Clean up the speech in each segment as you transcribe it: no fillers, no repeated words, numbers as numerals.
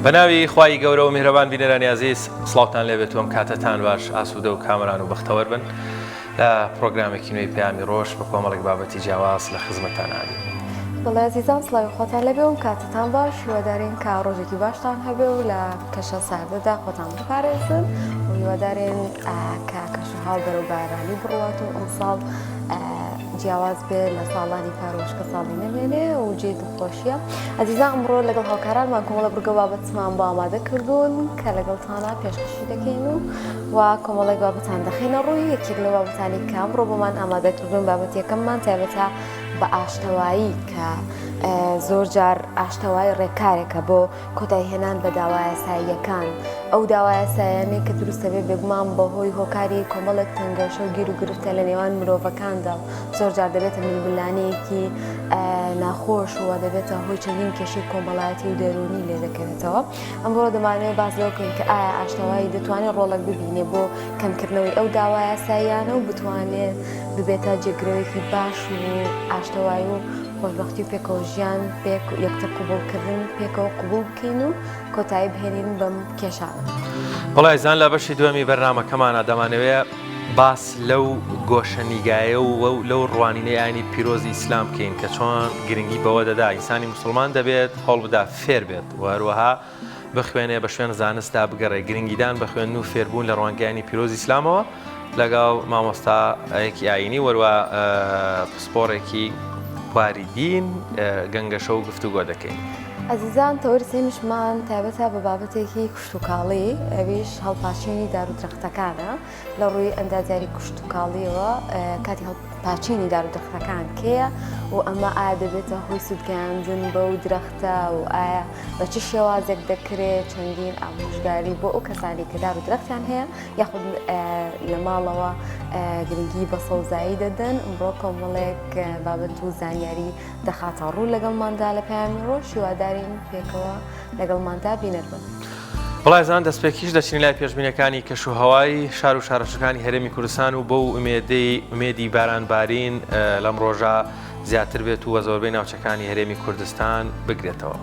بەناوی خوای گەورە و میهرەبان بینەرانی ئازیز سڵاوتان لێبێت و ئەم کاتەتان باش ئاسوودە و کامەران و بەختەوەر بن لە پرۆگرامێکی نوێی پەیامی ڕۆژ بە کۆمەڵێک بابەتی جیاواز لە خزمەتتان ئابین. بەڵێ ئازیزان سڵاوی خۆتان لێبێ و کاتتان باش هیوادارین کە ڕۆژێکی باشتان هەبێ و لە کەشە ساردەدا خۆتان بپارێزن و هیوادارین کە کەشوهاو بەرەو بارانی بڕوات و ئەمساڵ جیاواز بێ لە ساڵانی پار و وشکەساڵی نەمێنێ و جێی دڵخۆشیە. ئەزیزان ئەمڕۆ لەگەڵ هاوکارانمان کۆمەڵە بڕگە بابەتمان بۆ ئامادە کردوون کە لەگەڵتانە پێشکەشی دەکەین و و کۆمەڵێک بابەتان دەخەینە ڕووی یەکێک لە بابەتانی کە ئەمڕۆ بۆمان ئامادە کردوون بابەت یەکەممان تایبەتە بە ئاشتەوایی کە زۆر جار ئاشتەوایی ڕێکارێکە بۆ کۆتاییهێنان بە داوا یاساییەکان، ئەو داوا یاسایانەی کە دروست دەبێت بێگومان بەهۆی هۆکاری کۆمەڵێک تەنگەشە و گیروگرفتە لە نێوان مرۆڤەکاندا و زۆرجار دەبێتە ململانێیەکی ناخۆش و دەبێتە هۆی چەندین کێشەی کۆمەڵایەتی و دەروونی لێ دەکەوێتەوە. ئەمڕۆ دەمانەوێت باس لەوە بکەین کە ئایا ئاشتەوایی دەتوانێت ڕۆڵێک ببینێ بۆ کەمکردنەوەی ئەو داوا یاساییانە و بتوانێت ببێتە جێگرەوەیەکی باش و ئاشتەوایی و خۆشبەختی و پێکەوە ژیان پێک یەکتر قبوڵ کردن پێکەوە قبوڵ بکەین و کۆتایی بهێنین بەم کێشانە. بەڵێ ئازیزان لە بەشی دووەمی بەرنامەکەمانا دەمانەوێ باس لەو گۆشە نیگایە و لەو ڕوانینەی ئاینی پیرۆزی ئیسلام بکەین کە چۆن گرنگی بەوە دەدا ئینسانی موسڵمان دەبێت هەوڵبدا فێر بێت و هەروەها بخوێنێ بە شوێن زانستدا بگەڕێ گرنگیدان بە خوێندن و فێربوون لە ڕوانگەی ئاینی پیرۆزی ئیسلامەوە لەگەڵ مامۆستایەکی ئاینی وەروە پسپۆڕێکی بواری دین گەنگەشە و گفتوگۆ دەکەین. ئەزیزان تەوەری سێیەمیشمان تایبەتە بە بابەتێکی کشتوکاڵی ئەویش هەڵپاچینی دار و درەختەکانە لە ڕووی ئەندازیاری کشتوکاڵیەوە کاتی هەڵپاچینی دار و درەختەکان کێیە و ئەمە ئایا دەبێتە هۆی سوودگەیاندن بەو درەختە و ئایا بە چ شێوازێک دەکرێت چەندین ئامۆژگاری بۆ ئەو کەسانی کە دار و درەختیان هەیە یاخود لە ماڵەوە گرنگی بە سەوزایی دەدەن ئەمڕۆ کۆمەڵێک بابەت و زانیاری دەخاتە ڕوو لەگەڵماندا لە پەیامی ڕۆژ هیوادارین پێکەوە لەگەڵماندا بینەر بن. بەڵێزان دەستپێکیش دەچین لای پێشبینەکانی کەشوهەوای شار و شارۆچکەکانی هەرێمی کوردستان و بەو ئومێدەی ئومێدی باران بارین لەم ڕۆژە زیاتر بێت و زۆربەی ناوچەکانی هەرێمی کوردستان بگرێتەوە.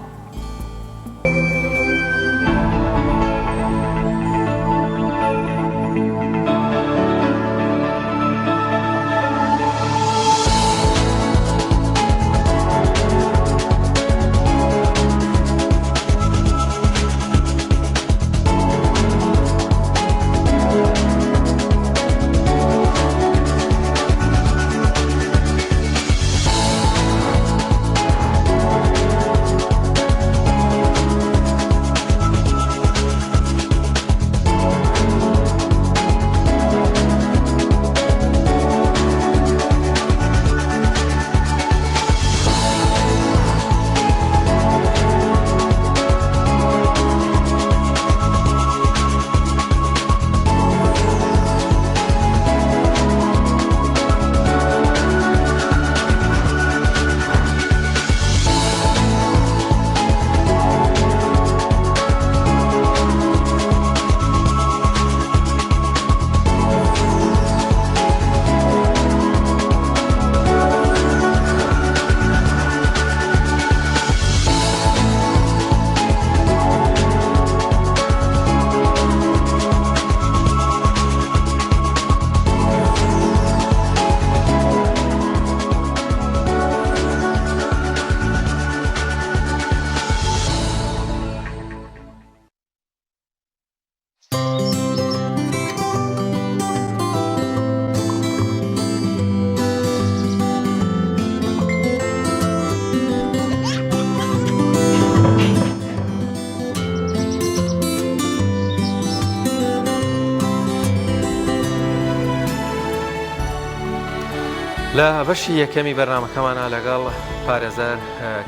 لە بەشی یەکەمی بەرنامەکەمانە لەگەڵ پارێزەر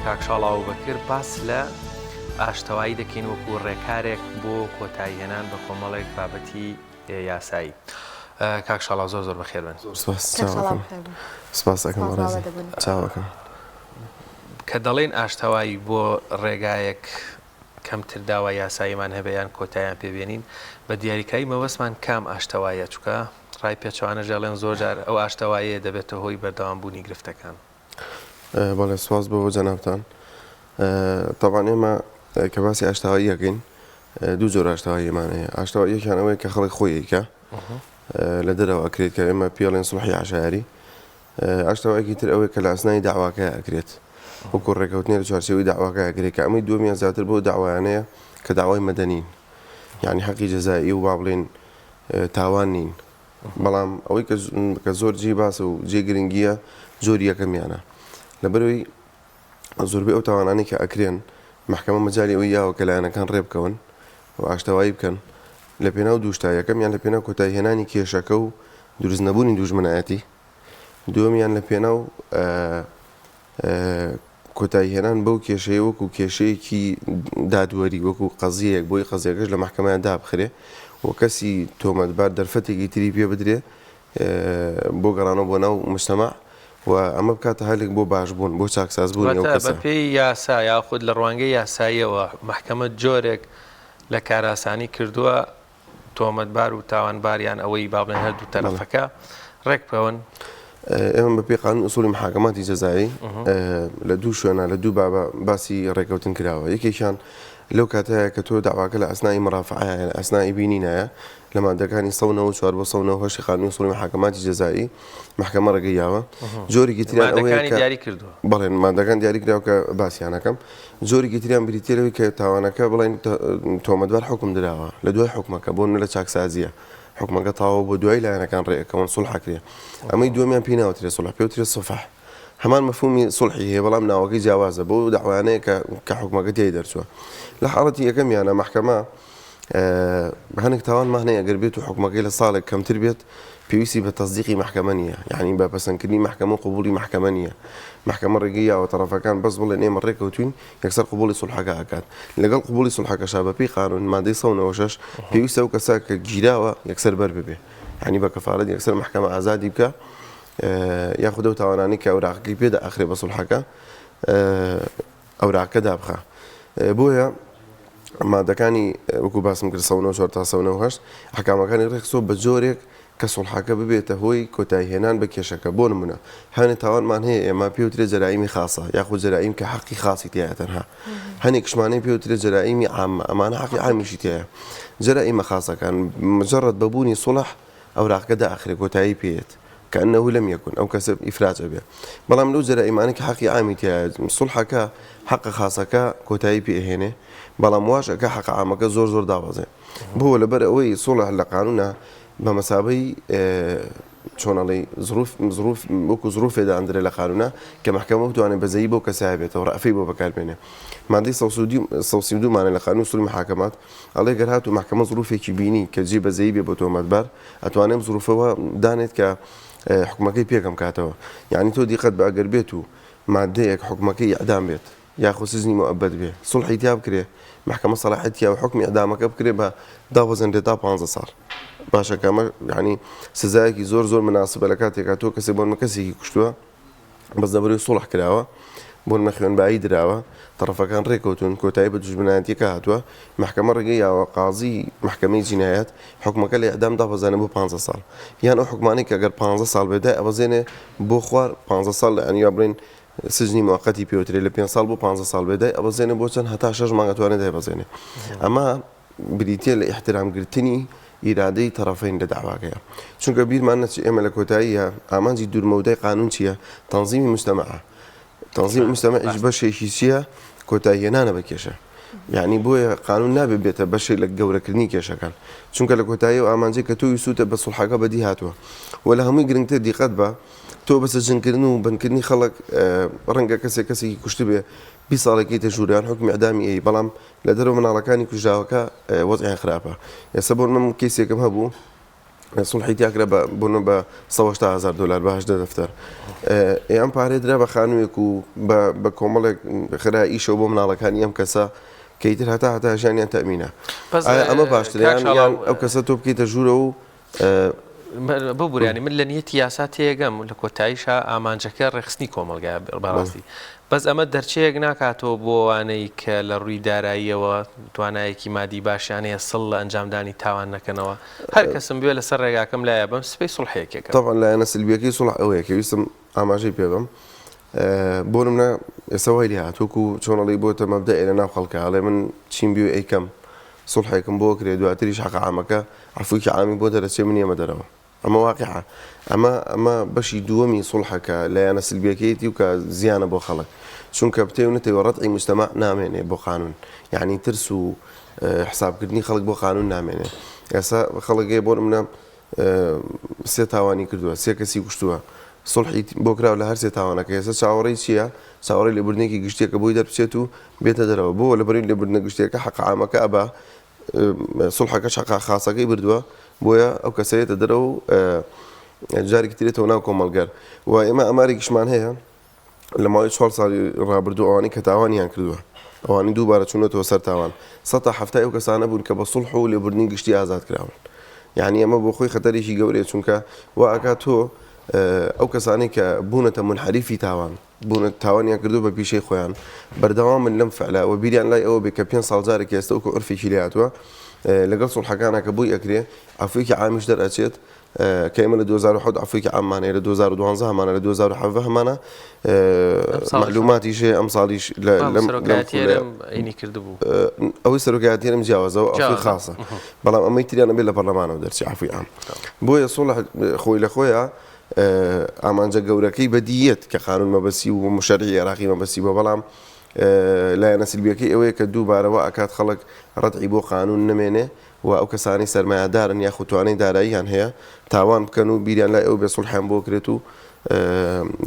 کاک شاڵاو بەکر باس لە ئاشتەوایی دەکەین وەکو ڕێکارێک بۆ کۆتاییهێنان بە کۆمەڵێک بابەتی یاسایی. کاک شاڵاو زۆر زۆر بەخێر بن. زۆر سپاس چاوەکەم. سپاس ئەکەم بەڕێزی چاوەکەم. کە دەڵێین ئاشتەوایی بۆ ڕێگایەک کەمتر داوای یاساییمان هەبێ یان کۆتاییان پێ بێنین، بە دیاریکراوی مەبەستمان کام ئاشتەواییە؟ چونکە ڕای پێچەوانەش دەڵێن زۆر جار ئەو ئاشتەواییە دەبێتە هۆی بەردەوامبوونی گرفتەکان. بەڵێ سوپاس بۆ جەنابتان. تەبعەن ئێمە. کە باسی ئاشتەوایی ئەکەین دوو جۆر ئاشتەواییمان هەیە ئاشتەواییەکیان ئەوەیە کە خەڵک خۆی ئەیکا لە دەرەوە ئەکرێت کە ئێمە پێڵێن سوڵحی عەشایەری ئاشتەوایەکی تر ئەوەیە کە لە ئەسنای داواکە ئەکرێت وەکو ڕێکەوتنێ لە چوارچێوەی داواکە ئەکرێت کە ئەمەی دووەمیان زیاتر بۆ داوایانەیە کە داوای مەدەنین یعنی حەقی جەزایی و با بڵێن تاوان نین بەڵام ئەوەی کە زۆر جێی باسە و جێ گرنگیە زۆر یەکەمیانە لەبەرەوەی زۆربەی ئەو تاوانانەی کە ئەکرێن مەحکەمە مەجالی ئەوەی یاوە کە لایەنەکان ڕێبکەون و ئاشتەوایی بکەن لە پێناو دوو شتا، یەکەمیان لە پێناو کۆتایی هێنانی کێشەکە و دروست نەبوونی دووژمنایەتی، دووەمیان لە پێناو کۆتایی هێنان بەو کێشەیە وەکو کێشەیەکی دادوەری وەکو قەزیەیەک بۆی قەزیەکەش لە مەحکەمەیان دابخرێ و کەسی تۆمەتبار دەرفەتێکی تری پێ بدرێ بۆ گەڕانەوە بۆ ناو مجتەمەع و ئەمە بکاتە هەلێک بۆ باشبوون، بۆ چاکسازبوونی ئەو واتە کەسە. بەپێی یاسا یاخود لە ڕوانگەی یاساییەوە مەحکەمە جۆرێک لە کارئاسانی کردووە تۆمەتبار و تاوانبار یان ئەوەی با بڵێن هەردوو بەڵێ. تەرەفەکە ڕێک بکەون؟ ئێمە بەپێی قانون ئوسوڵی محاکەماتی جەزایی لە دوو شوێنا لە دوو بابە باسی ڕێکەوتن کراوە یەکێکیان لەو کاتەیە کە تۆ دەعواکە لە ئەسنائی مەرافعەیە لە ئەسنائی بینینایە لە مادەکانی 194 بۆ 198 قانونی اصولی محاکماتی جزایی محکمە ڕێگەی یاوە جۆرێکی تریان ئەوەیە مادەکانی کە دیاری کردووە. بەڵێ مادەکان دیاری کراوە کە باسیان ئەکەم جۆرێکی تریان بریتیە لەوەی کە تاوانەکە بڵێن تۆمەتبار حوکم دراوە لە دوای حوکمەکە بۆ نمونە لە چاکسازیە حوکمەکە تەواو بۆ دوای لایەنەکان ڕێکەون سوڵح ئەکرێ ئەمەی دووەمیان پێی ناوترێ سوڵح پێوترێ سوفح هەمان مەفهومی سوڵحی هەیە بەڵام ناوەکەی جیاوازە بۆ دەعوایانەیە کە کە حوکمەکە تیای دەرچووە لە حاڵەتی یەکەمیانە مەحکەمە هەنێک تاوانمان هەیە گەر بێت و حکومەکەی لە ساڵێک کەمتر بێت پێویستی بە تەسدیقی مەحکەمە نییە یعنی بە پەسەندکردنی مەحکەمە و قبوڵی مەحکەمە نییە مەحکەمە ڕێگەی یاوە تەڕەفەکان بەس بڵێن ئێمە ڕێکەوتوین یەکسەر قبوڵی سوڵحەکە ئەکات لەگەڵ قبوڵی سوڵحەکەشا بەپێی قانون مادەی 196 پێویستە ئەو کەسە کە گیراوە یەکسەر بەر ببێ یعنی بە کەفالەت یەکسەر مەحکەمە ئازادی بکە یاخود ئەو تاوانانەی کە ئەوراقەکەی پێدا ئەخرێ بە سوڵحەکە ئەوراقەکە دابخە بۆیە مادەکانی وەکو باسم کرد 194 تا 198 ئەحکامەکانی ڕێکخستووە بە جۆرێک کە سوڵحەکە ببێتە هۆی کۆتاییهێنان بە کێشەکە بۆ نمونە هەنێ تاوانمان هەیە ئێمە پێوترێ جەرائیمی خاصە یاخود جەرائیم کە حەقی خاصی تیایە تەنها هەنێکشمان هەیە پێوترێ جەرائیمی عامە ئەمانە حەقی عامیشی تیایە جەرائیمە خاصەکان مجرد بە بوونی سوڵح ئەوراقەکە دائەخرێ کۆتایی پێیەت کانه لم یکن ئەو کەسە ئیفراج ئەبێ بەڵام لەو جەرائیمانەی کە حەقی عامی تیایە سوڵحەکە حەقە خاسەکە کۆتایی پێ ئەهێنێ بەڵام واش ئەکا حەقە عامەکە زۆر زۆر دابەزێ بۆ لەبەر ئەوەی سوڵح لە قانونا بە مەسابەی چۆن ئەڵێی زروف زروف وەکو زروفێ داندرێ لە قانونا کە مەحکەمە بتوانێت بەزەیی بەو کەسە هەبێتەوە ڕەئفەی بۆ بەکار بێنێ مادەی 132 مانە لە قانون اصول محاکمات ئەڵێ گەر هاتوو مەحکەمە زروفێکی بینی کە جێی بەزەیی بێ بۆ تۆمەتبار ئەتوانێ ئەم زروفە وا دانێت کە حوکمەکەی پێ کەم کاتەوە یانی تۆ دیقەت بە ئەگەر بێت و مادەیەک حوکمەکەی ئیعدام بێت یاخود سجنی موئەبەد بێ سوڵحی تیا بکرێ مەحکەمە سەلاحیەت تیا و حوکمی ئیعدامەکە بکرێ بە دابەزێنرێ تا 15 ساڵ باشە کە ئەمە یانی سزایەکی زۆر زۆر مناسبە لە کاتێکا تۆ کەسێک بۆ نمونە کەسێکی کوشتووە بەس لەبەرەی سوڵح کراوە، بۆنمە خوێنبایی دراوە، تەڕەفەکان ڕێکەوتوون، کۆتایی بە دوژمنایەتیەکە هاتووە، مەحکەمە ڕێگەی یاوە قازی مەحکەمەی جینایەت حوکمەکە لە ئیعدام دابەزانێ بۆ پانزە ساڵ، یان ئەو حوکمانەی کە گەر پانزە ساڵ بێ دایئەبەزێنێ بۆ خوار پانزە ساڵ یانی وا بڵێین سجنی موەقەتی پێوترێ لە پێنج ساڵ بۆ پانزە ساڵ بێ دایئەبەزێنێ بۆ چەند هەتا شەش مانگ ئەتوانێ دایبەزێنێ ئەمە بریتیە لە ئیحترام گرتنی ئیرادەی تەڕەفەین لە دەعواکەیا چونکە بیرمان نەچێ ئێمە لە کۆتاییا ئامانجی دوورمەودای قانون چیە تەنزیمی موجتەمەعە تەنزیمی موجتەمەعیش بەشێکی چیە کۆتایی هێنانە بە کێشە یعنی بۆیە قانون نابێ بێتە بەشێک لە گەورەکردنی کێشەکان چونکە لە کۆتایی و ئامانجی کە تۆ ویستوتە بە سوڵحەکە بەدی هاتووە و لە هەمووی گرنگتر دیقەت بە تۆ بە سجنکردن و بەندکردنی خەڵک ڕەنگە کەسێک کەسێکی کوشتبێ 20 ساڵێکی تە ژووران حکومی ئیعدامی ئەی بەڵام لە دەرەوە مناڵەکانی کوژراوەکە وەزعیان خراپە ئێستا بۆ من کەیسێکم هەبوو سوڵحی تیاکرا بە بۆ بە 180 هزار دلار بە هەژدە دەفتەر ئەم پارەی درا بە خانوویەک و بە کۆمەڵێک خرا ئیشەوە بۆ مناڵەکانی ئەم کەسە کە ئیتر هەتا هەتا ژیانیان تەمینە ئەمە باشترە یان ئەو کەسە تۆ بکەیتە ژوورە و ببورە یانی من لە نیەتی یاسا تێگەم لە کۆتاییشا ئامانجەکە ڕێکخستنی کۆمەڵگایە بەڕاستی بەس ئەمە دەرچەیەک ناکاتەوە بۆ ئەوانەی کە لە ڕووی داراییەوە توانایەکی مادی باشیان هەیە سڵ لە ئەنجامدانی تاوان نەکەنەوە هەر کەسم بوێ لەسەر ڕێگاکەم لایە بەم سبەی سوڵحێکێکە. تەبعەن لایەنە سلبیەکەی سوڵح ئەوەیە کە ویستم ئاماژەی پێ بەم. بۆ نمونە ئێستا وای لێ هات وەکو چۆن ئەڵێی بۆتە مەبدەئێ لە ناو خەڵکا ئەڵێ من چیم بوێ ئەیکەم سوڵحێکم بۆ کرێ دواتریش حەقە عامەکە عەفویکی عامی بۆ دەرەچێ من یەمە دەرەوە ئەمە واقیعە ئەمە ئەمە بەشی دووەمی سوڵحە کە لایەنە سلبیەکەیەتی و کە زیانە بۆ خەڵک چونکە بتەوێ و نەتەوێ ڕەتعی موجتەمەع نامێنێ بۆ قانون یعنی ترس و حسابکردنی خەڵک بۆ قانون نامێنێ ئێستا خەڵک هەیە بۆ نمونە سێ تاوانی کردووە، سێ کەسی کوشتووە، سوڵحی بۆ کراوە لە هەر سێ تاوانەکە، ئێستا چاوەڕێی چییە؟ چاوەڕێی لێبوردنێکی گشتییە کە بۆی دەربچێت و بێتە دەرەوە. بۆ؟ لەبەرئەوەی لێبوردنە گشتییەکە حەقە عامەکە ئەبا، سوڵحەکەش حەقە خاسەکەی بردووە، بۆیە ئەو کەسە یەتە دەرەوە و جارێکی تر یەتەوە ناو کۆمەڵگەر. و ئێمە ئامارێکیشمان هەیە، لە ماوەی چوار ساڵی ڕابردوو ئەوانەی کە تاوانیان کردووە، ئەوانەی دووبارە چوونەتەوە سەر تاوان، سەتا حەفتای ئەو کەسانە بوون کە بە سوڵح و لێبوردنی گشتی ئازاد کراون. یانی ئەمە بۆ خۆی خەتەرێکی گەورەیە، چونکە وا ئەکات تۆ ئەو کەسانەی کە بوونەتە مونحەریفی تاوان، بوونە تاوانیان کردووە بە پیشەی خۆیان، بەردەوامن لەم فعلە و بیریان لای ئەوە بێ کە پێنج ساڵ جارێک ئێستە وەکوو عورفێکی لێ هاتووە لەگەڵ سوڵحەکانا کە بۆی ئەکرێ عەفوویەکی عامیش دەرئەچێت، کە ئێمە لە 2007 عەفوێکی عاممان هەیە لە 2012 هەمانە لە 2017 هەمانە مەعلوماتیش هەیە ئەمساڵیش لەم ئەوەی سەرۆکایەتی هەرێم جیاوازە و عەفوی خاصە بەڵام ئەمەی تریان ئەبێ لە پەرلەمانەوە دەرچی عەفوی عام بۆیە سوڵح خۆی لە خۆیە ئامانجە گەورەکەی بەدیەت کە قانون مەبەسی و مشەرعی عێراقی مەبەسی بووە بەڵام لایەنە سلبیەکەی ئەوەیە کە دووبارە وا ئەکات خەڵک ڕەتعی بۆ قانون نەمێنێ و ئەو کەسانەی سەرمایەدارن یاخود توانای داراییان هەیە تاوان بکەن و بیریان لای ئەوە بێت سوڵحیان بۆ کرێت و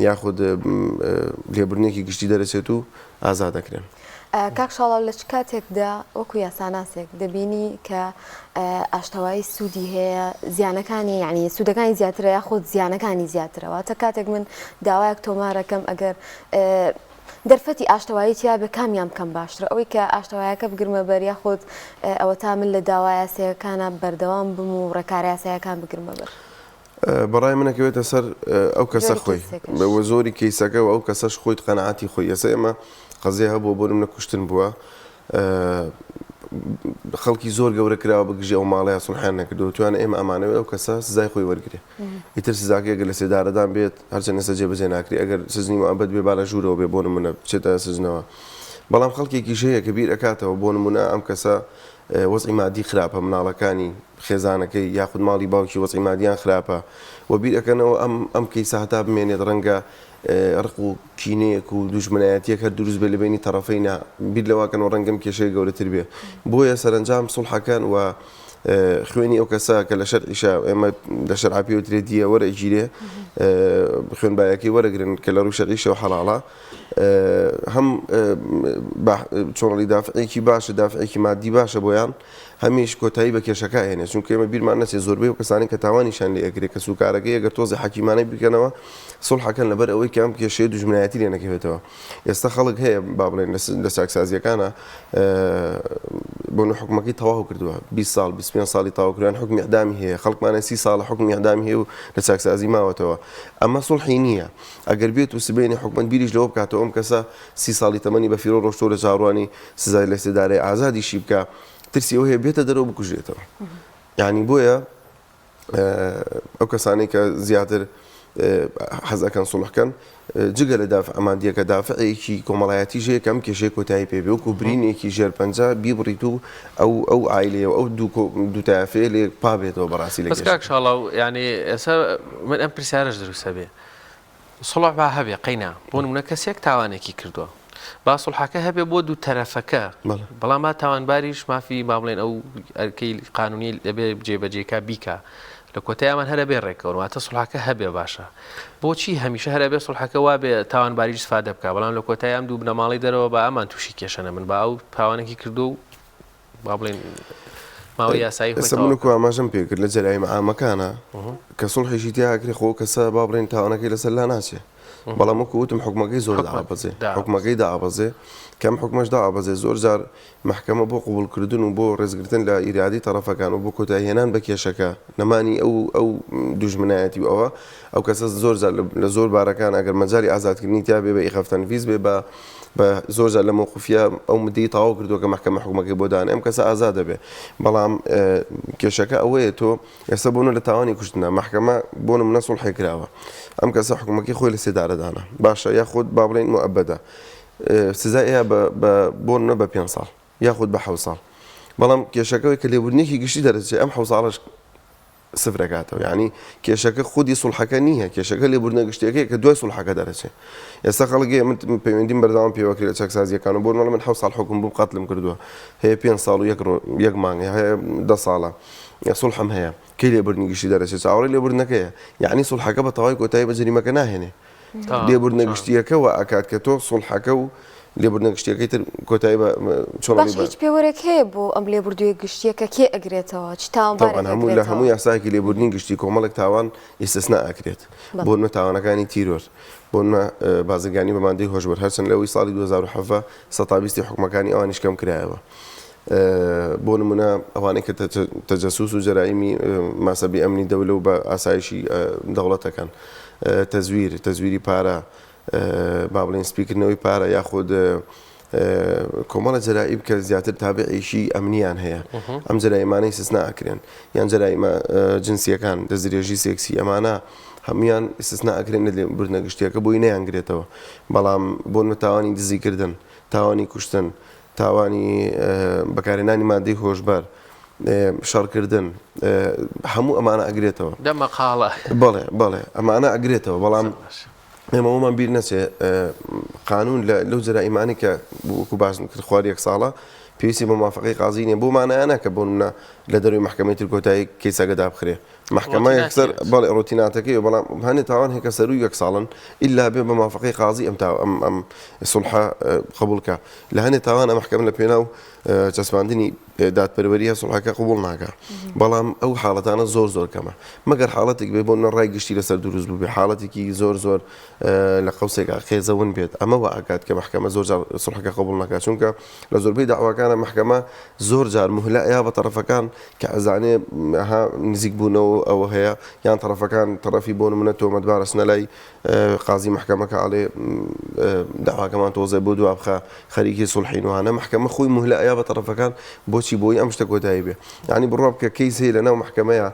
یاخود لێبوردنێکی گشتی دەرەچێت و ئازاد دەکرێن. کاک شاڵاو لە چ کاتێکدا وەکو یاساناسێک دەبینی کە ئاشتەوایی سوودی هەیە زیانەکانی یعنی سوودەکانی زیاترە یاخود زیانەکانی زیاترە واتە کاتێک من داوایەک تۆمارەکەم ئەگەر دەرفەتی ئاشتەوایی تیا بێ کامیان بکەم باشترە ئەوەی کە ئاشتەوایەکە بگرمە بەر یاخود ئەوەتا من لە داوا یاسایەکانا بەردەوام بم و ڕێکارە یاسایەکان بگرمە بەر؟ بەڕای من ئەکەوێتە سەر ئەو کەسە زۆری خۆی کەیسەکەش. وە زۆری کەیسەکە و ئەو کەسەش خۆی قەناعەتی خۆی ئێستا ئێمە قەزیە هەبووە بۆ نمونە کوشتن بووە خەڵکی زۆر گەورە کراوە بە گژی ئەو ماڵەیە سوڵحیان نەکردووە وتویانە ئێمە ئەمانەوێ ئەو کەسە سزای خۆی وەرگرێ ئیتر سزاکەی ئەگەر لە سێدارەدان بێت هەرچەند ئێستا جێبەجێ ناکرێ ئەگەر سجنی موئەبەد بێ با لە ژوورەوە بێ بۆ نمونە بچێتە سجنەوە بەڵام خەڵکێکیش هەیە کە بیر ئەکاتەوە بۆ نمونە ئەم کەسە وەزعی مادی خراپە مناڵەکانی خێزانەکەی یاخود ماڵی باوکی وەزعی مادیان خراپە و بیر ئەکەنەوە ئەم ئەم کەیسە هەتا بمێنێت ڕەنگە ڕق و کینەیەک و دوژمنایەتیەک هەر دروست بێ لە بەینی تەڕەفەینا بیر لەوە کەن و ڕەنگە ئەم کێشەیە گەورەتر بێ بۆیە سەرەنجام سوڵحەکەن و خوێنی ئەو کەسە کە لە شەرعیشا ئێمە لە شەرعا پێ وترێ دیە وەرئەگیرێ خوێنبایەکەی وەرەگرن کە لە ڕووی شەرعیشەوە حەڵاڵە هەم چۆنڵی دافعێکی باشە دافعێکی مادی باشە بۆیان هەمیش کۆتایی بە کێشەکە ئەهێنێت، چونکە ئێمە بیرمان نەچێت زۆربەی ئەو کەسانەی کە تاوانیشیان لێ ئەکرێت کەسوکارەکەی ئەگەر تۆزێ حەکیمانە بیرکەنەوە سوڵح ئەکەن لەبەر ئەوەی کە ئەم کێشەیە دوژمنایەتی لێ نەکەوێتەوە. ئێستا خەڵک هەیە با بڵێین لە چاکسازییەکانا بۆ نمونە حوکمەکەی تەواو کردووە 20 ساڵ 25 ساڵی تەواو کردووە یان حوکمی ئیعدامی هەیە خەڵکمان هەیە 30 ساڵە حوکمی ئیعدامی هەیە و لە چاکسازی ماوەتەوە ئەمە سوڵحی نییە ئەگەر بێت و سبەینێ حکومەت بیریش لەوە بکاتەوە ئەم کەسە 30 ساڵی تەمەنی بە فیڕۆ ڕۆشتووە لە چاوەڕوانی سزای لەسێدارەی ئازادیشی بکا ترسی ئەوە هەیە بێتە دەرەوە بکوژرێتەوە یعنی بۆیە ئەو کەسانەی کە زیاتر حەز ئەکەن سوڵحکەن جگە لە دافع ئەمادیەکە دافعێکی کۆمەڵایەتی ژەیە کەم کێشەی کۆتایی پێ بێ وەکو برینێکی ژێر پەنجە بیبڕیت و ئەو ئەو عایلەیە و ئەو دوو تایەفەیە لێ پا بێتەوە بەڕاستی لە بەس کاک شاڵاو یعنی ئێستا من ئەم پرسیارەش دروستە بێ سوڵح با هەبێ قەینا بۆ نمونە کەسێک تاوانێکی کردووە با سوڵحەکە هەبێ بۆ دوو تەرەفەکە بەڵام با تاوانباریش مافی با بڵێن ئەو ئەرکەی قانونی دەبێ جێبەجێکا بیکا لە کۆتاییان هەر ئەبێ ڕێکەون واتە سوڵحەکە هەبێ باشە بۆچی هەمیشە هەر ئەبێ سوڵحەکە وابێ تاوانباریش استفادە بکا بەڵام لە کۆتایی ئەم دوو بنەماڵەی دەرەوە با ئەمان تووشی کێشە نەبن با ئەو تاوانێکی کردووە و با بڵێین ماوەی یاسایی خۆی ئێستا من تەواو وەکو ئاماژەم پێ کرد لە جەرائیمە عامەکانە کە سوڵحیشی تیا ئەکرێ خۆ ئەو کەسە با بڵێین تاوانەکەی لەسەر لا ناچێ بەڵام وەکو وتم حوکمەکەی زۆر حوکمەکەی دائەبەزێ دائەبەزێ. حوکمەکەی دائەبەزێ کە ئەم حوکمەش دائەبەزێ زۆر جار مەحکەمە بۆ قبوڵکردن و بۆ ڕێزگرتن لە ئیرادەی تەڕەفەکان و بۆ کۆتایی هێنان بە کێشەکە نەمانی ئەو ئەو دوژمنایەتی و ئەوە ئەو کەسە زۆر جار لە زۆر بارەکان ئەگەر مەجالی ئازادکردنی تیا بێ بە ئیقاف تەنفیز بێ بە. بە زۆر جار لە مەوقفیە ئەو مدەی تەواو کردووە کە مەحکەمە حوکمەکەی بۆ دانێ ئەم کەسە ئازاد دەبێ بەڵام کێشەکە ئەوەیە تۆ ئێستا بۆ لە تاوانی کوشتنە مەحکەمە بۆ نمونە سوڵحێ کراوە ئەم کەسە حکومەکەی خۆی لە سێدارەدانە باشە یاخود با بڵێین موئەبەدە سزای ئەیا بە بۆ نمونە بە پێ ساڵ یاخود بە حەوت ساڵ بەڵام کێشەکەوەی کە لێبوردنێکی گشتی دەرەچێ ئەم حەوت ساڵەش سفر ئەکاتەوە یانی کێشەکە خودی سوڵحەکە نییە کێشەکە لێبوردنە گشتیەکەی کە دوای سوڵحەکە دەرەچێ ئێستا خەڵک هەیە من پەیوەندیم بەردەوام پێوە کرد لە چاکسازیەکان و بۆ نمونە من حەوت ساڵ حوکم بووم قەتلم کردووە هەیە پێنج ساڵ و یەک ڕۆ یەک مانگ هەیە دە ساڵە سوڵحم هەیە کەی لێبوردنی گشتی دەرەچێ چاوەڕێی لێبوردنەکەیە یعنی سوڵحەکە بە تەواوی کۆتایی بە جەریمەکە ناهێنێ لێبوردنە گشتییەکە وا ئەکات کە تۆ سوڵحەکە و لێبوردنە گشتییەکەی تر کۆتایی بە چۆن باش هیچ پێوەرێک هەیە بۆ ئەم لێبوردوویە گشتییە کە کێ ئەگرێتەوە چ تاوانبارێک طبعا هەموو لە هەموو ئەگرێتەوە؟ یاسایەکی لێبوردنی گشتی کۆمەڵێک تاوان ئیستسنا ئەکرێت بۆ نمونە تاوانەکانی تیرۆر بۆ نمونە بازرگانی بە مادەی هۆشبەر هەرچەند لەوەی ساڵی 2017 سەتا بیستی حوکمەکانی ئەوانیش کەم کرایەوە بۆ نمونە ئەوانەی کە تەجەسوس و جەرائیمی ماسەبی ئەمنی دەولە و بە ئاسایشی دەوڵەتەکەن تەزویر تەزویری پارە با بڵێین سپیکردنەوەی پارە یاخود کۆمەڵە جەرائیم کە زیاتر تابعیشی ئەمنیان هەیە ئەم جەرائیمانەی ئیستسنا ئەکرێن یان جەرائیمە جنسیەکان دەستدرێژی سێکسی ئەمانە هەمویان ئیستسنا ئەکرێن لە بردنە گشتیەکە بۆی نەیانگرێتەوە بەڵام بۆ تاوانی دزیکردن تاوانی کوشتن تاوانی بەکارهێنانی مادەی هۆشبەر، شەڕکردن، هەموو ئەمانە ئەگرێتەوە. دەمەقاڵە. بەڵێ بەڵێ ئەمانە ئەگرێتەوە بەڵام ئێمە ئەومان بیر نەچێ قانون لەو جەرائیمانەی کە وەکو باسم کرد خوار یەک ساڵە پێویستی بە موافقەی قازی نییە بۆ مانایانە کە بۆ نمونە لە دەروی مەحکەمەی تر کۆتایی کەیسەکە دابخرێ مەحکەمە یەکسەر بەڵێ ڕۆتیناتەکەی بەڵام هەنێ تاوان هەیە کە سەروی یەک ساڵن ئیلا بێ بە موافقەی قازی ئەم تا ئەم ئەم سوڵحە قبوڵ کە لە هەنێ تاوانە مەحکەمە لە پێناو چەسپاندنی دادپەروەریە سوڵحەکە قبوڵ ناکا بەڵام ئەو حاڵەتانە زۆر زۆر کەمە مەگەر حاڵەتێک بێ بۆ نە ڕای گشتی لەسەر دروست بوو بێ حاڵەتێکی زۆر زۆر لە قەوسێکا قێزەون بێت ئەمە وا ئەکات کە مەحکەمە زۆر جار سوڵحەکە قبوڵ نەکات چونکە لە زۆربەی داواکانە مەحکەمە زۆر جار مهلە ئەیا بە تەڕەفەکان کە ئەزانێ ها نزیک بوونەوە ئەوە هەیە یان تەڕەفەکان تەڕەفی بۆ نمونە تۆمەتبار ئەچنە لای قازی مەحکەمەکە ئەڵێ داواکەمان تۆزێ بۆ دوا بخە خەریکی سوڵحین وانە مەحکەمە خۆی مهلە ئەیا بە تەڕەفەکان بۆچی بۆی ئەم شتە کۆتایی بێ یعنی بڕوا بکە کەیس هەیە لەناو مەحکەمەیە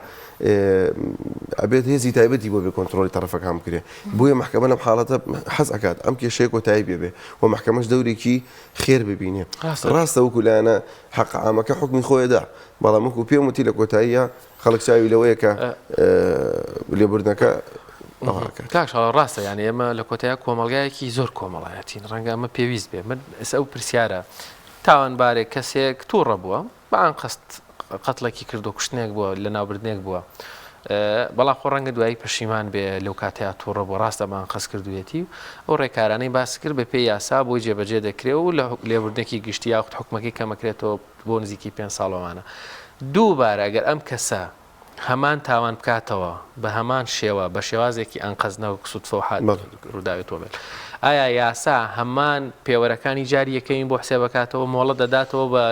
ئەبێت هێزی تایبەتی بۆ بێ کۆنترۆڵی تەڕەفەکان بکرێ بۆیە مەحکەمە لەم حاڵەتە حەز ئەکات ئەم کێشەیە کۆتایی پێ بێ و مەحکەمەش دەورێکی خێر ببینێ ڕاستە وەکو لایەنە حەق عامەکە حوکمی خۆی دا بەڵام وەکو پێم وتی لە کۆتاییە خەڵک چاوی لەوەیە کە لێبوردنەکە کاک شاڵاو ڕاستە یانی ئێمە لە کۆتایە کۆمەڵگایەکی زۆر کۆمەڵایەتین ڕەنگە ئەمە پێویست بێ من ئێستا ئەو پرسیارە تاوانبارێک کەسێک تووڕە بووە بە ئانقەست قەتڵێکی کردووە، کوشتنێک بووە، لەناوبردنێک بووە، بەڵام خۆ ڕەنگە دوایی پەشیمان بێ لەو کاتەیا تووڕە بووە، ڕاستە بە ئانقەست کردوویەتی و ئەو ڕێکارانەی باست کرد بەپێی یاسا بۆی جێبەجێ دەکرێ و لە لێبوردنێکی گشتی یاخود حوکمەکەی کەمەکرێتەوە بۆ نزیکی پێنج ساڵ ئەوانە. دووبارە ئەگەر ئەم کەسە هەمان تاوان بکاتەوە بە هەمان شێوە بە شێوازێکی ئەنقەست نەوەک سودفە و حاد ڕووداوی تۆمبێل ئایا یاسا هەمان پێوەرەکانی جاری یەکەمین بۆ حسێب ئەکاتەوە مۆڵەت دەداتەوە بە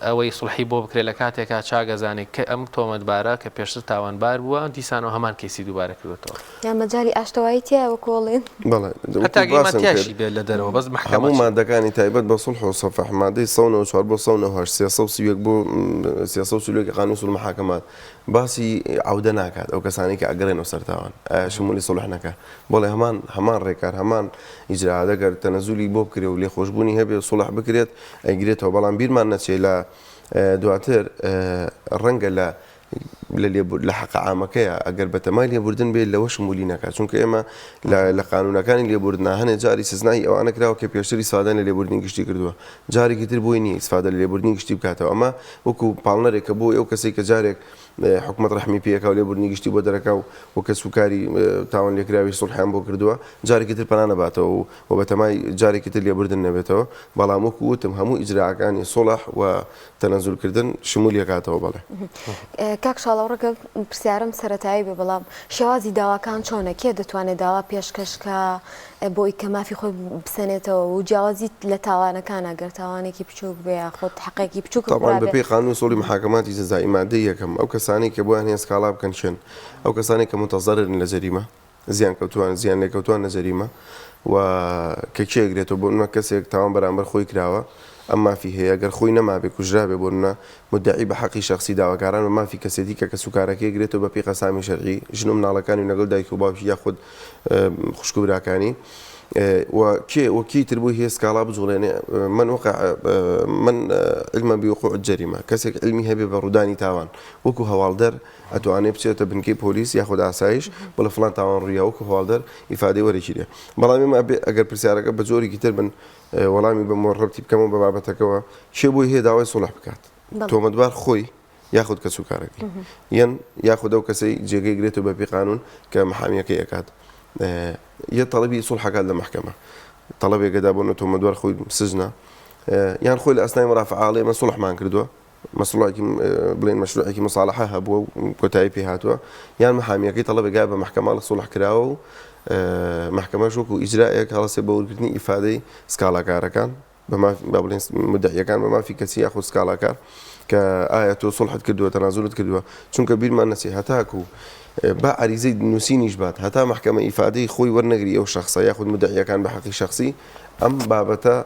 ئەوەی سوڵحی بۆ بکرێت لە کاتێکا چاک ئەزانێت کە ئەم تۆمەتبارە کە پێشتر تاوانبار بووە دیسانەوە هەمان کەیسی دووبارە کردۆتەوە. یان مەجالی ئاشتەوایی تیایە وەکو ئەڵێن؟ بەڵێ هەتا وەکو گەی باسم کرد تیاشی بێت لە دەرەوە بەس مەحکەمە هەموو چی؟ مادەکانی تایبەت بە سوڵح و سەفح مادەی 194 بۆ 198 331 بۆ 341 قانون اصول محاکمات باسی عەودە ناکات ئەو کەسانەی کە ئەگەڕێنەوە سەر تاوان ئایا شمولی سوڵح نەکا بەڵێ هەمان هەمان ڕێکار هەمان ئیجرائات ئەگەر تەنەزولی بۆ بکرێ و لێخۆشبوونی هەبێ و سوڵح بکرێت ئەیگرێتەوە بەڵام بیرمان نەچێ لە دواتر ڕەنگە لە لە لە حەقە عامەکەیە ئەگەر بەتەمای لێبوردن بێت لەوە شمولی نەکات چونکە ئێمە لە قانونەکانی لێبوردنا هەنێ جاری سزنای ئەوانە کراوە کە پێشتر ئیسفادەیان لە لێبوردنی گشتی کردووە جارێکی تر بۆی نییە ئیسفادە لە لێبوردنی گشتی بکاتەوە ئەمە وەکو پاڵنەرێکە بۆ ئەو کەسەی کە جارێک حکومەت ڕەحمی پێکا و لێبوردنی گشتی بۆ دەرەکا و و کەسوکاری تاوان لێکراوی سوڵحیان بۆ کردووە جارێکی تر پەنا نەباتەوە و و بەتەمای جارێکی تر لێبوردن نەبێتەوە بەڵام وەکو وتم هەموو ئیجرائەکانی سوڵح و تەنەزول کردن شمولی ئەکاتەوە بەڵێ. کاک شاڵاو ڕەنگە پرسیارم سەرەتایی بێ بەڵام شێوازی داواکان چۆنە کێ دەتوانێت داوا پێشکەش کا بۆی کە مافی خۆی بسەنێتەوە و جیاوازی لە تاوانەکانە گەر تاوانێکی بچووک بێ یاخود حەقێکی بچووک تەبعەن خورابێ. بەپێی قانونی اصولی محاکماتی جزائی مادەی یەکەم ئەو کەسانەی کە بۆیان هەیە سکاڵا بکەن کێن؟ ئەو کەسانەی کە متضررن لە جەریمە. زیانکەوتووان زیان لێکەوتووان لە جەریمە و کە کێ ئەگرێتەوە بۆ نمونە کەسێک تاوان بەرامبەر خۆی کراوە ئەم مافی هەیە گەر خۆی نەمابێ کوژرابێ بۆ نمونە مدعی بە حەقی شەخسی داواکاران بە مافی کەسێتی کە کەسوکارەکەی ئەگرێتەوە بە پێی قەسامی شەرعی ژن و مناڵەکانی و لەگەڵ دایک و باوکی یاخود خوشک و براکانی و کێ و کێی تر بۆی هەیە سکاڵا بجوڵێنێ من وقع من علم بوقوع الجریمە کەسێک علمی هەبێ بە ڕوودانی تاوان وەکو هەواڵدەر ئەتوانێ بچێتە بنکەی پۆلیس یاخود ئاسایش بڵێ فڵان تاوان ڕوویا وەکو هەواڵدەر ئیفادەی وەرەگیرێ بەڵام ئێمە ئەبێ ئەگەر پرسیارەکە بە جۆرێکی تر بن وەڵامی بەمەوە ڕەبتی بکەمەوە بە بابەتەکەوە کێ بۆی هەیە داوای سوڵح بکات تۆمەتبار خۆی یاخود کەسوکارەکەی یان یاخود ئەو کەسەی جێگەی گرێتەوە بەپێی قانون کە محامیەکەی ئەکات یە تەڵەبی سوڵح ئەکات لە مەحکەمە تەڵەبێکەدا بۆ نە تۆمەتبار خۆی سجنە یان خۆی لە ئەسنای مەرافعە ئەڵێ من سوڵحمان کردووە مەسڵێکی بڵێن مەشروعێکی مصالحە هەبووە و کۆتایی پێ هاتووە یان محامیەکەی تەڵەبێگا بە مەحکەمە لە سوڵح کراوە و مەحکەمەش وەکو ئیجرائێک هەڵەسێ بە وەرگرتنی ئیفادەی سکاڵاکارەکان بە مافی با بڵێین مدعیەکان بە مافی کەسی یاخود سکاڵاکار کە ئایا تۆ سوڵحت کردووە تەنازولت کردووە چونکە بیرمان نەچێ هەتاکو با عەریزەی نووسینیش بات هەتا مەحکەمە ئیفادەی خۆی وەرنەگری ئەو شەخسە یاخود مدعیەکان بە حەقی شەخسی ئەم بابەتە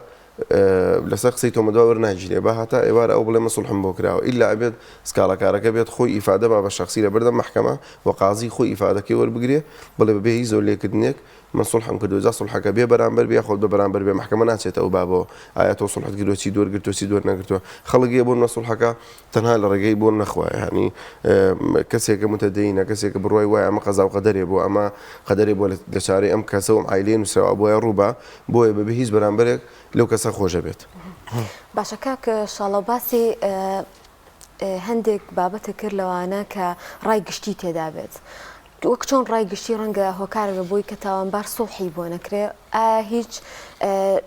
لەسەر قسەی تۆمەتبار وەرناگیرێ با هەتا ئێوارە ئەو بڵێ من سوڵحم بۆ کراوە ئیلا ئەبێت سکاڵاکارەکە بێت خۆی ئیفادە با بە شەخسی لە بەردەم مەحکەمە و قازی خۆی ئیفادەکەی وەربگرێ بڵێ بەبێ هیچ زۆر لێکردنێک من سوڵحم کردوە جا سوڵحەکە بێ بەرامبەر بێ یاخۆد بە بەرامبەر بێ مەحکەمە ناچێتە ئەو بابەوە ئایا تۆ سوڵحت کردوە چیت وەرگرتوە چیت وەرنەگرتوە خەڵک هەیە بۆ نمونە سوڵحەکە تەنها لە ڕێگەی بۆ نەخوا یانی کەسێکە متدەینە کەسێکە بڕوای وایە ئەمە قەزا و قەدەرێ بۆ ئەمە قەدەرێ بۆ لە چارەی ئەم کەسە و ئەم عایلەیە نووسراوە بۆیە ڕووبا بۆیە بەبێ هیچ بەرامبەرێک لەو کەسە خۆشە بێت. باشە کاک شاڵاو باسی هەندێک بابەتە کرد لەوانە کە ڕای گشتی تێدا بێت وەک چۆن ڕای گشتی ڕەنگە هۆکارێک بێت بۆی کە تاوانبار سوڵحی بۆ نەکرێ، ئایا هیچ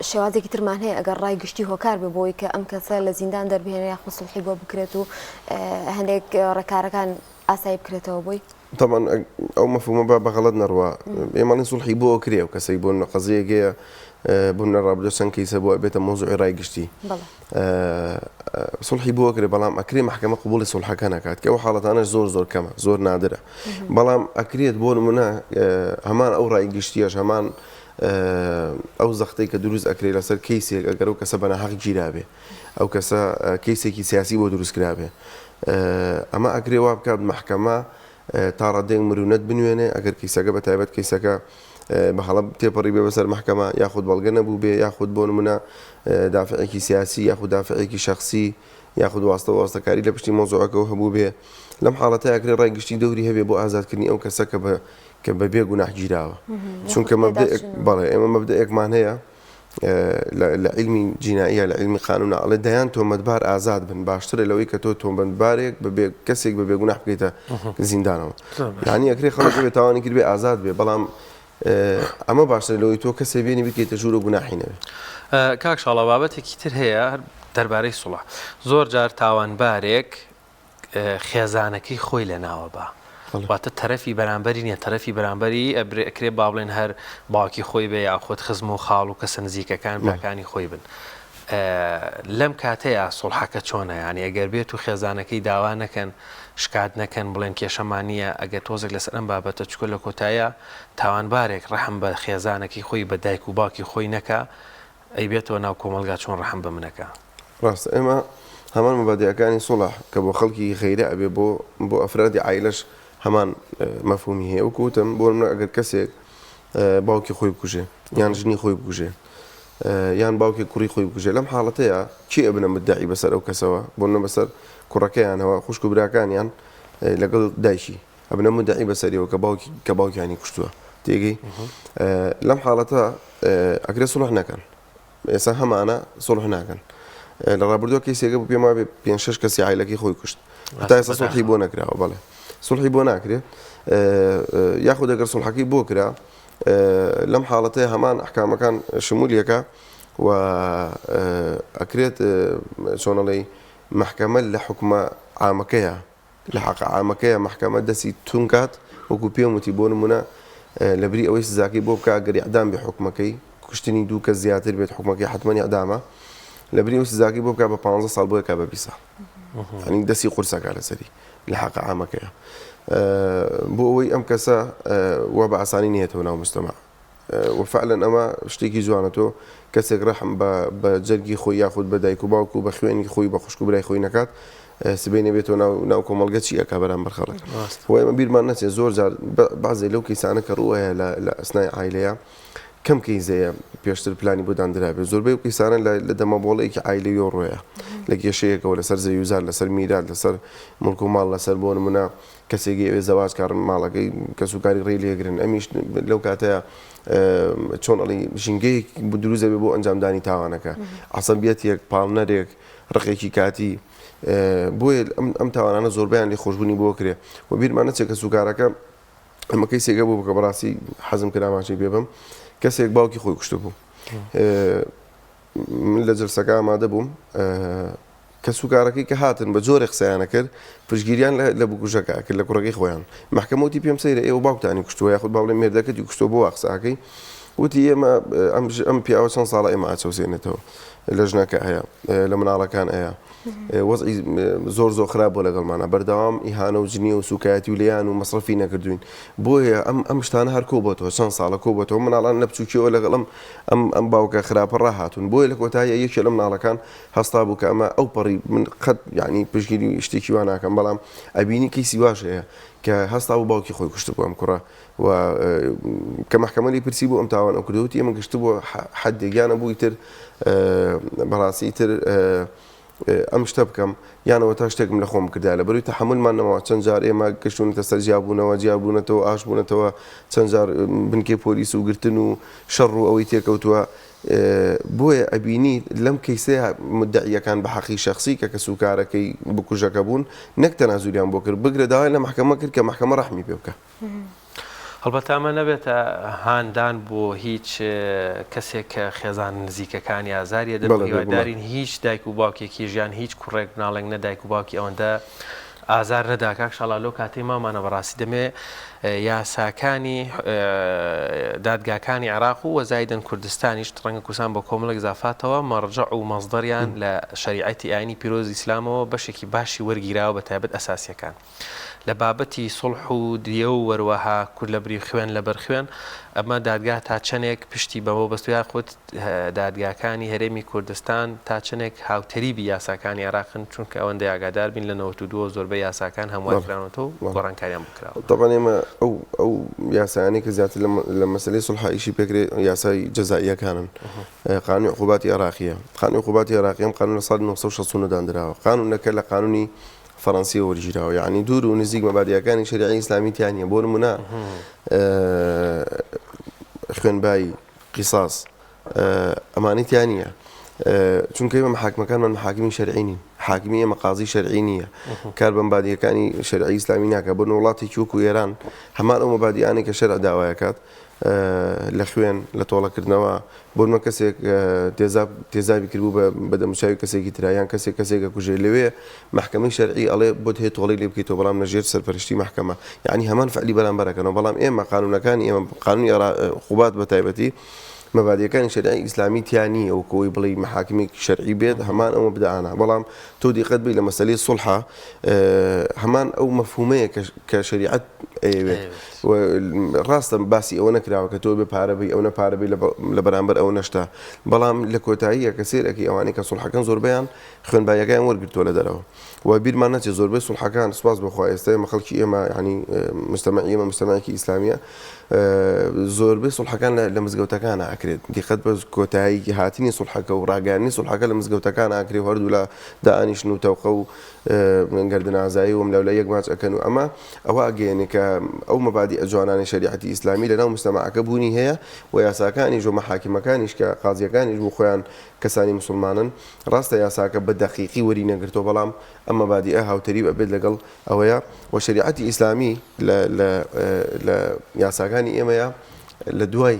شێوازێکی ترمان هەیە ئەگەر ڕای گشتی هۆکار بێ بۆی کە ئەم کەسە لە زیندان دەربهێنرێ یاخود سوڵحی بۆ بکرێت و هەندێک ڕێکارەکان ئاسایی بکرێتەوە بۆی؟ تەبعەن ئەو مەفهومە با بە غەڵەت نەڕوا ئێمە ئەڵێین سوڵحی بۆ ئەکرێ ئەو کەسەی بۆ نمونە قەزیەیەک هەیە بۆ نمونە ڕابردوو چەند کەیسە بۆ ئەبێتە مەوزوعی ڕای گشتی سوڵحی بۆ ئەکرێ بەڵام ئەکرێ مەحکەمە قبوڵی سوڵحەکە نەکات کە ئەو حاڵەتانەش زۆر زۆر کەمە زۆر نادرە بەڵام ئەکرێت بۆ نمونە هەمان ئەو ڕای گشتیەش هەمان ئەو زەختەی کە دروست ئەکرێ لەسەر کەیسێک ئەگەر ئەو کەسە بەناهەق گیرابێ ئەو کەسە کەیسێکی سیاسی بۆ دروست کرابێ ئەمە ئەکرێ وا بکات مەحکەمە تا ڕادەیەک مرونەت بنوێنێ ئەگەر کەیسەکە بە تایبەت کەیسەکە بە هەڵە تێپەڕی بێ بەسەر مەحکەمە یاخود بەڵگە نەبوو بێ یاخود بۆ نمونە دافعێکی سیاسی یاخود دافعێکی شخصی یاخود واستە واستەکاری لە پشتی مەوزوعەکەوە هەبوو بێ لەم حاڵەتە ئەکرێ ڕای گشتی دەوری هەبێ بۆ ئازادکردنی ئەو کەسە کە بە کە بە بێ گوناح گیراوە چونکە مەبدەئێک بەڵێ ئێمە مەبدەئێکمان هەیە لە عیلمی جینائیە لە عیلمی قانونا ئەڵێ دەیان تۆمەتبار ئازاد بن باشترە لەوەی کە تۆ تۆمەتبارێک بە بێ کەسێک بە بێگوناح بکەیتە زیندانەوە یعنی ئەکرێ خەڵک بێ تاوانی کردبێ ئازاد بێ بەڵام ئەمە باشترە لەوەی تۆ کەسێ بێنی بکەیتە ژوور و گوناحی نەبێ. کاک شاڵاو بابەتێکی تر هەیە هەر دەربارەی سوڵح زۆر جار تاوانبارێک خێزانەکەی خۆی لەناوە با واتە تەرەفی بەرامبەری نیە تەرەفی بەرامبەری ئەبرێ ئەکرێ با بڵێن هەر باوکی خۆی بێ یاخود خزم و خاڵ و کەسە نزیکەکان براکانی خۆی بن لەم کاتەیە سوڵحەکە چۆنە یانی ئەگەر بێت و خێزانەکەی داوا نەکەن شکات نەکەن بڵێن کێشەمان نییە ئەگەر تۆزێک لەسەر ئەم بابەتە چکە لە کۆتایە تاوانبارێک ڕەحم بە خێزانەکەی خۆی بە دایک و باوکی خۆی نەکا ئەی بێتەوە ناو کۆمەڵگا چۆن ڕەحم بە منەکا؟ ڕاستە ئێمە هەمان مەبادیئەکانی سوڵح کە بۆ خەڵکی غەیرە ئەبێ بۆ بۆ ئەفرادی عایلەش هەمان مەفهومی هەیە وەکو وتم بۆ نمونە ئەگەر کەسێک باوکی خۆی بکوژێ یان ژنی خۆی بکوژێ یان باوکێک کوڕی خۆی بکوژێ لەم حاڵەتەیە کێ ئەبنە مدعی بەسەر ئەو کەسەوە بۆ نمونە بەسەر کوڕەکەیانەوە خوشک و براکانیان لەگەڵ دایکی ئەبنە مدعی بەسەریەوە کە باوکی کە باوکیانی کوشتووە تێگەی لەم حاڵەتە ئەکرێ سڵح نەکەن ئێستا هەمانە سڵح ناکەن لە ڕابردووە کەیسێکە بوو پێم وابێ پێنج شەش کەسی عایلەکەی خۆی کوشت هەتا ئێستا سڵحی بۆ نەکراوە بەڵێ سڵحی بۆ ناکرێ یاخود ئەگەر سڵحەکەی بۆ کرا لەم حاڵەتەیە هەمان ئەحکامەکان شمولیەکە و ئەکرێت چۆنەڵی محکەمە لە حکومە عامەکەیە لە حەقە عامەکەیە مەحکەمە دەستی توند کات وەکو پێم وتی بۆ نمونە لەبری ئەوەی سزاکەی بۆ بکا گەر ئیعدام بێ حوکمەکەی کوشتنی دوو کەس زیاتر بێت حوکمەکەی حەتمەن ئیعدامە لەبری ئەو سزاکەی بۆ بکا بە 15 ساڵ بۆ یەکا بە 20 ساڵ یعنی دەستی قورسەکە لەسەری لە حەقە عامەکەیە. بۆ ئەوەی ئەم کەسە وا بە ئاسانی نەیەتەوە ناو مجتەمع. وە فعلەن ئەمە شتێکی جوانە تۆ کەسێک ڕەحم بە بە جەرگی خۆی یاخود بە دایک و باوک و بە خوێنی خۆی بە خوشک و برای خۆی نەکات سبەینێ بێتەوە ناو ناو کۆمەڵگە چی ئەکا بەرامبەر خەڵک وە ئێمە بیرمان نەچێت زۆر جار بەعزێ لەو کەیسانە کە ڕوو هەیە لە لە ئەسنای عایلەیە کەم کەیزەیە پێشتر پلانی بۆ داندرابێت زۆربەی ئەو کەیسانە لە لە دەمەبۆڵەیەکی عایلەویەوە ڕۆیە لە کێشەیەکەوە لەسەر زەویوزار لەسەر میرات لەسەر مڵک و ماڵ لەسەر بۆ نمونە کەسێک ئەیەوێ زەواج کا ماڵەکەی کەسوکاری ڕێی لێگرن ئەمیش لەو کاتەیە چۆن ئەڵی ژینگەیەک دروست دەبێ بۆ ئەنجامدانی تاوانەکە عەسەبیەتێک پاڵنەرێک ڕقێکی کاتی بۆیە ئەم تاوانانە زۆربیان لێ خۆشببوونی بۆ کرێ و بیرمان نەچێت کە سوکارەکە ئەمە کەیسێکە بوو کە بەڕاستی حەزم کرد ئاماژەی پێ بم کەسێک باوکی خۆی کوشتبوو من لە جلسەکە ئامادە بووم کەسوکارەکەی کە هاتن بە جۆرێک قسەیان ئەکرد پشتگیریان لە بکوژەکە ئەکرد لە کوڕەکەی خۆیان. مەحکەمە وتی پێم سەیرە ئێوە باوکتانی کوشتووە یاخود با بڵێم مێردەکەتی کوشتووە بۆ وا قسە ئەکەی؟ وتی ئێمە ئەم ئەم پیاوە چەند ساڵە ئێمە ئەچەوسێنێتەوە لە ژنەکە ئەیا لە مناڵەکان ئەیا وەزعی زۆر زۆر خراپ بۆ لەگەڵمانە بەردەوام ئیهانە و جنیە و سوکایەتی و لێیان و مەسرەفی نەکردوین بۆیە ئەم ئەم شتانە هەر کۆ بۆتەوە چەند ساڵە کۆ بۆتەوە مناڵان لە بچووکیەوە لەگەڵ ئەم ئەم ئەم باوکە خراپە ڕاهاتوون بۆیە لە کۆتاییە یەکێ لە مناڵەکان هەستا بوو کە ئەمە ئەو پەڕی من قەت یعنی پشتگیری شتێکی وا ناکەم بەڵام ئەبینی کەیسی واش هەیە کە هەستا بوو باوکی خۆی کوشتبوو ئەم کوڕە و کە مەحکەمە لێی پرسی بوو ئەم تاوان ئەو کردووە وتی ئێمە گەشتبووە حەدێک یانە بوو ئیتر بەڕاستی ئیتر ئەم شتە بکەم یانەوە تا شتێکم لە خۆم کردایە لە بەروی تەحەمولمان نەماوە چەند جار ئێمە گەشتونەتە سەر جیابوونەوە جیابوونەتەوە ئاش بوونەتەوە چەند جار بنکەی پۆلیس و گرتن و شەڕ و ئەوەی تێکەوتووە بۆیە ئەبینیت لەم کەیسەیا مودەعیەکان بە حەقی شەخسی کە کەسوکارەکەی بکوژەکە بوون نەک تەنازولیان بۆ کرد بگرە داوایان لە مەحکەمە کرد کە مەحکەمە ڕەحمی پێ بکا. هەڵبەتە ئەمە نەبێتە هاندان بۆ هیچ کەسێک کە خێزانە نزیکەکانی ئازاری ئەدەن و هیوادارین هیچ دایک و باوکێکیش یان هیچ کوڕێک مناڵێک نە دایک و باوکی ئەوەندە ئازار نەدا کاک شاڵاو لەو کاتەی مامانە بەڕاستی دەمێ یاساکانی دادگاکانی عێراق و وەزایدن کوردستانیش ڕەنگە کوردستان بە کۆمەڵێک زافاتەوە مەڕجع و مەصدەریان لە شەریعەتی ئاینی پیرۆزی ئیسلامەوە بەشێکی باشی وەرگیراوە بە تایبەت ئەساسیەکان لە بابەتی سوڵح و دیە و وەروەها کورد لە بری خوێن لەبەر خوێن ئەمە دادگا تا چەنێک پشتی بەمە بەستوە یاخود دادگاکانی هەرێمی کوردستان تا چەنێک هاوتەریبی یاساکانی عێراقن چونکە ئەوەندەی ئاگادار بین لە 92 ەوە زۆربەی یاساکان هەموار کراونەتەوە و گۆڕانکاریان بۆ کراوە. تەبعەن ئێمە ئەو ئەو یاسایانەی کە زیاتر لە مەسەلەی سوڵحا ئیشی پێکرێ یاسای جەزائیەکانن قانونی عقوباتی عێراقیە قانونی عقوباتی عێراقی ئەم قانونە ساڵی 969 داندراوە قانونەکە لە قانونی فەرەنسیەوە وەرگیراوە یەعنی دوور و نزیک مەبادیەکانی شەریعەی ئیسلامی تیا نیە بۆ نمونە خوێنبایی قیساس ئەمانەی تیا نییە چونکە ئێمە محاکمەکانمان محاکمی شەرعی نین حاکمی ئێمە قازی شەرعی نییە کار بە مەبادیەکانی شەرعی ئیسلامی ناکە بۆ وڵاتێکی وەکو ئێران هەمان ئەو مەبادیانەی کە شەرع داوایەکات لە خوێن، لە تۆڵەکردنەوە، بۆ نمونە کەسێک تێزاب تێزابی کردبوو بە بە دەموچاوی کەسێکی ترا یان کەسێک کەسێک ئەکوژێ لەوێ مەحکەمەی شەرعی ئەڵێ بۆت هەیە تۆڵەی لێ بکەیتەوە بەڵام لە ژێر سەرپەرشتی مەحکەمە یەعنی هەمان فعلی بەرامبەر ئەکەنەوە بەڵام ئێمە قانونەکانی ئێمە قانونی عقوبات بە تایبەتی مەبادیەکانی شەریعەی ئیسلامی تیا نییە وەکو ئەوەی بڵێی مەحاکمێکی شەرعی بێت هەمان ئەو مەبدەئانە بەڵام تۆ دیقەت بەی لە مەسەلەی سوڵحا هەمان ئەو مەفهومەیە کە شەریعەت ئەیەوێت ڕاستە باسی ئەوە نەکراوە کە تۆ بێ پارە بی ئەونە پارە بی لە بەرامبەر ئەو نەشتا بەڵام لە کۆتاییە کە سێر ئەکەی ئەوانەی کە سوڵحەکەن زۆربەیان خوێنباییەکەیان وەرگرتووە لە دەرەوە و بیرمان نەچێت زۆربەی سوڵحەکان سوپاس بۆ خوا ئێستا ئێمە خەڵکی ئێمە یعنی مجتەمەعی ئێمە مجتەمەعێکی ئیسلامیە زۆربەی سوڵحەکان لە مزگەوتەکان ئاکرێت دیقەت بە کۆتایی هاتنی سوڵحەکە و ڕاگەیاندنی سوڵحەکە لە مزگەوتەکان ئاکرێ و هەردوولا دائەنیشن و تەوقە و گەردن ئازایی و ئەملاولا یەک ماچ ئەکەن و ئەمە ئەوە ئەگەیەنێ کە ئەو مەبادیئە جوانانەی شەریعەتی ئیسلامی لەناو مجتەمەعەکە بوونی هەیە و یاساکانیش و مەحاکمەکانیش کە قازیەکانیش بۆ خۆیان کەسانی موسڵمانن ڕاستە یاساکە بە دەقیقی وەری نەگرتووە بەڵام ئەم مەبادیئە هاوتەریب ئەبێت لەگەڵ ئەوەیە و شەریعەتی ئیسلامی لە لە لە یاساکانی ئێمەیە لە دوای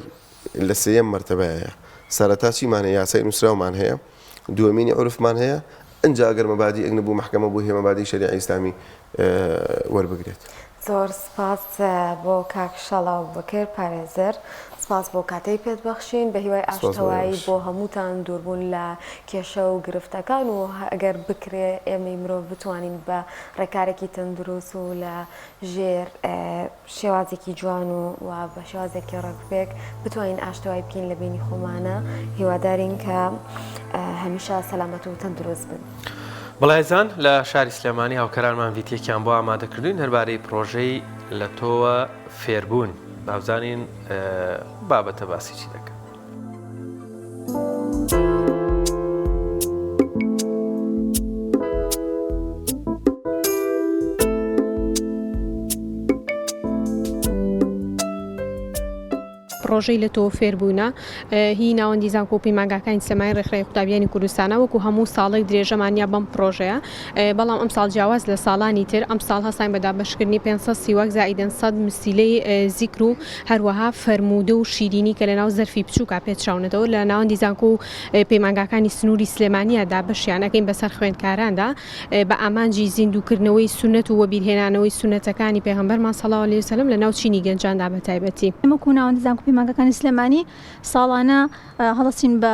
لە سێیەم مەرتەبەیە سەرەتا چیمان هەیە یاسای نووسراومان هەیە دووەمینی عورفمان هەیە ئنجا ئەگەر مەبادیئێک نەبوو مەحکەمە بۆی هەیە مەبادیئی شەریعەی ئیسلامی وەربگرێت. زۆر سپاس بۆ کاک شاڵاو بەکر پارێزەر. سپاس بۆ کاتەی پێت بەخشین، بە هیوای ئاشتەوایی بۆ هەمووتان، دووربوون لە کێشە و گرفتەکان و ئەگەر بکرێ ئێمەی مرۆڤ بتوانین بە ڕێکارێکی تەندروست و لە ژێر شێوازێکی جوان و و بە شێوازێکی ڕێکوپێک بتوانین ئاشتەوایی بکەین لە بینی خۆمانە هیوادارین کە هەمیشە سەلامەت و تەندروست بن. بەڵێزان لە شاری سلێمانی هاوکارانمان ڤیتیەکیان بۆ ئامادەکردوین هەربارەی پرۆژەی لە تۆوە فێربوون بابزانین بابەتە باسی چی دەکەن. پڕۆژەی لە تۆوە فێربوونە هی ناوەندی زانکۆ و پەیمانگاکانی سلێمانی ڕێکخراوی قوتابیانی کوردستانە وەکو هەموو ساڵێک درێژەمان یا بەم پڕۆژەیە بەڵام ئەمساڵ جیاواز لە ساڵانی تر ئەمساڵ هەستاین بە دابەشکردنی 500 سیواک زائیدەن 100 مسیلەی زیکر و هەروەها فەرموودە و شیرینی کە لەناو زەرفی بچووکا پێچراونەتەوە لە ناوەندی زانکۆ و پەیمانگاکانی سنووری سلێمانیا دابەشیان ئەکەین بەسەر خوێندکاراندا بە ئامانجی زیندووکردنەوەی سوننەت و وەبیرهێنانەوەی سوننەتەکانی پێغەمبەرمان صلی اللە علیە وسلم لەناو چینی گەنجاندا بە تایبەتی. ئێمە وەکو ناوەندی زانکۆ پەیمانگاکانی سلێمانی ساڵانە هەڵەسین بە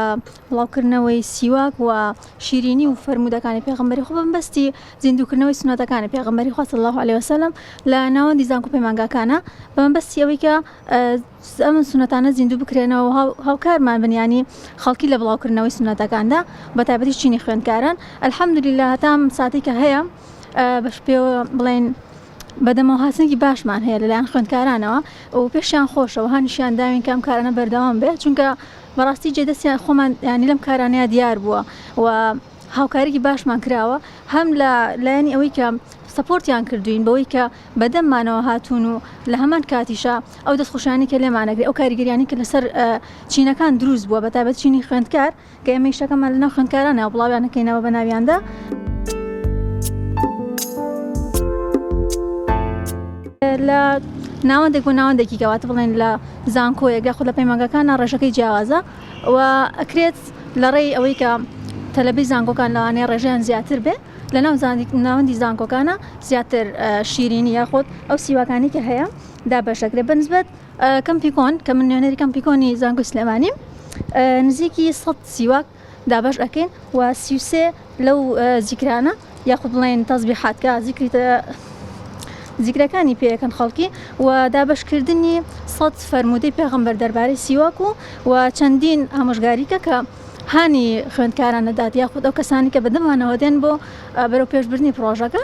بڵاوکردنەوەی سیواک و شیرینی و فەرموودەکانی پێغەمبەری خوا بە مەبەستی زیندووکردنەوەی سوننەتەکانی پێغەمبەری خوا صلی اللە علیە وسلم لە ناوەندی زانکۆ پەیمانگاکانە بە مەبەستی ئەوەی کە ئەم سوننەتانە زیندوو بکرێنەوە و هاوکارمان بن یانی خەڵکی لە بڵاوکردنەوەی سوننەتەکاندا بە تایبەتی چینی خوێندکاران الحمدللە هەتا ئەم ساتەی کە هەیە بەش پێوە بڵێن بەدەمەوە هاتنێکی باشمان هەیە لەلایەن خوێندکارانەوە و پێشیان خۆشەوە هانیشیان داوین کە ئەم کارانە بەردەوام بێت چونکە بەڕاستی جێ دەستیان خۆمان ینی لەم کارانەیە دیار بووە و هاوکاریی باشمان کراوە هەم لە لایەنی ئەوەی کە سەپۆرتیان کردوین بەوەی کە بەدەممانەوە هاتوون و لە هەمان کاتیشا ئەو دەستخۆشیانەی کە لێمان ئەگرێ ئەو کاریگەریانەی کە لەسەر چینەکان دروست بووە بە تایبەت چینی خوێندکار کە ئێمە ئیشەکەمان لەناو خوێندکارانە بڵاویان ئەکەینەوە بە ناویاندا. لە ناوەندێک بۆ ناوەندێکی کەواتە بڵێن لە زانکۆیەک یاخود لە پەیمانگاکانە ڕێژەکەی جیاوازە و ئەکرێت لە ڕێی ئەوەی کە تەلەبەی زانکۆکان لەوانەیە ڕێژەیان زیاتر بێ لە ناو ناوەندی زانکۆکانە زیاتر شیرینی یاخود ئەو سیواکانی کە هەیە دابەش دەکرێت بە نسبەت کەمپی کۆن کە من نوێنەری کەمپی کۆنی زانکۆی سلێمانیم نزیکی 100 سیواک دابەش ئەکەین و 33 لەو زیکرانە یاخود بڵێن تەزبیحات کە زیکری زیکرەکانی پێەکەن خەڵکی و دابەشکردنی 100 فەرموودەی پێغەمبەر دەربارەی سیواک و و چەندین ئامۆژگاریکە کە هانی خوێندکاران دەدات یاخود ئەو کەسانی کە بەدەمانەوە دێن بۆ بەرەو پێشبردنی پڕۆژەکە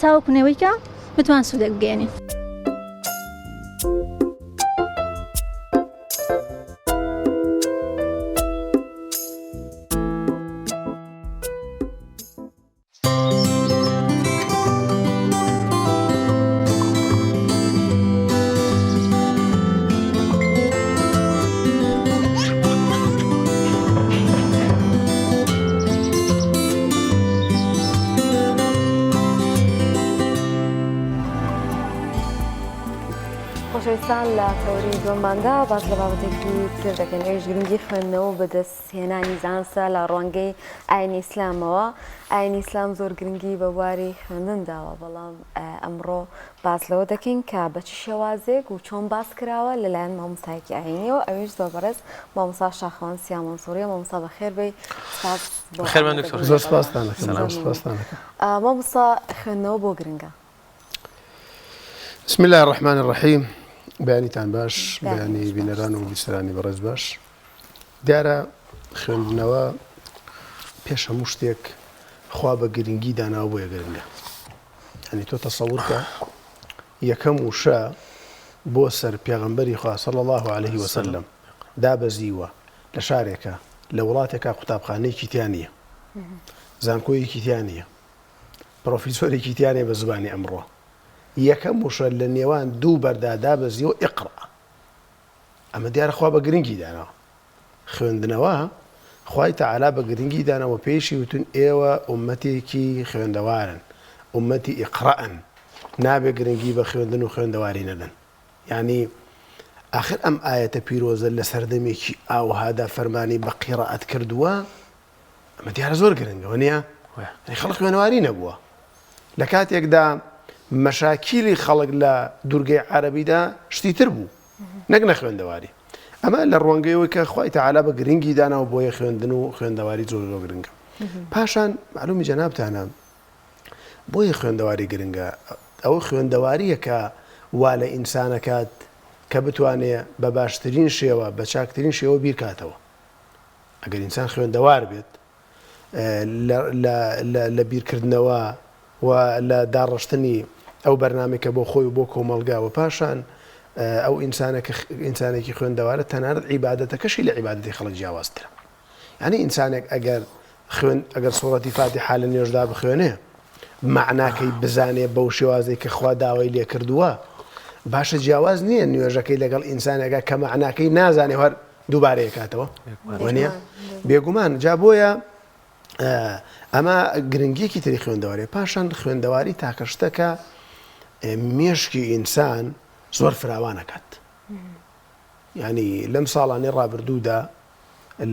تاوەکو نێوەی کە بتوان سوودێک بگەێنین. خۆشەویستان لە تەوەری دووەماندا باس لە بابەتێکی تر دەکەین ئەویش گرنگی خوێندنەوە و بەدەستهێنانی زانستە لە ڕوانگەی ئاینی ئیسلامەوە ئاینی ئیسلام زۆر گرنگی بە بواری خوێندن داوە بەڵام ئەمڕۆ باس لەوە دەکەین کە بە چ شێوازێک و چۆن باس کراوە لەلایەن مامۆستایەکی ئایینیەوە ئەویش زۆر بەڕێز مامۆستا شاخەوان سیا مەنسووریە مامۆستا بەخێر بێی سپاس بۆ بەخێربێن دکتۆر. زۆر سپاستان دەکەم زۆر سپاستان دەکەم. مامۆستا خوێندنەوە بۆ گرنگە؟ بسم اللە الرحمن الرحیم بەیانیتان باش بەیانی بینەران و بیسەرانی بەڕێز باش دیارە خوێندنەوە پێش هەموو شتێک خوا بە گرنگی داناوە بۆیە گرنگە یعنی تۆ تەسەور کە یەکەم وشە بۆ سەر پێغەمبەری خوا صلی الله علیه وسلم دابەزیوە لە شارێکە لە وڵاتێکا قوتابخانەیەکی تیا نییە زانکۆیەکی تیا نییە پرۆفیسۆرێکی تیا نییە بە زبانی ئەمڕۆ یەکەم وشە لە نێوان دوو بەردا دابەزیوە اقرا ئەمە دیارە خوا بە گرنگی داناوە خوێندنەوە، خوای تەعالا بە گرنگی داناوە پێیشی وتون ئێوە ئوممەتێکی خوێندەوارن، ئوممەتی ئیقرەئن، نابێ گرنگی بە خوێندن و خوێندەواری نەدەن. یانی ئاخر ئەم ئایەتە پیرۆزە لە سەردەمێکی ئاوهادا فەرمانی بە قیرائەت کردووە، ئەمە دیارە زۆر گرنگە وەنیە؟ یانی خەڵک خوێنەواری نەبووە. لە کاتێکدا مەشاکیلی خەڵک لە دوورگەی عەرەبیدا شتی تر بوو. نەک نەخوێندەواری. ئەمە لە ڕوانگەی ئەوەی کە خوای تەعالا بە گرنگی داناوە بۆیە خوێندن و خوێندەواری زۆر زۆر گرنگە. پاشان مەعلومی جەنابتانە بۆیە خوێندەواری گرنگە ئەوە خوێندەواریە کە وا لە ئینسانەکات کە بتوانێ بە باشترین شێوە بە چاکترین شێوە بیرکاتەوە ئەگەر ئینسان خوێندەوار بێت لە بیرکردنەوە و لە داڕشتنی ئەو بەرنامەی کە بۆ خۆی و بۆ کۆمەڵگا و پاشان ئەو ئینسانە کە ئینسانێکی خوێندەوارە تەنانەت عیبادەتەکەشی لە عیبادەتی خەڵک جیاوازترە. یانی ئینسانێک ئەگەر خوێن ئەگەر سوڕەتی فاتیحا لە نوێژدا بخوێنێ مەعناکەی بزانێ بەو شێوازەی کە خوا داوای لێ کردووە باشە جیاواز نییە نوێژەکەی لەگەڵ ئینسانێکا کە مەعناکەی نازانێ هەر دووبارەیە کاتەوە وەنیە بێگومان جا بۆیە ئەمە گرنگیەکی تری خوێندەواری پاشان خوێندەواری تاکە شتەکە مێشکی ئینسان زۆر فراوانەکات ینی لەم ساڵانی ڕابردوودا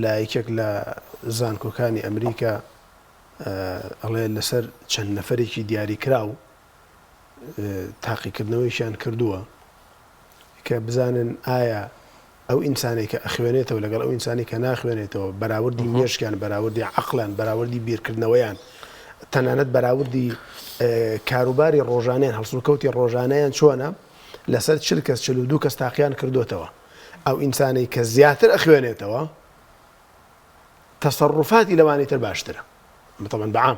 لە یەکێک لە زانکۆکانی ئەمریکا ئەڵێ لەسەر چەند نەفەرێکی دیاریکراو تاقیکردنەوەیشیان کردووە کە بزانن ئایا ئەو ئینسانەی کە ئەخوێنێتەوە لەگەڵ ئەو ئینسانی کە ناخوێنێتەوە بەراوردی مێشکیان بەراوردی عەقڵیان بەراوردی بیرکردنەوەیان تەنانەت بەراوردی کاروباری ڕۆژانیان هەڵسوکەوتی ڕۆژانەیان چۆنە لەسەر چل کەس 42 کەس تاقیان کردوتەوە ئەو ئینسانەی کە زیاتر ئەخوێنێتەوە تەسەڕوفاتی لەوانی تر باشترە طبعا بەعام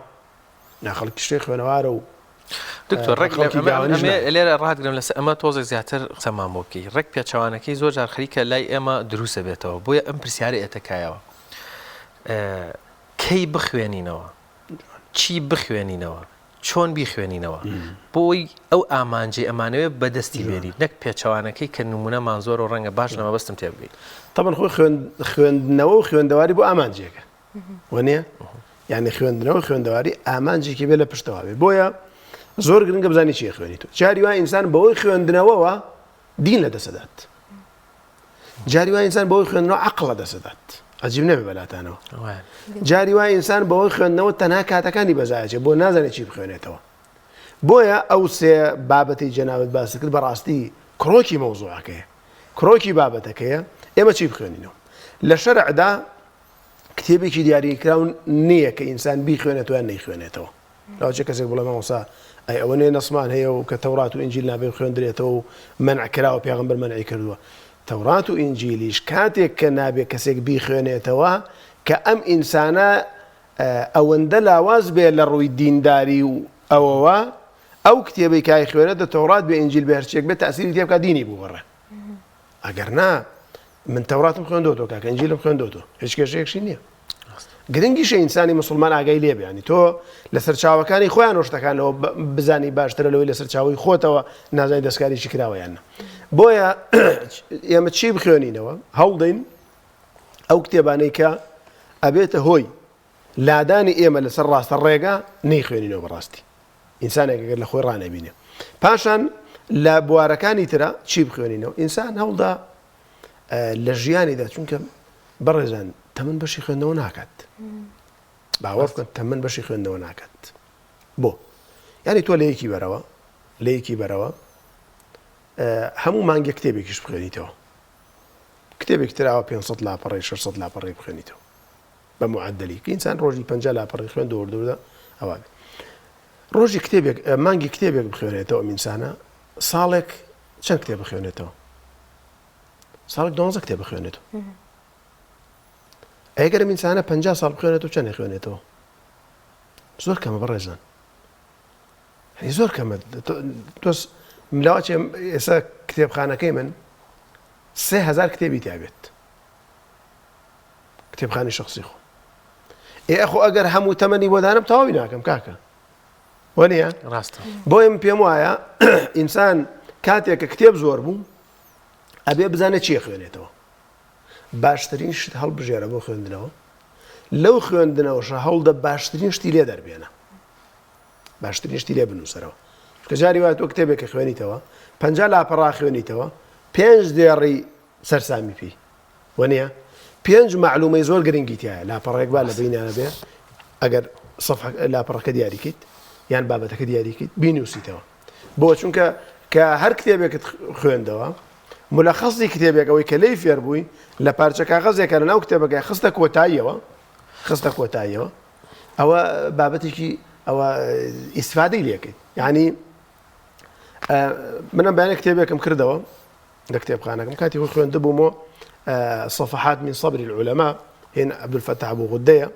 نا خەڵکی شتێ خوێنەوارە و دکتۆر ڕێک لێرە ڕاتگرم لەسەر ئەمە تۆزێک زیاتر قسەمان بۆ بکەی ڕێک پێچەوانەکەی زۆر جار خەریکە لای ئێمە دروستە بێتەوە بۆیە ئەم پرسیارە ئێتەکایەوە کەی بخوێنینەوە چی بخوێنینەوە چۆن بیخوێنینەوە بۆی ئەو ئامانجەی ئەمانەوێت بەدەستی بێنین نەک پێچەوانەکەی کە نمونەمان زۆر و ڕەنگە باش لە مەبەستم تێبگەیت. تەبعەن خۆی خوێندنەوە و خوێندەواری بۆ ئامانجێکە وەنیە؟ یعنی خوێندنەوە خوێندەواری ئامانجێکی بێ لە پشتەوە بێ بۆیە زۆر گرنگە بزانی چی خوێنیت جاری وا ئینسان بەوەی خوێندنەوەوە دین لە دەسەدات جاری وا ئینسان بەوەی خوێندنەوە عەقڵ لە دەسەدات عجیب نەبێ بەلاتانەوە جاری وا ئینسان بەوەی خوێندنەوە تەنها کاتەکانی بەزایچێ بۆ نازانێت چی بخوێنێتەوە بۆیە ئەو سێ بابەتی جەنابەت باس کرد بەڕاستی کرۆکی مەوزوعەکەیە کرۆکی بابەتەکەیە ئێمە چی بخوێنینەوە لە شەرعدا کتێبێکی دیاریکراو نییە کە ئینسان بیخوێنێتەوە یان نەیخوێنێتەوە لەوچە کەسێک بڵێ مامۆستا ئەی ئەوە نێ نەسمان هەیە و کە تەورات و ئینجیل نابێ بخوێندرێتەوە و مەنع کراوە پێغەمبەر مەنعی کردووە تەورات و ئینجیلیش کاتێک کە نابێ کەسێک بیخوێنێتەوە کە ئەم ئینسانە ئەوەندە لاواز بێ لە ڕووی دینداری و ئەوەوە ئەو کتێبەی کای خوێنێتە تەورات بێ ئینجیل بێ هەرچیەک بێ تاسیری تێ بکات دینی بگۆڕێ ئەگەر نا من تەوراتم خوێندۆتەوە کاکە ئینجیلم خوێندۆتەوە هیچ کێشەیەکشی نییە گرنگیشە ئینسانی مسلمان ئاگای لێ بیانی تۆ لە سەرچاوەکانی خۆیان شتەکانەوە بزانی باشترە لەوەی لە سەرچاوی خۆتەوە نازانی دەستکاریی کراوە یان بۆیە ئێمە چی بخوێنینەوە هەوڵدەین ئەو کتێبانەی کە ئەبێتە هۆی لادانی ئێمە لەسەر ڕاستە ڕێگا نەیخوێنینەوە بەڕاستی ئینسانێک گەر لە خۆی ڕانەبینێ پاشان لە بوارەکانی ترە چی بخوێنینەوە ئینسان هەوڵدا لە ژیانیدا چونکە بەڕێزان تەمەن بەشی خوێندنەوە ناکات باوەڕ بکەن تەمەن بەشی خوێندنەوە ناکات بۆ یعنی تۆ لە یەکی بەرەوە لە یەکی بەرەوە هەموو مانگێک کتێبێکیش بخوێنیتەوە کتێبێک تراوە 500 لاپەڕی 600 لاپەڕی بخوێنیتەوە بە معەدەلی کە ئینسان ڕۆژی 50 لاپەڕی خوێن دۆردوردە ئەوە بێت ڕۆژی کتێبێک مانگی کتێبێک بخوێنێتەوە ئەم ئینسانە ساڵێک چەند کتێب بخوێنێتەوە ساڵێک دوانزە کتێب بخوێنێتەوە ئەگەر ئەم ئینسانە 50 ساڵ بخوێنێتەوە چەند خوێنێتەوە زۆر کەمە بەڕێزان هەنی زۆر کەمە تۆس لەوەچێ ئێستا کتێبخانەکەی من 3000 کتێبی تیابێت کتێبخانی شخصی خۆ ئێ ئەخۆ ئەگەر هەموو تەمەنی بۆ دانم تەواوی ناکەم کاکە وەنیە ڕاستە بۆیە من پێم وایە ئینسان کاتێک کە کتێب زۆر بوو ئەبێ بزانێت چیە خوێنێتەوە باشترین شت هەڵبژێرە بۆ خوێندنەوە لەو خوێندنەوەشە هەوڵدە باشترین شتی لێ دەربێنە باشترین شتی لێ بنووسەرەوە چونکە جاری وایە تۆ کتێبێک کە خوێنیتەوە پ لاپەڕا خوێنیتەوە پێنج دێڕی سەرسامی پێی وەنیە پێنج مەعلومەی زۆر گرنگی تیایە لاپەڕەیەک با لە بەینیانە بێ ئەگەر سەفحە لاپەڕەکە دیاریکەیت یان بابەتەکە دیاریکەیت بینوسیتەوە بۆ چونکە کە هەر کتێبێکت خوێندەوە. ملەخەسی کتێبێک ئەوەی کە لێی فێر بووی لە پارچە کاغەزێکە لە ناو کتێبەکەی خستە کۆتاییەوە خستە کۆتاییەوە ئەوە بابەتێکی ئەوە ئیسفادەی لێکەیت یعنی منم بەیانە کتێبێکم کردەوە لە کتێبخانەکەم کاتی خۆی خوێندبوومەوە صفحات من صبر العلماء هێن عبدالفتاح ابو غدەیە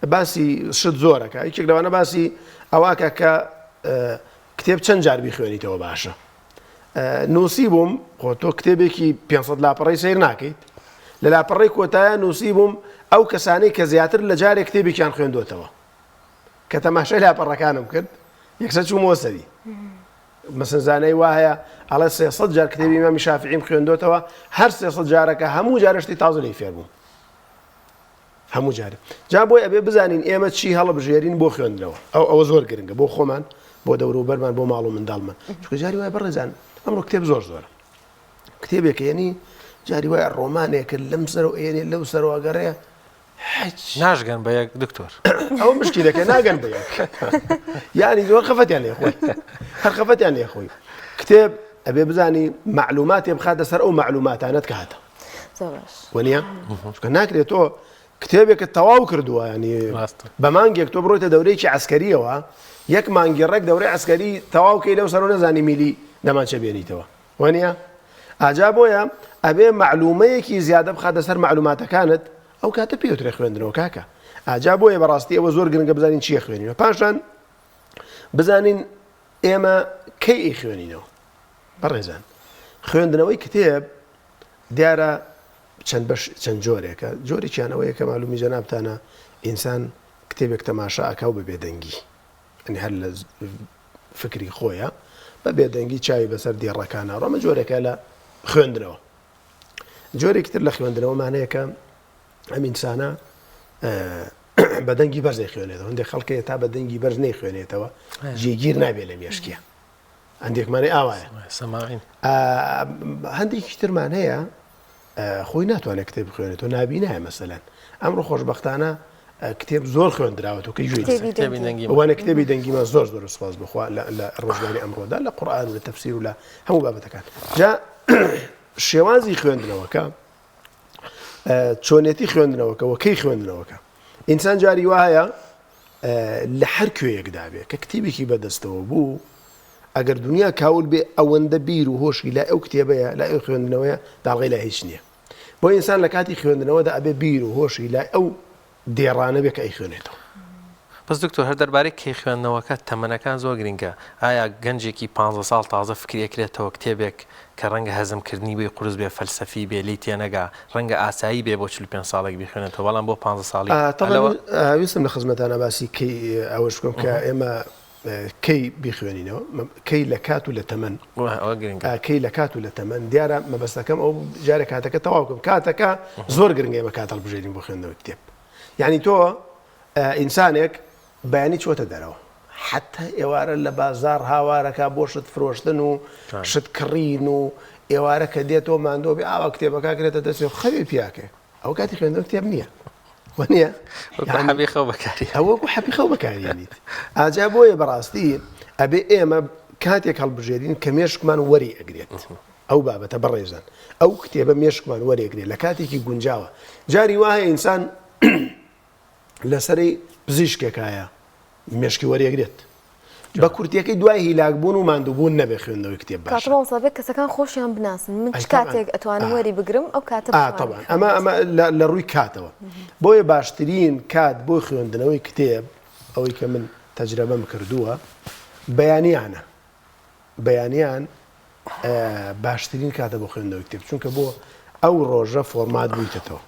باسی شت زۆرەکە یەکێک لەوانە باسی ئەوواکە کە کتێب چەند جار بیخوێنیتەوە باشە نووسی بووم خۆ تۆ کتێبێکی 500 لاپەڕەی سیر ناکەیت لە لاپەڕەی کۆتایە نووسی بووم ئەو کەسانەی کە زیاتر لە جارێک کتێبێکیان خوێندوتەوە کە تەماشای لاپەڕەکانم کرد یەکسەر چوومەوە سەری مەسەن زانای وا هەیە ئەڵێ 300 جار کتێبی ئیمامی شافعیم خوێندۆتەوە هەر 300 جارەکە هەموو جارە شتی تازە لێی فێر بووم هەموو جارێ جا بۆی ئەبێ بزانین ئێمە چی هەڵبژێرین بۆ خوێندنەوە ئەو ئەوە زۆر گرنگە بۆ خۆمان بۆ دەوروبەرمان بۆ ماڵ و منداڵمان چونکە جاری وایە بەڕێزان ئەمڕۆ کتێب زۆر زۆرە کتێبێکە یعنی جاری وایە ڕۆمانێکە لەم سەرەوە ئێنێ لەو سەرەوە گەڕێ هیچ ناشگەن بە یەک دکتۆر ئەوە مشکلەکە ناگەن بە یەک یعنی زۆر خەفەتیان لێ خۆی هەر خەفەتیان لێ خۆی کتێب ئەبێ بزانی معلوماتێ بخاتە سەر ئەو معلوماتانەت کە هاتە وەنیە چونکە ناکرێت تۆ کتێبێکت تەواو کردووە ینی بە مانگێک تۆ بڕۆیتە دەورەیەکی عسکەریەوە یەک مانگی ڕێک دەورەی عسکەری تەواو کەی لەو سەرۆ نەزانی میلی دەمانچە بێنیتەوە وەنیە ئاجا بۆیە ئەبێ مەعلومەیەکی زیادە بخاتە سەر مەعلوماتەکانت ئەو کاتە پێوترێ خوێندنەوە کاکە ئاجا بۆیە بەڕاستی ئەوە زۆر گرنگە بزانین چیە خوێنینەوە پاشان بزانین ئێمە کەی ئەیخوێنینەوە بەڕێزان خوێندنەوەی کتێب دیارە چەند بەش چەند جۆرێکە جۆرێکیان ئەوەیە کە مالومی جەنابتانە ئینسان کتێبێک تەماشا ئەکا و بە بێدەنگی یعنی هەر لە فکری خۆیە بە بێدەنگی چاوی بەسەر دێڕەکانە ڕۆمە جۆرێکە لە خوێندنەوە جۆرێکی تر لە خوێندنەوەمانەیە کە ئەم ئینسانە بە دەنگی بەرز خوێنێتەوە هەندێک خەڵکەیە تا بە دەنگی بەرز نەیخوێنێتەوە جێگیر نابێت لە مێشکیە هەندێکمانەی ئاوایە هەندێکی ترمان هەیە خۆی ناتوانێت کتێب بخوێنێتەوە نابینایە مەسەلەن ئەمڕۆ خۆشببختانە کتێب زۆر خوێندراوەتەوە کە گوێی وانە کتێبی دەنگیمان زۆر زۆر سپاس بخوا لە ڕۆژگاری ئەمڕۆدا لە قورآن و لە تەفسیر و لە هەموو بابەتەکان جا شێوازی خوێندنەوەکە چۆنێتی خوێندنەوەکە وە کەی خوێندنەوەکە ئینسان جاری وایە لە هەر کوێیەکدا بێ کە کتێبێکی بەدەستەوە بوو ئەگەر دنیا کاول بێ ئەوەندە بیر و هۆشی لای ئەو کتێبەیە لای ئەو خوێندنەوەیە داڵغەی لای هیچ نییە بۆ ئینسان لە کاتی خوێندنەوەدا ئەبێ بیر و هۆشی لای ئەو دێڕانە بێ کە ئەیخوێنێتەوە. بەس دکتۆر هەر دەربارەی کەی خوێندنەوەکە تەمەنەکان زۆر گرنگە ئایا گەنجێکی پانزە ساڵ تازە فکری ئەکرێتەوە کتێبێک کە ڕەنگە هەزم کردنی بۆی قورس بێ فەلسەفی بێ لێی تێنەگا ڕەنگە ئاسایی بێ بۆ 45 ساڵێک بیخوێنێتەوە بەڵام بۆ پانزە ساڵی تەبعەن ویستم لە خزمەتانا باسی کەی ئەوەش بکەم کە ئێمە کەی بیخوێنینەوە کەی لە کات و لە تەمەن کەی لە کات و لە تەمەن دیارە مەبەستەکەم ئەو جارێک کاتەکە تەواو بکەم کاتەکە زۆر گرنگە ئێمە کات هەڵبژێرین بۆ خوێندنەوەی کتێب یعنی تۆ ئینسانێک بەیانی چۆتە دەرەوە حتا ئێوارە لە بازار هاوارەکە بۆ شت فرۆشتن و شت کڕین و ئێوارە کە دێتەوە ماندووە بێ ئاوا کتێبەکە کرێتە دەستی و خەوی پیاکێ ئەو کاتی خوێندنەوە کتێب نییە وەنیە حەبی خەو بەکاری ئەوە وەکو حەبی خەو بەکارێنیت ئاجا بۆیە بەڕاستی ئەبێ ئێمە کاتێک هەڵبژێرین کە مێشکمان وەری ئەگرێت ئەو بابەتە بەڕێزان ئەو کتێبە مێشکمان وەرێگرێت لە کاتێکی گونجاوە جاری وا هەیە ئینسان لەسەری پزیشکێکایە مێشکی وەرێگرێت بە کورتیەکەی دوای هیلاک بوون و ماندوو بوون نەبێ خوێندنەوەی کتێب باشە. کاکە مامۆستا بێ کەسەکان خۆشیان بناسن من چ کاتێک ئەتوانم وەری بگرم ئەو کاتە ئا تەبعەن ئەمە ئەمە لە ڕووی کاتەوە بۆیە باشترین کات بۆ خوێندنەوەی کتێب ئەوەی کە من تەجرەبەم کردووە بەیانیانە بەیانیان باشترین کاتە بۆ خوێندنەوەی کتێب چونکە بۆ ئەو ڕۆژە فۆرمات بوویتەتەوە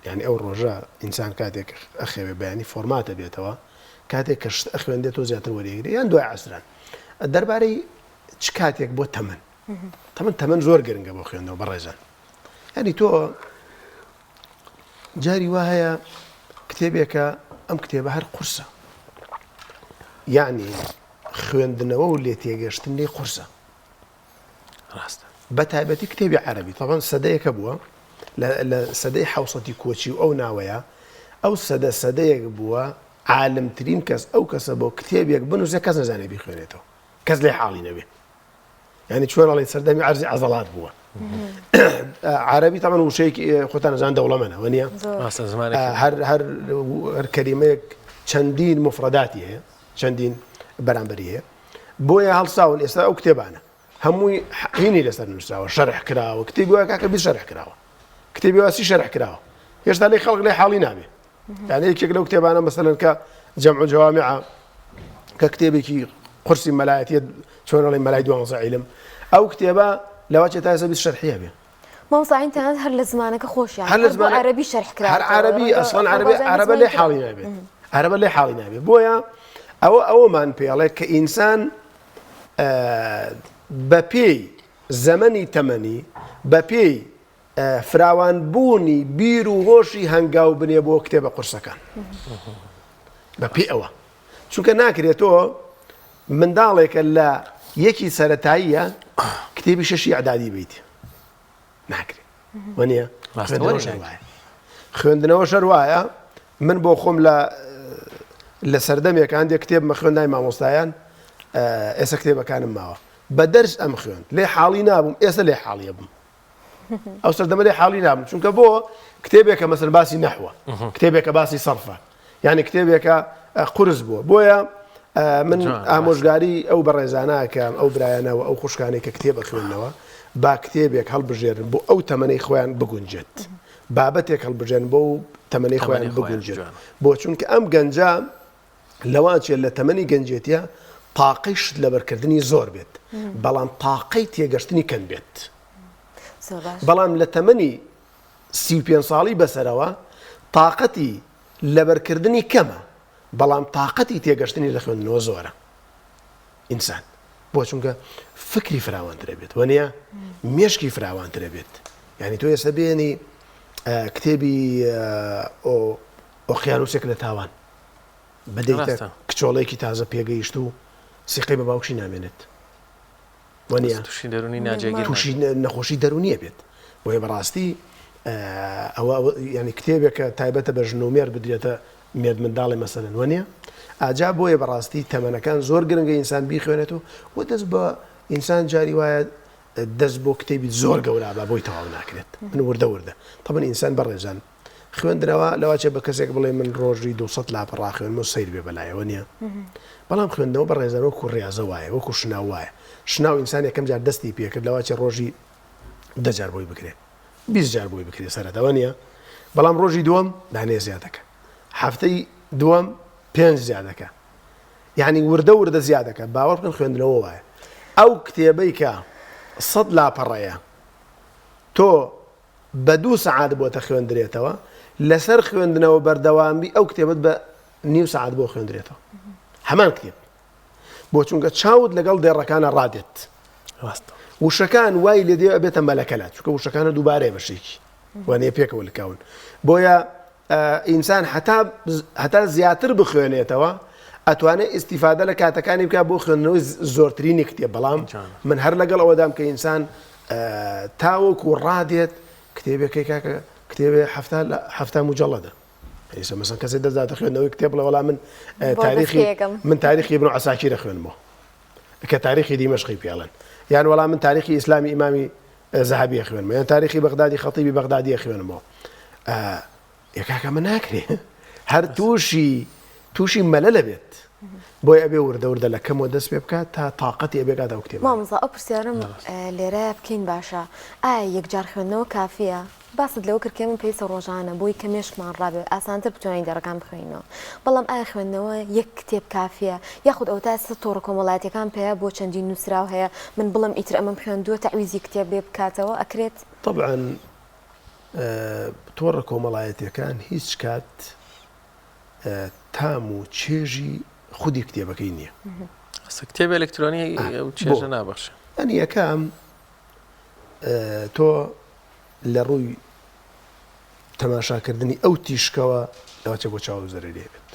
یانی ئەو ڕۆژە ئینسان کاتێک ئەخەوێ بەیانی فۆرمات ئەبێتەوە کاتێک کە شت ئەخوێندێتەوە زیاتر وەریەگرێ یان دوای عەسران دەربارەی چ کاتێک بۆ تەمەن تەمەن تەمەن زۆر گرنگە بۆ خوێندنەوە بەڕێزان یعنی تۆ جاری وا هەیە کتێبێکە ئەم کتێبە هەر قورسە یعنی خوێندنەوە و لێ تێگەشتن لێ قورسە ڕاستە. بە تایبەتی کتێبی عەرەبی تەبعەن سەدەیەکە بووە لە سەدەی حەوسەتی کۆچی و ئەو ناوەیە ئەو سەدە سەدەیەک بووە عالمترین کەس ئەو کەسە بۆ کتێبێک بنووسێ کەس نەزانێ بیخوێنێتەوە کەس لێ حاڵی نەبێ. یعنی چۆن ئەڵێ سەردەمی عەرزی عەزەڵات بووە عربی تەمان وشەیەکی خۆتان ئەزان دەوڵەمەنە وە نیە هەر هەر هەر کەلیمەیەک چەندین مفرەداتی هەیە چەندین بەرامبەری هەیە بۆیە هەڵساون ئێستا ئەو کتێبانە هەمووی هینی لەسەر نووسراوە شەرح کراوە کتێبی وای کاکە بی شەرح کراوە کتێبی واسی شەرح کراوە هێشتا لێ خەڵک لێ حاڵی نابێ یعنی یەکێک لەو کتێبانە مەسەلەن کە جەمع و جەوامع کە کتێبێکی قورسی مەلایەتیە چۆن ئەڵێ مەلای دوانزە عیلم ئەو کتێبە لەوە چێ تا ئێستا 20 شەرحیە بێ مامۆستا عین تەنانەت هەر لە زمانەکە خۆشیان هەر لە زمان عەرەبی شەرح کرا هەر عەرەبی ئەسڵەن عەرەبی عەرەبە لێ حاڵی نابێت عەرەبە لێ حاڵی نابێت بۆیە ئەوە ئەوەمان پێڵێ کە ئینسان بەپێی زەمەنی تەمەنی بەپێی فراوان بوونی بیر و هۆشی هەنگاو بنێ بۆ کتێبە قورسەکان بە پێی ئەوە چونکە ناکرێت تۆ منداڵێکە لە یەکی سەتاییە کتێبی شەشی ئەدادی بیت ناکرێت وەنیە خوێندنەوە شەر وایە من بۆ خۆم لە لە سەردەمێک هەندێک کتێب مە خوێندای مامۆستایان ئێستا کتێبەکانم ماوە بە دەرس ئەم خوێند لێ حاڵی نابووم ئێستا لێ حاڵیە بووم ئەو سەردەمە لێ حاڵی نابم چونکە بۆ کتێبێکە مەسەر باسی نەحوە کتێبێکە باسی سەرفە یعنی کتێبێکە قورس بووە بۆیە من ئامۆژگاری ئەو بەڕێزانە کە ئەو برایانەوە ئەو خوشکانێک کە کتێبە خوێندنەوە با کتێبێک هەڵبژێرن بۆ ئەو تەمەنەی خۆیان بگونجێت بابەتێک هەڵبژێن بۆ و تەمەنەی خۆیان بگونجێت بۆ چونکە ئەم گەنجە لەوانچێت لە تەمەنی گەنجێتە تاقەی شت لەبەرکردنی زۆر بێت بەڵام تاقەی تێگەشتنی کەم بێت بەڵام لە تەمەنی 35 ساڵی بەسەرەوە تاقەتی لەبەرکردنی کەمە بەڵام تاقەتی تێگەشتنی لە خوێندنەوە زۆرە ئینسان بۆ چونکە فکری فراوانترە بێت وەنیە مێشکی فراوانترە بێت یعنی تۆ ئێستا بێنی کتێبی ئۆقیانوسێک لە تاوان بدەیتە کچۆڵێکی تازە پێگەیشت و سیقەی بە باوکشی نامێنێت وەنیە تووشی دەرونی ناجێگیر تووشی نەخۆشی دەرونیە بێت بۆیە بەڕاستی ئەوە ینی کتێبێکە تایبەتە بە ژن و مێرد بدرێتە مێرد منداڵی مەسەلەن وەنیە ئاجا بۆیە بەڕاستی تەمەنەکان زۆر گرنگە ئینسان بیخوێنێت و و دەست بە ئینسان جاری وایە دەست بۆ کتێبی زۆر گەورە بە بۆی تەواو ناکرێت من وردە وردە تەبن ئینسان بەڕێزان خوێندنەوە لەواچێ بە کەسێک بڵێ من ڕۆژی 200 لاپەڕ ئاخوێنم و سەیر بێ بەلایەوە نییە بەڵام خوێندنەوە بە ڕێزان وەکو ڕاضە وایە وەکو شناو وایە شناو ئینسان یەکەم جار دەستی پێکرد لەواچێ ڕۆژی دە جار بۆی بکرێ 20 جار بۆی بکرێ سەرەتەوە نییە بەڵام ڕۆژی دووەم دانێ زیادەکە هەفتەی دووەم پێنج زیادەکە یعنی وردە وردە زیادەکە باوەڕ بکەن خوێندنەوە وایە ئەو کتێبەی کە سەد لاپەڕەیە تۆ بە دوو سەعات بۆتە خوێندرێتەوە، لەسەر خوێندنەوە بەردەوام بی ئەو کتێبەت بە نیو سەعات بۆ خوێندرێتەوە هەمان کتێب بۆ چونکە چاوت لەگەڵ دێڕەکانە ڕادێت وشەکان وای لێ دێ ئەبێتە مەلەکەلات چونکە وشەکانە دووبارەیە بەشێکی وانەیە پێکەوە لکاون بۆیە ئینسان هەتا هەتا زیاتر بخوێنێتەوە ئەتوانێت ئیسیفادە لە کاتەکانی بکە بۆ خوێندنەوەی زۆرترینی کتێب بەڵام من هەر لەگەڵ ئەوەدام کە ئینسان تاوەکو ڕادێت کتێبێکەی کاکە کتێبێ حەفتا لە حەفتا مجەڵەدە ئێستا مەسەن کەسێ دەست داتە خوێندنەوەی کتێب بڵێ وەڵا من تاریخی من تاریخی ابن عساکیرە خوێنمەوە کە تاریخی دیمەشقی پێڵێن یان وەڵا من تاریخی ئیسلامی ئیمامی زەهەبیە خوێنمەوە یان تاریخی بەغدادی خەتیبی بەغدادیە خوێنمەوە ئێ کاکە ئەمە ناکرێ هەر تووشی تووشی مەلەلە بێت بۆیە ئەبێ وردە وردە لە کەمەوە دەست پێ بکات تا تااقەتی ئەبێ گاتە ئەو کتێب مامۆستا ئەو پرسیارم لێرە بکەین باشە ئایا یەکجار خوێندنەوە کافیە؟ باست لەوە کرد کە ئێمە پێویستە ڕۆژانە بۆی کە مێشکمان ڕابێ ئاسانتر بتوانین دێڕەکان بخوێنینەوە بەڵام ئایا خوێندنەوە یەک کتێب کافیە یاخود ئەوەتا ئێستا تۆڕە کۆمەڵایەتیەکان پەیا بووە چەندین نووسراو هەیە من بڵێم ئیتر ئەمەم خوێندووە تەعویزی کتێب بێ بکاتەوە ئەکرێت؟ طبعا تۆڕە کۆمەڵایەتیەکان هیچ کات تام و چێژی خودی کتێبەکەی نییە. کتێبی ئەلکترۆنی ئەو چێژە نابەخشێ. ئەنی یەکەم تۆ لە ڕووی تەماشاکردنی ئەو تیشکەوە لەوەچە بۆ چاو زەرەری بێت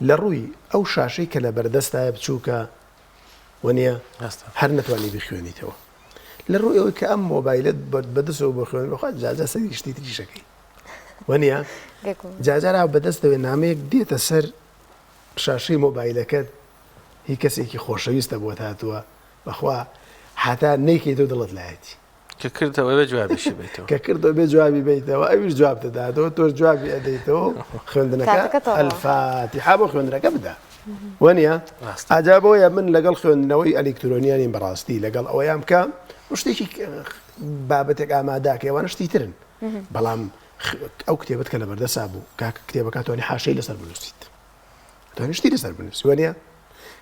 لە ڕووی ئەو شاشەی کە لە بەردەستایە بچووکە وەنیە هەر نەتوانی بخوێنیتەوە لە ڕووی ئەوەی کە ئەم مۆبایلت بەدەستەوە بۆ خوێن بخوا جاجا سەری شتی تریشەکەی وەنیە جاجارا بەدەستەوە نامەیەک دێتە سەر شاشەی مۆبایلەکەت هی کەسێکی خۆشەویستە بۆت هاتووە بەخوا. هەتا نەیکەیتەوە دڵت لایەتی. کە کردەوە ئەبێ جوابیشی بەیتەوە. کە کردەوە بێ جوابی بەیتەوە ئەویش جواب دەداتەوە تۆش جوابی ئەدەیتەوە خوێندنەکە کاتەکە تەواوە. الفاتحە بۆ خوێندنەکە بدە وەنیە ڕاستە. ئاجا بۆیە من لەگەڵ خوێندنەوەی ئەلیکترۆنیا نیم بەڕاستی لەگەڵ ئەوەیام کە شتێکی بابەتێک ئاماداکەی ئەوانە شتی ترن بەڵام ئەو کتێبت کە لەبەردەسا بوو کاکە کتێبەکە توانی حاشەی لەسەر بنووسیت توانی شتی لەسەر بنووسی وەنیە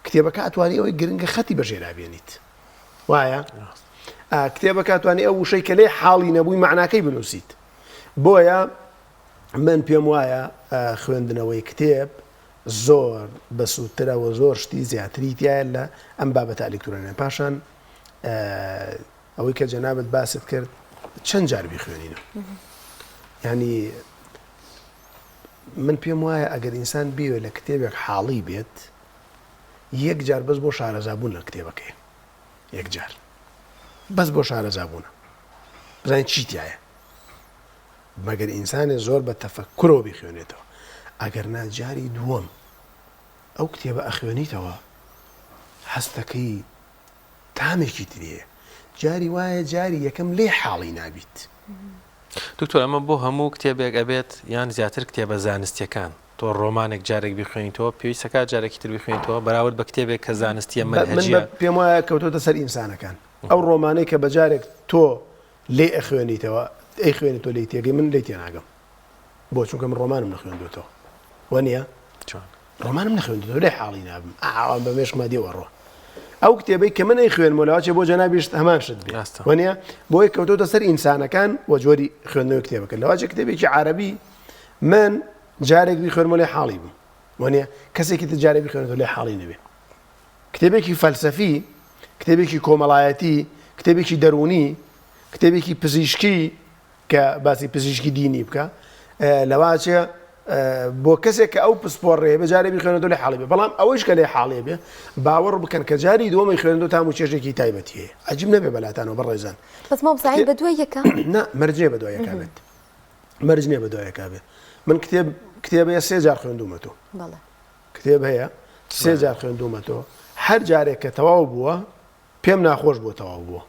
کتێبەکە ئەتوانی ئەوەی گرنگە خەتی بەژێرا بێنیت وایە کتێبەکە توانی ئەو وشەی کە لێ حاڵی نەبووی معناکەی بنووسیت بۆیە من پێم وایە خوێندنەوەی کتێب زۆر بەسوودترە و زۆر شتی زیاتری تایە لە ئەم بابەتە ئەلکترۆنیە پاشان ئەوەی کە جەنابت باست کرد چەند جار بیخوێنینەوە ینی من پێم وایە ئەگەر ئینسان بێوێ لە کتێبێک حاڵی بێت یەک جار بەس بۆ شارەزابوون لە کتێبەکەی یەک جار بەس بۆ شارەزابوونە بزانین چی تایە مەگەر ئینسانێ زۆر بە تەفەکرەوە بیخوێنێتەوە ئەگەر نا جاری دووەم ئەو کتێبە ئەخوێنیتەوە هەستەکەی تامێکی تری هەیە جاری وایە جاری یەکەم لێی حاڵی نابیت. دکتۆر ئەمە بۆ هەموو کتێبێک ئەبێت یان زیاتر کتێبە زانستیەکان؟ تۆ ڕۆمانێک جارێک بیخوێنیتەوە پێویستەکات جارێکی تر بیخوێنیتەوە بەراورد بە کتێبێک کە زانستیە مەنهەجیە؟ من پێم وایە کەوتۆتە سەر ئینسانەکان ئەو ڕۆمانەی کە بە جارێک تۆ لێی ئەخوێنیتەوە ئەیخوێنیتەوە لێی تێگەی من لێی تێناگەم بۆ چونکە من ڕۆمانم نەخوێندوێتەوە وەنیە؟ چۆن؟ ڕۆمانم نەخوێندووە لێ حاڵی نابم ئاوام بە مێشکما دێ وەڕۆ ئەو کتێبەی کە من ئەیخوێنمەوە لەواچێ بۆ جەنابیشت هەمان شت بێ ڕاستە. وەنیە بۆیە کەوتۆتە سەر ئینسانەکان و جۆری خوێندنەوەی کتێبەکە لەواچێ کتێبێکی عەرەبی من جارێک بیخوێنمەوە لێ حاڵی بووم وەنیە کەسێکی تر جارێک بیخوێنێتەوە لێ حاڵی نەبێ کتێبێکی فەلسەفی کتێبێکی کۆمەڵایەتی کتێبێکی دەروونی کتێبێکی پزیشکی کە باسی پزیشکی دینی بکە لەواچێ بۆ کەسێک کە ئەو پسپۆڕێ بە جارێ بیخوێنێتەوە لێ حاڵی بێ بەڵام ئەوەیش کە لێ حاڵێ بێ باوەڕ بکەن کە جاری دووەمی خوێندەوە تام و چێژێکی تایبەتی هەیە عجیب نەبێ بەلاتانەوە بەڕێزان بەس مامۆستا بە دوای یەکە نا مەرج نییە بە دوای یەکا بێت مەرج نییە بە دوای یەکا بێت من کتێب کتێب هەیە سێ جار خوێندوومەتەوە بەڵێ کتێب هەیە سێ جار خوێندوومەتەوە هەر جارێک کە تەواو بووە پێم ناخۆش بووە تەواو بووە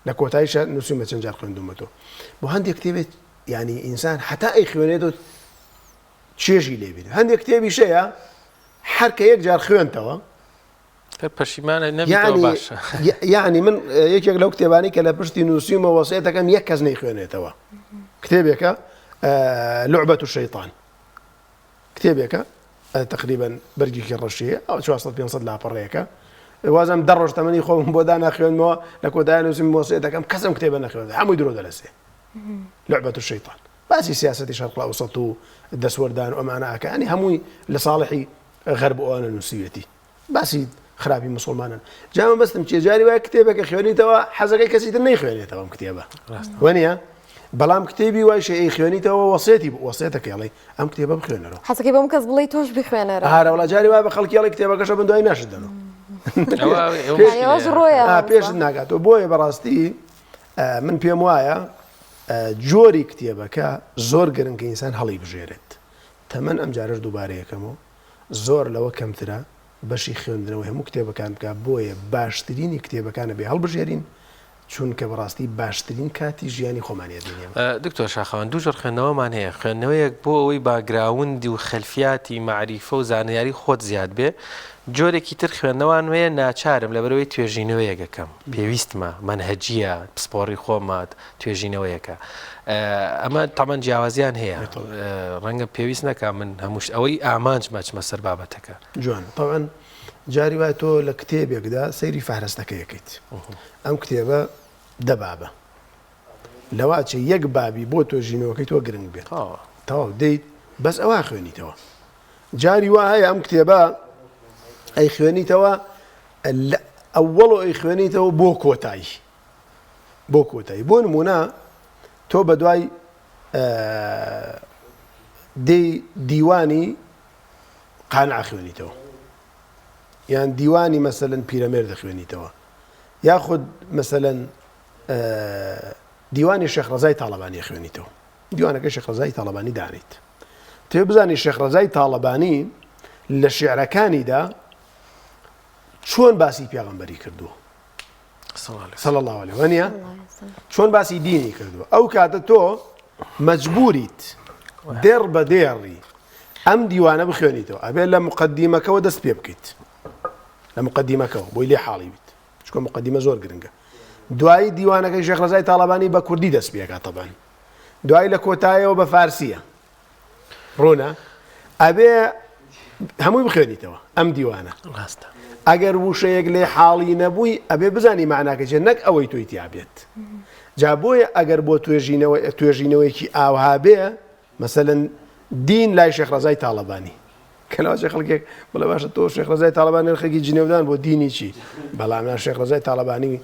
لە کۆتاییشا نووسیومە چەند جار خوێندوومەتەوە بۆ هەندێک کتێبێت یعنی ئینسان هەتا ئەی خوێنێتەوە چێژی لێ بینێت هەندێک کتێبیش هەیە هەر کە یەک جار خوێنتەوە پەشیمانە نەبیتەوە باشە یعنی من یەکێک لەو کتێبانی کە لە پشتی نووسیومە وەسێتەکەم یەک کەس نەیخوێنێتەوە کتێبێکە لعبة الشيطان کتێبێکە تەقریبەن بەرگێکی ڕەشیە ئەو 400 500 لاپەڕەیەکە وازم دە ڕۆژ تەمەنی خۆم بۆ دانا خوێنمەوە لە کۆتای نووسیم مۆسێ دەکەم کەسم کتێبە نەخوێن هەمووی درۆ دەلەسێ لعبة الشيطان باسی سیاسەتی شەرق ئەوسەط و دەسوەردان و ئەمانە ئەکا ینی هەمووی لە ساڵحی غەرب ئەوانە نووسیوێتی باسی خراپی مسلمانان جا مەبەستم چیە جاری وایە کتێبێکە خوێنیتەوە حەزەکەی کەسی تر نەیخوێنێتەوە ئەم کتێبە وەنیە بەڵام کتێبی وایش ئەی خوێنیتەوە وەسێتی وەسێتەکەی ئەڵێ ئەم کتێبە بخوێنەرەوە حەزەکەی بەم کەس بڵێی تۆش بخوێنەرەوە ئارە وڵا جاری وایە بە خەڵکی ئەڵێ کتێبەکەشە بن دوای ناشت دەنەوە ئەوەش ڕۆیە پێشت ناگاتەوە بۆیە بەڕاستی من پێم وایە جۆری کتێبەکە زۆر گرنگە ئینسان هەڵی بژێرێت تەمەن ئەم جارەش دووبارەیەکەمەوە زۆر لەوە کەمترە بەشی خوێندنەوەی هەموو کتێبەکان بکا بۆیە باشترینی کتێبەکان ئەبێ هەڵبژێرین چونکە بەڕاستی باشترین کاتی ژیانی خۆمانی ئەبین ئێمە. دکتۆر شاخەوان دوو جۆر خوێندنەوەمان هەیە خوێندنەوەیەک بۆ ئەوەی باگراوندی و خەلفیاتی مەعریفە و زانیاری خۆت زیاد بێ جۆرێکی تر خوێندنەوان هەیە ناچارم لەبەرئەوەی توێژینەوەیەک ئەکەم پێویستمە مەنهەجیە پسپۆڕی خۆمە توێژینەوەیەکە ئەمە تەمەن جیاوازیان هەیە ڕەنگە پێویست نەکا من هەمووش ئەوەی ئامانج مەچمە سەر بابەتەکە. جوان تەبعەن جاری وایە تۆ لە کتێبێکدا سەیری فەهرەستەکەی ئەکەیت ئەم کتێبە دە بابە لەواچێ یەک بابی بۆ توێژینەوەکەی تۆ گرنگ بێت تەواو دێیت بەس ئەوە خوێنیتەوە جاری وا هەیە ئەم کتێبە ئەی خوێنیتەوە لە ئەوەڵ ئەی خوێنیتەوە بۆ کۆتایی بۆ کۆتایی بۆ نمونە تۆ بە دوای دێی دیوانی قانع خوێنیتەوە یان دیوانی مەسەلەن پیرەمێر دەخوێنیتەوە یاخود مەسەلەن دیوانی شێخ ڕەزای تاڵەبانی خوێنیتەوە دیوانەکە شێخ ڕەزای تاڵەبانی دانیت تێ بزانی شێخ ڕەزای تاڵەبانی لە شعرەکانیدا چۆن باسی پێغەمبەری کردووە. صلی الله علیه وانە چۆن باسی دینی کردووە ئەو کاتە تۆ مەجبوریت دێڕ بە دێڕی ئەم دیوانە بخوێنیتەوە ئەبێ لە مقدمەکەوە دەست پێ بکەیت لە مقدمەکەەوە بۆی لێ حاڵی بیت چکە مقدمە زۆر گرنگە دوایی دیوانەکەی شێخ ڕەزای تاڵەبانی بە کوردی دەست پێکات تەبان دوایی لە کۆتایەوە بە فارسیە ڕوونە ئەبێ هەمووی بخوێنیتەوە ئەم دیوانە ڕاستە ئەگەر وشەیەک لێ حاڵی نەبووی ئەبێ بزانی معناکە چیە نەک ئەوەی تۆی تیا بێت جا بۆیە ئەگەر بۆ توێژینەوە توێژینەوەیەکی ئاوها بێ مەسەلەن دین لای شێخ ڕەزای تاڵەبانی کە لەوانەیە خەڵکێک بڵێ باشە تۆ شێخ ڕەزای تاڵەبانی خەڵکی جنێودان بۆ دینی چی بەڵام نا شێخ ڕەزای تاڵەبانی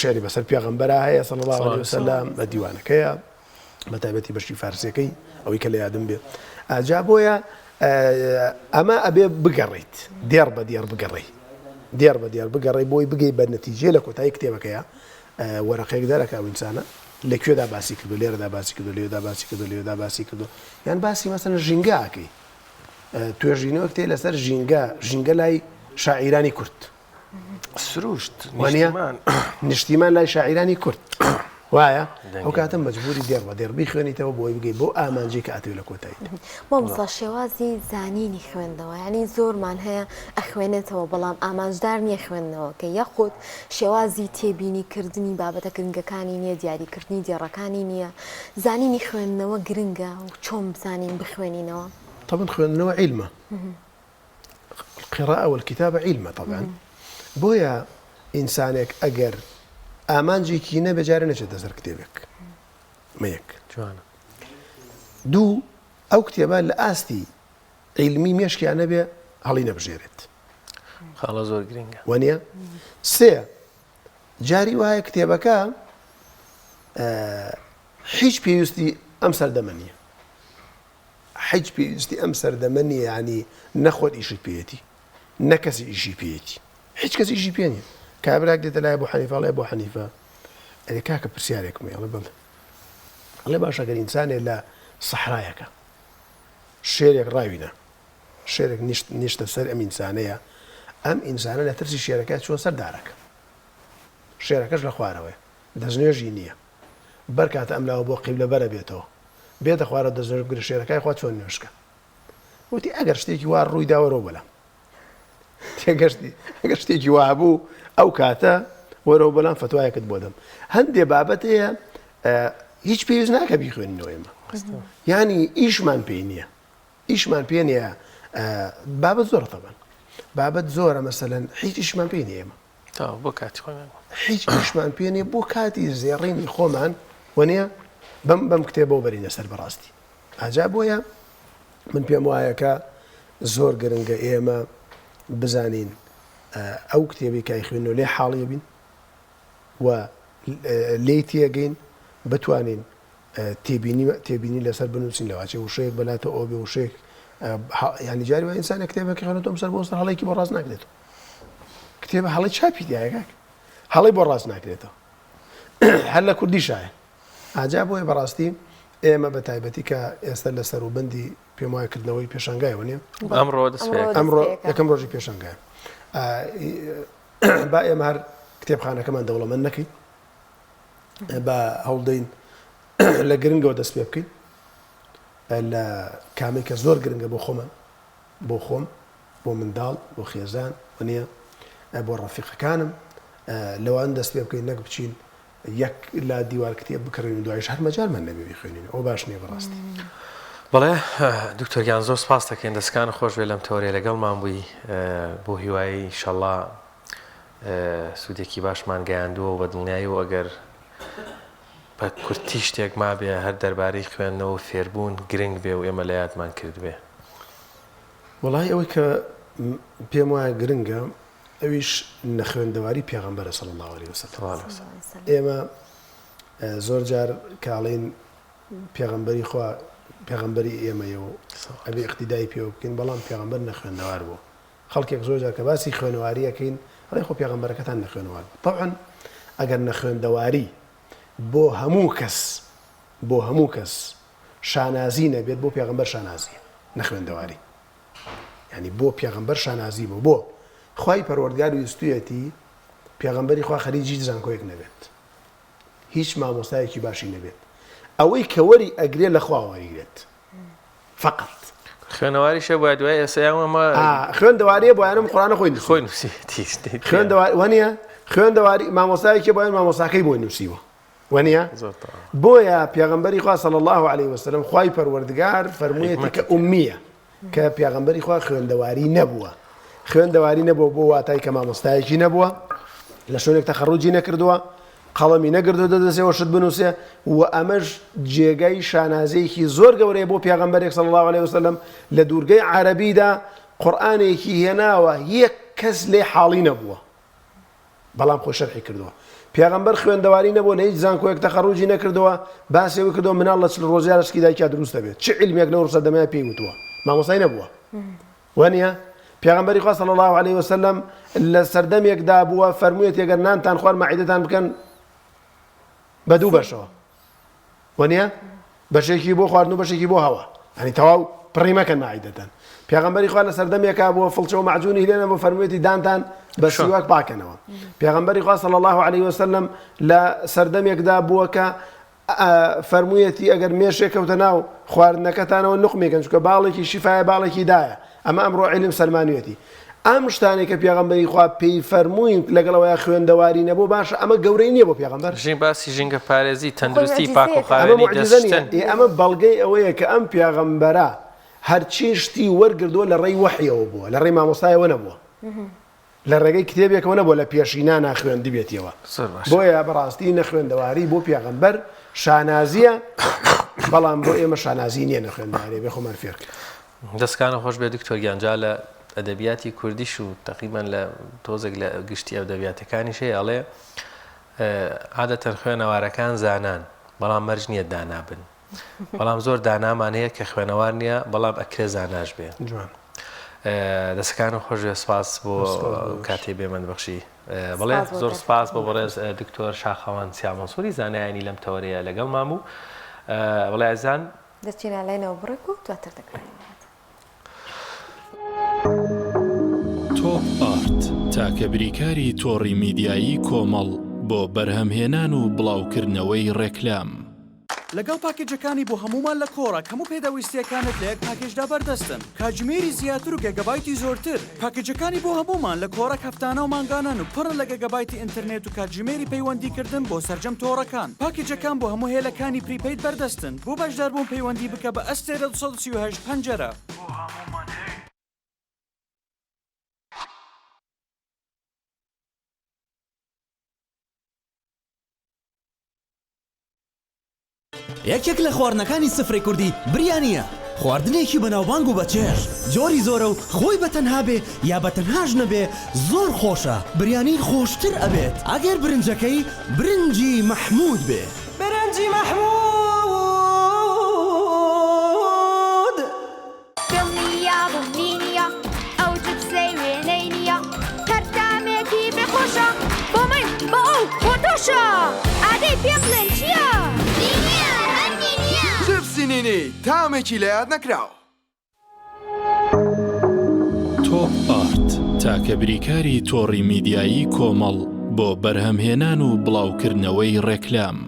شعری بەسەر پێغەمبەرا هەیە صلی الله علیه وسلم بە دیوانەکەیە بە تایبەتی بەشی فارسیەکەی ئەوەی کە لە یادم بێ ئاجا بۆیە ئەمە ئەبێ بگەڕیت دێڕ بە دێڕ بگەڕێی دێڕ بە دێڕ بگەڕێی بۆی بگەی بە نەتیجەیە لە کۆتایی کتێبەکەیە وەرەقەیەک دەرەکا ئەو ئینسانە لە کوێدا باسی کردو لێرەدا باسی کردو لێدا باسی کردو لێدا باسی کردو یان باسی مەسەن ژینگە ئەکەی توێژینەوە کتێ لەسەر ژینگە ژینگە لای شاعیرانی کورد سروشت نیشتیمان نیشتیمان لای شاعیرانی کورد وایە ئەو کاتە مەجبوری دێڕ بە دێڕ بیخوێنیتەوە بۆی بگەی بۆ ئامانجی کە ئەتەوێ لە کۆتایی. مامۆستا شێوازی زانینی خوێندنەوە یانی زۆرمان هەیە ئەخوێنێتەوە بەڵام ئامانجدار نییە خوێندنەوەکەی یاخود شێوازی تێبینی کردنی بابەتە گرنگەکانی نییە دیاریکردنی دێڕەکانی نییە زانینی خوێندنەوە گرنگە و چۆن بزانین بخوێنینەوە؟ تەبعەن خوێندنەوە عیلمە القراءە والکتابە عیلمە تەبعەن بۆیە ئینسانێک ئەگەر ئامانجێکی نەبێ جارێ نەچێتە سەر کتێبێک مە یەک جوانە دوو ئەو کتێبە لە ئاستی عیلمی مێشکیان نەبێ هەڵی نەبژێرێت خاڵە زۆر گرنگە وانە سێ جاری وایە کتێبەکە هیچ پێویستی ئەم سەردەمە نییە حیچ پێویستی ئەم سەردەمە نیە یانی نە خۆت ئیشت پێیەتی نە کەسی ئیشی پێیەتی هیچ کەس ئیشی پێ نیە کابراک دێتە لای بۆ حەنیفە ئەڵێ بۆ حەنیفە ئەرێ کاکە پرسیارێکم هەیە ئەڵێ بەڵێ ئەڵێ باشە گەر ئینسانێ لە سەحرایەکە شێرێک ڕاوینە شێرێک نیشت نیشتە سەر ئەم ئینسانەیە ئەم ئینسانە لە ترسی شێرەکە چوە سەر دارەکە شێرەکەش لە خوارەوەیە دەستنوێژی نییە بەرکاتە ئەم لاوە بۆ قیبلە بەرە بێتەوە بێتە خوارەوە دەست نوێژ بگرە شێرەکای خوا چۆن نوێژکە وتی ئەگەر شتێکی وا ڕووی دا وەرەوە بەلام تێگەشتی ئەگەر شتێکی وا بوو ئەو کاتە وەرەوە بەلام فتوایەکت بۆ دەم هەندێ بابەت هەیە هیچ پێویست ناکە بیخوێنینەوە ئێمە یعنی ئیشمان پێی نییە ئیشمان پێ نییە بابەت زۆرە تەبەن بابەت زۆرە مەسەلەن هیچ ئیشمان پێی نییە ئێمە تەواو بۆ کاتی خۆمان. هیچ ئیشمان پێ نیە بۆ کاتی زێڕینی خۆمان وەنیە بەم بەم کتێبەوە بەرینە سەر بەڕاستی ئاجا بۆیە من پێم وایە کە زۆر گرنگە ئێمە بزانین ئەو کتێبی کای خوێنەوە لێ حاڵیە بین و لێی تێگەین بتوانین تێبینی تێبینی لەسەر بنووسین لەواچێ وشەیەک بەلاتە ئەو بێ وشەیەک ینی جاری وای ئینسانە کتێبێکی خوێنێتەوە سەر بۆ سەر هەڵێکی بۆ ڕاست ناکرێتەوە کتێبە هەڵەی چاپی تایە کاک هەڵەی بۆ ڕاست ناکرێتەوە هەر لە کوردیشایە ئاجا بۆیە بەڕاستی ئێمە بە تایبەتی کە ئێستا لە سەروبەندی پێم وایە کردنەوەی پێشانگایەوە نیە ئەمڕۆ ئەمڕۆ یەکەم ڕۆژی پێشانگای با ئێمە هەر کتێبخانەکەمان دەوڵەمەند نەکەین با هەوڵدەین لە گرنگەوە دەست پێ بکەین لە کامێک کە زۆر گرنگە بۆ خۆمان بۆ خۆم بۆ منداڵ، بۆ خێزان، وەنیە بۆ ڕەفیقەکانم، لەوان دەست پێ بکەین نەک بچین یەک لا دیوار کتێب بکڕین و دوایش هەر مەجالمان نەبێ بیخوێنین ئەوە باش نییە بەڕاستی. بەڵێ دکتۆر گیان زۆر سپاست دەکەین دەستکانت خۆش بێ لەم تەوەرەی لەگەڵمان بووی بۆ هیوایی ئیشەڵا سوودێکی باشمان گەیاندووە و بە دڵنیایی و ئەگەر بە کورتی شتێک مابێ هەر دەربارەی خوێندنەوە و فێربوون گرنگ بێ و ئێمە لە یادمان کردبێ. وەڵاهی ئەوەی کە پێم وایە گرنگە ئەویش نەخوێندەواری پێغەمبەرە صلی اللە علیە وسلم ئێمە زۆر جار کاڵین پێغەمبەری خوا پێغەمبەری ئێمەیە و ئەبێ اقتدای پێوە بکەین بەڵام پێغەمبەر نەخوێندەوار بوو خەڵکێک زۆر جار کە باسی خوێنەواریەکەین ئەڵێ خۆ پێغەمبەرەکەتان نەخوێنەوار بوو طبعا ئەگەر نەخوێندەواری بۆ هەموو کەس بۆ هەموو کەس شانازی نەبێت بۆ پێغەمبەر شانازیە نەخوێندەواری یعنی بۆ پێغەمبەر شانازی بۆ بۆ خوای پەروەردگار ویستویەتی. پێغەمبەری خوا خەریکی هیچ زانکۆیەک نەبێت هیچ مامۆستایەکی باشی نەبێت ئەوەی کە وەری ئەگرێ لە خوا وەریگرێت فقط. خوێنەواریشە بۆیە دوای ئێستا یان ئەمە خوێندەواریە بۆیان ئەم قورئانە خۆی نووسیوە. خۆی نووسیویەتی. خوێندەواری وەنیە خوێندەواری مامۆستایەکی بۆیان مامۆستاکەی بۆی نووسیوە وەنیە بۆیە پێغەمبەری خوا صلی الله علیه وسلم خوای پەروەردگار فەرموویەتی کە ئومیە کە پێغەمبەری خوا خوێندەواری نەبووە خوێندەواری نەبووە بۆ واتای کە مامۆستایەکی نەبووە لە شوێنێک تەخەڕوجی نەکردووە قەڵەمی نەگرتۆتە دەستەوە شت بنووسێ و ئەمەش جێگای شانازیەکی زۆر گەورەیە بۆ پێغەمبەرێک صلی الله علیه وسلم لە دوورگەی عەرەبیدا قورئانێکی هێناوە یەک کەس لێ حاڵی نەبووە بەڵام خۆی شەرحی کردووە. پێغەمبەر خوێندەواری نەبووە لە هیچ زانکۆیەک تەخەڕوجی نەکردووە، باسی ئەوەی کردووە مناڵ لە چل ڕۆژیا لە سکی دایکیا دروست دەبێت، چ عیلمێک لەو سەردەمەیا پێی وتووە؟ مامۆستای نەبووە. وانیە؟ پێغەمبەری خوا صلی اللە علیه وسلم لە سەردەمێکدا بووە فەرموویەتی ئەگەر نانتان خوارد مەعیدەتان بکەن بە دوو بەشەوە. وەنیە؟ بەشێکی بۆ خواردن و بەشێکی بۆ هەوا یانی تەواو پڕی مەکەن ماعیدەتان پێغەمبەری خوا لە سەردەمێکا بووە فڵچە و مەعجونی لێ نەبوو فەرموویەتی دانتان بە سیواک پاکەنەوە پێغەمبەری خوا صلی الله علیه وسلم لە سەردەمێکدا بووە کە فەرموویەتی ئەگەر مێشێک کەوتە ناو خواردنەکەتانەوە نقمێکن چونکە باڵێکی شیفایە باڵێکی دایە ئەمە ئەمڕۆ عیلم سەلمانویەتی ئەم شتانەی کە پێغەمبەری خوا پێی فەرمووین لەگەڵ ئەوەیا خوێندەواری نەبوو باشە ئەمە گەورەی نییە بۆ پێغەمبەر؟ ژین باسی ژینگە پارێزی خۆی تەندروستی پاک و موعجیزەیەکە. ئەمە خاوێنی موعجیزە نییە دەستشتن. ئێ ئەمە بەڵگەی ئەوەیە کە ئەم پێغەمبەرە هەرچی شتی وەرگردووە لە ڕێی وەحیەوە بووە لە ڕێی مامۆستایەوە نەبووە لە ڕێگەی کتێبێکەوە نەبووە لە پێشینانا خوێندبێتیەوە زۆر باشە. بۆیە بەڕاستی نەخوێندەواری بۆ پێغەمبەر شانازیە بەڵام بۆ ئێمە شانازی نییە نەخوێندەواری بێ خۆمان فێرکەین. دەستکانت خۆش بێت دکتۆر گیان جا لە ئەدەبیاتی کوردیش و تەقریبەن لە تۆزێک لە گشتی ئەدەبیاتەکانیش هەیە ئەڵێ عادەتەن خوێنەوارەکان زانان بەڵام مەرج نییە دانا بن بەڵام زۆر دانامان هەیە کە خوێنەوار نییە بەڵام ئەکرێ زاناش بێ جوان دەستەکانت خۆش بێ سپاس بۆ کاتێ بێمەند بەخشی بڵێ زۆر سپاس بۆ بەڕێز دکتۆر شاخەوان سیامەنسووری زانایانی لەم تەوەرەیە لەگەڵمان بوو بڵێ ئازان دەچینە لای ناوبڕێک و دواتر دەگەڕێینەوە. تۆپ ئارت، تاکە بریکاری تۆڕی میدیایی کۆمەڵ بۆ بەرهەمهێنان و بڵاوکردنەوەی ڕێکلام. لەگەڵ پاکێجەکانی بۆ هەموومان لە کۆڕەک هەموو پێداویستییەکانت لە یەک پاکێجدا بەردەستن، کاتژمێری زیاتر و گێگابایتی زۆرتر. پاکێجەکانی بۆ هەموومان لە کۆڕەک هەفتانە و مانگانەن و پڕن لە گێگابایتی ئینتەرنێت و کاتژمێری پەیوەندیکردن بۆ سەرجەم تۆڕەکان. پاکێجەکان بۆ هەموو هێلەکانی prepaid بەردەستن. بۆ بەشداربوون پەیوەندی بکە بە ئەستێرە 238 پەنجەرە. بۆ هەموومان هەیە. یەکێک لە خواردنەکانی سفرەی کوردی بریانییە، خواردنێکی بەناوبانگ و بەچێژ، جۆری زۆرە و خۆی بە تەنها بێ یا بە تەنهاش نەبێ زۆر خۆشە، بریانی خۆشتر ئەبێت ئەگەر برنجەکەی برنجی مەحموود بێ. برنجی مەحموود. دڵنیابم نینیە ئەو جپسەی وێنەی نییە هەر تامێکی بێ خۆشە بۆ من بۆ ئەو بۆ تۆشە ئادەی پێم بڵێن چییە؟ نینیە هەر نینیە. جپسی نینی تامێکی لەیاد نەکراو. تۆپ ئارت، تاکە بریکاری تۆڕی میدیایی کۆمەڵ بۆ بەرهەمهێنان و بڵاوکردنەوەی ڕێکلام.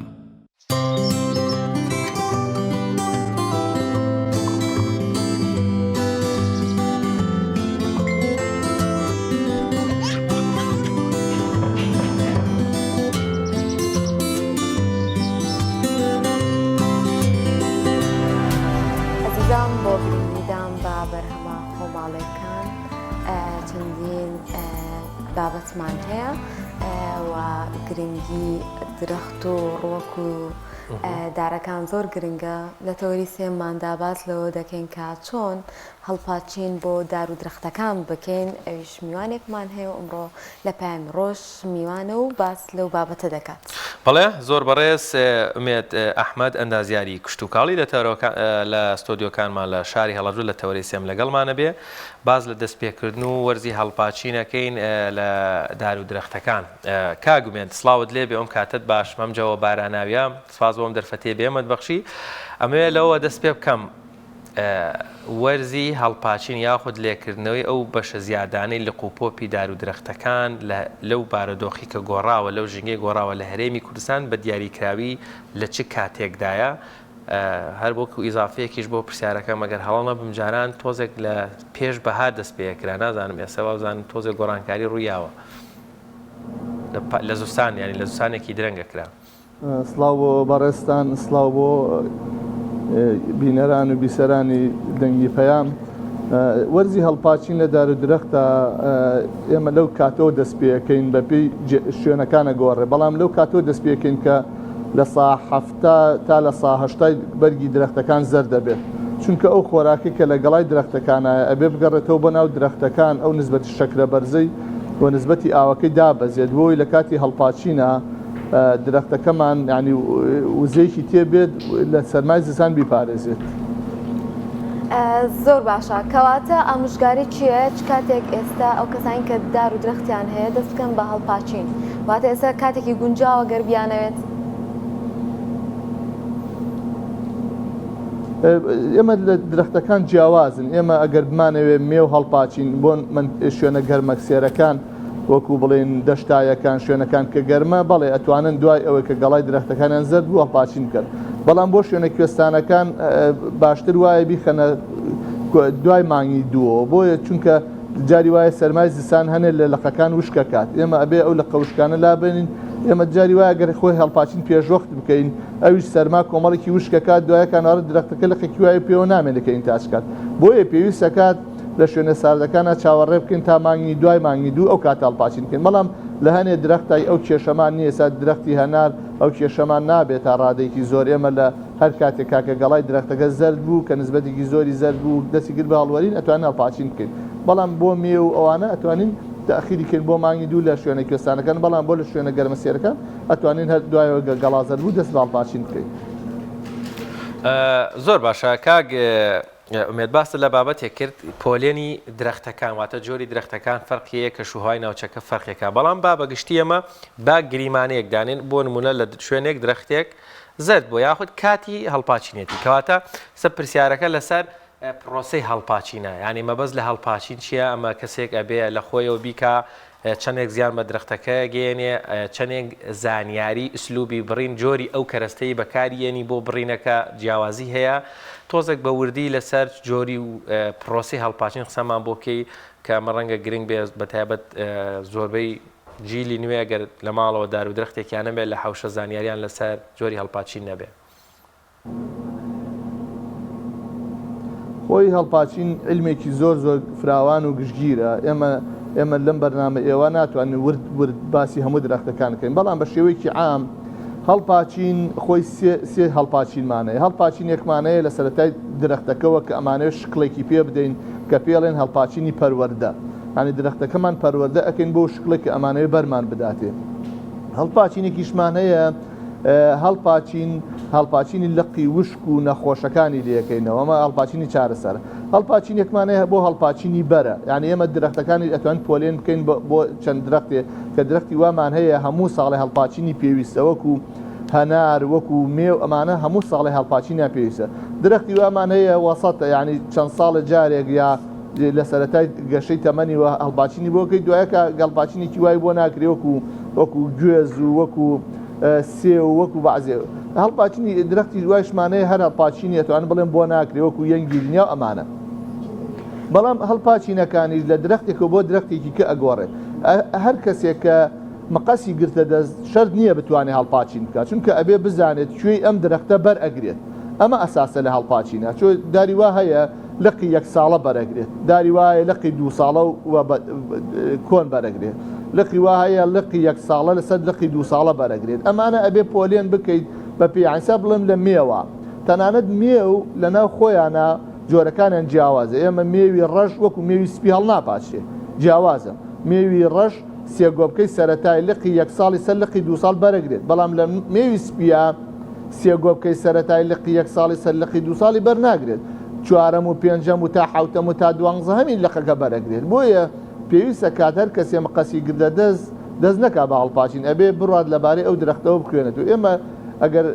ئەزیزان بۆ گرنگیدان بە بەرهەمە خۆماڵێکان چەندین بابەتمان هەیە و گرنگی درەخت و ڕوەک و دارەکان زۆر گرنگە، لە تەوەری سێیەمماندا باس لەوە دەکەین کە چۆن هەڵپاچین بۆ دار و درەختەکان بکەین، ئەویش میوانێکمان هەیە و ئەمڕۆ لە پەیامی ڕۆژ میوانە و باس لەو بابەتە دەکات. بەڵێ زۆر بەڕێز ئومێد ئەحمەد ئەندازیاری کشتوکاڵی لە لە ستۆدیۆکانمان لە شاری هەڵەبجە لە تەوەرەی سێم لەگەڵمانە بێ باس لە دەستپێکردن و وەرزی هەڵپاچین ئەکەین لە دار و درەختەکان. کاک ئومێد سڵاوت لێ بێ ئەم کاتەت باش مەم جەوە باراناویە سپاس بۆ ئەم دەرفەتەی بە ئێمەت بەخشی ئەمەوێ لەوە دەست پێ بکەم. وەرزی هەڵپاچین یاخود لێکردنەوەی ئەو بەشە زیادانەی لق و پۆپی دار و درەختەکان لە لەو بارودۆخی کە گۆڕاوە لەو ژینگەی گۆڕاوە لە هەرێمی کوردستان بە دیاریکراوی لە چ کاتێکدایە؟ هەر وەکو ئیزافەیەکیش بۆ پرسیارەکەم ئەگەر هەڵە نەبم جاران تۆزێک لە پێش بەهار دەست پێکرا نازانم ئێستا وابزانم تۆزێک گۆڕانکاری ڕوویاوە لە زستان یانی لە زستانێکی درەنگە کرا. سڵاو بۆ بەڕێزتان، سڵاو بۆ بینەران و بیسەرانی دەنگی پەیام. وەرزی هەڵپاچین لە دار و درەختە ئێمە لەو کاتەوە دەست پێەکەین بە پێی شوێنەکانە گۆڕێ بەڵام لەو کاتەوە دەست پێەکەین کە لە سا حەفتا تا لە سا هەشتای بەرگی درەختەکان زەرد دەبێت چونکە ئەو خۆراکەی کە لە گەڵای درەختەکانایە ئەبێ بگەڕێتەوە بۆ ناو درەختەکان ئەو نسبەتی شەکرە بەرزەی و نسبەتی ئاوەکەی دابەزێت بۆی لە کاتی هەڵپاچینە درەختەکەمان یانی وزەیەکی تێ بێت لە سەرمای زستان بیپارێزێت. زۆر باشە کەواتە ئامۆژگاری چییە چ کاتێک ئێستا ئەو کەسانی کە دار و درەختیان هەیە دەست بکەن بە هەڵپاچین واتە ئێستا کاتێکی گونجاوە گەر بیانەوێت؟ ئێمە لە درەختەکان جیاوازن ئێمە ئەگەر بمانەوێت مێو هەڵپاچین بۆ من شوێنە گەرمەکسێرەکان وەکو بڵێین دەشتایەکان شوێنەکان کە گەرمە بەڵێ ئەتوانن دوای ئەوەی کە گەڵای درەختەکانیان زەرد بوو هەڵپاچین بکەن بەڵام بۆ شوێنە کوێستانەکان باشتر وایە بیخەنە دوای مانگی دووەوە بۆیە چونکە جاری وایە سەرمای زستان هەنێ لە لقەکان وشکەکات ئێمە ئەبێ ئەو لقە وشکانە لابێنین ئێمە جاری وایە گەر خۆی هەڵپاچین پێشوەخت بکەین ئەویش سەرما کۆمەڵێکی وشکەکات دوایەکانوارە درەختەکە لقێکی وایە پێوە نامێنێت کە ئینتاج کات بۆیە پێویستەکات لە شوێنە ساردەکانا چاوەڕێ بکەین تا مانگی دوای مانگی دوو ئەو کاتە هەڵپاچین بکەین بەڵام لە هەنێ درەختای ئەو کێشەمان نییە ئێستا درەختی هەنار ئەو کێشەمان نابێت تا ڕادەیەکی زۆر ئێمە لە هەر کاتێک کاکە گەڵای درەختەکە زەرد بوو کە نسبەتێکی زۆری زەرد بوو دەستی کرد بە هەڵوەرین ئەتوانین هەڵپاچین بکەین بەڵام بۆ مێو و ئەوانە ئەتوانین تەئخیری کەین بۆ مانگی دوو لە شوێنە کوێستانەکان بەڵام بۆ لە شوێنە گەرمەسێرەکان ئەتوانین هەر دوایەوە گەڵا زەرد بوو دەست بە هەڵپاچین بکەین. زۆر باشە کاک ئومێد باست لە بابەتێک کرد پۆلێنی درەختەکان واتە جۆری درەختەکان فەرقی هەیە کەشوهەوای ناوچەکە فەرقێکە بەڵام با بەگشتی ئەمە با گریمانەیەک دانێن بۆ نمونە لە شوێنێک درەختێک زەرد بۆ یاخود کاتی هەڵپاچینێتی کەواتە سە پرسیارەکە لەسەر پرۆسەی هەڵپاچینە یعنی مەبەست لە هەڵپاچین چییە ئەمە کەسێک ئەبێ لە خۆیەوە بیکا چەندێک زیان بە درەختەکە گەیەنێ، چەندێک زانیاری ئسلوبی بڕین، جۆری ئەو کەرەستەی بەکاری یەنی بۆ بڕینەکە جیاوازی هەیە، تۆزێک بە وردی لەسەر جۆری و پڕۆسەی هەڵپاچین قسەمان بۆ بکەی کە ئەمە ڕەنگە گرنگ بێ بەتایبەت زۆربەی جیلی نوێ گەر لە ماڵەوە دار و درەختێکیان نەبێت لە حەوشە زانیاریان لەسەر جۆری هەڵپاچین نەبێ. خۆی هەڵپاچین عیلمێکی زۆر زۆر فراوان و گشتگیرە ئێمە ئێمە لەم بەرنامە ئێوە ناتوانین ورد ورد باسی هەموو درەختەکان بکەین بەڵام بە شێوەیەکی عام هەڵپاچین خۆی سێ سێ هەڵپاچینمانەیە هەڵپاچینێکمانەیە لە سەرەتای درەختەکەوە کە ئەمانەوێت شکڵێکی پێ بدەین کە پێڵێن هەڵپاچینی پەروەردە یانی درەختەکەمان پەروەردە ئەکەین بۆ شکڵێک کە ئەمانەوێت بەرمان بداتێ هەڵپاچینێکیشمان هەیە هەڵپاچین، هەڵپاچینی لقی وشک و نەخۆشەکانی لێکەینەوە، ئەمە هەڵپاچینی چارەسەرە. هەڵپاچینێکمان هەیە بۆ هەڵپاچینی بەرە، یانی ئێمە درەختەکانی ئەتوانین پۆلێن بکەین بۆ چەند درەختێ کە درەختی وامان هەیە هەموو ساڵێ هەڵپاچینی پێویستە وەکو هەنار وەکو مێو ئەمانە هەموو ساڵێ هەڵپاچینیان پێویستە. درەختی وامان هەیە وەسەتە یانی چەند ساڵێ جارێک یا لە سەرەتای گەشەی تەمەنی وە هەڵپاچینی بۆ کەی دوایە کە هەڵپاچینێکی وای بۆ ناکرێ وەکو وەکو گوێز و وەکو سێو و وەکو بەعزێ هەڵپاچینی درەختی وایشمان هەیە هەر هەڵپاچینی ئەتوانم بڵێم بۆ ناکرێ وەکو یەنگی دنیا و ئەمانە بەڵام هەڵپاچینەکانیش لە درەختێکەوە بۆ درەختێکی کە ئەگۆڕێت هەر کەسێک کە مقەسی گرتە دەست شەرت نییە بتوانێت هەڵپاچین بکات چونکە ئەبێ بزانێت کوێی ئەم درەختە بەر ئەگرێت ئەمە ئەساسە لە هەڵپاچینە چۆ داری وا هەیە لقی یەک ساڵە بەرەگرێت، داری وا هەیە لقی دوو ساڵە و کۆن بەرەگرێت، لقی وا هەیە لقی یەک ساڵە لەسەر لقی دوو ساڵە بەرەگرێت، ئەمانە ئەبێ پۆلێن بکەیت بە پێی ئەسا بڵێم لە مێوە، تەنانەت مێو لەناو خۆیانا جۆرەکانیان جیاوازە، ئێمە مێوی ڕەش وەکو مێوی سپی هەڵناپاچرێ، جیاوازە، مێوی ڕەش سێگۆپکەی سەرەتای لقی یەک ساڵی سەر لقی دوو ساڵ بەرەگرێت، بەڵام لە مێوی سپییا سێگۆپکەی سەرەتای لقی یەک ساڵی سەر لقی دوو ساڵی بەر ناگرێت، چوارەم و پێنجەم و تا حەوتەم و تا دوانزەهەمی لقەکە بەرەگرێت، بۆیە پێویستە کات هەر کەسێ مقەسی گرتە دەست، دەست نەکا بە هەڵپاچین، ئەبێ بڕوات لەبارەی ئەو درەختەوە بخوێنێت و ئێمە. ئەگەر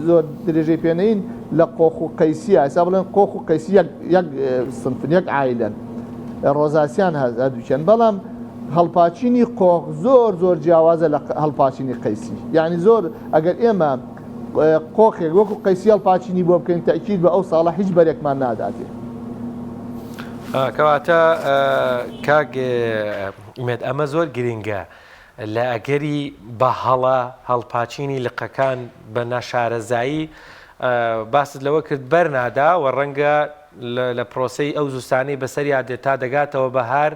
زۆر درێژەی پێ نەین لە قۆخ و قەیسیە ئێستا بڵێن قۆخ و قەیسی یەک یەک سنفن یەک عایلەن ڕۆزاسیان هەز هەردووکیان بەڵام هەڵپاچینی قۆخ زۆر زۆر جیاوازە لە هەڵپاچینی قەیسی یعنی زۆر ئەگەر ئێمە قۆخێک وەکو قەیسی هەڵپاچینی بۆ بکەین تەئکید بە ئەو ساڵە هیچ بەرێکمان ناداتێ. کەواتە کاک ئومێد ئەمە زۆر گرنگە لە ئەگەری بە هەڵە هەڵپاچینی لقەکان بە ناشارەزایی باست لەوە کرد بەرنادا و ڕەنگە لە پرۆسەی ئەو زستانەی بەسەریا دێت تا دەگاتەوە بەهار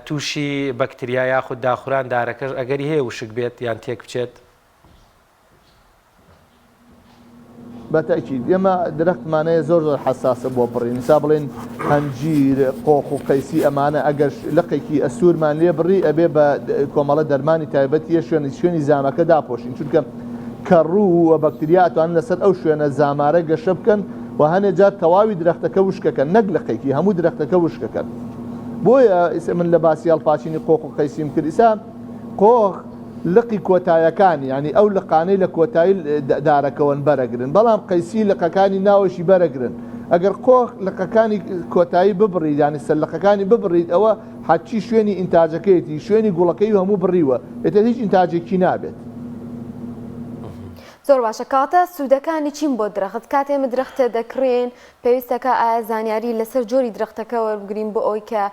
تووشی بەکتریا یاخود داخوران دارەکەش ئەگەری هەیە وشک بێت یان تێک بچێت. بە تەئکید ئێمە درەختمان هەیە زۆر زۆر حەساسە بۆ بڕین ئیسا بڵێن هەنجیر قۆخ و قەیسی ئەمانە ئەگەر لقێکی ئەسوورمان لێ بڕی ئەبێ بە کۆمەڵە دەرمانی تایبەتیە شوێنی شوێنی زامەکە داپۆشین چونکە کەڕوو و بەکتریا ئەتوانن لەسەر ئەو شوێنە زامارە گەشە بکەن و هەنێ جار تەواوی درەختەکە وشکەکەن نەک لقێکی هەموو درەختەکە وشکەکەن بۆیە ئیسە من لە باسی هەڵپاچینی قۆخ و قەیسیم کرد ئیسا قۆخ لقی کۆتایەکانی یانی ئەو لقانەی لە کۆتایی دارەکەوەن بەرەگرن بەڵام قەیسی لقەکانی ناوەشی بەرەگرن ئەگەر قۆخ لقەکانی کۆتایی ببڕیت یانی سەر لقەکانی ببڕیت ئەوە هەرچی شوێنی ئینتاجەکەیەتی شوێنی گوڵەکەی و هەموو بڕیوە ئیتر هیچ ئینتاجێکی نابێت. زۆر باشە کەواتە سوودەکانی چین بۆ درەخت کاتێ ئێمە درەختێ دەکڕین پێویستە کە ئایا زانیاری لەسەر جۆری درەختەکە وەربگرین بۆ ئەوەی کە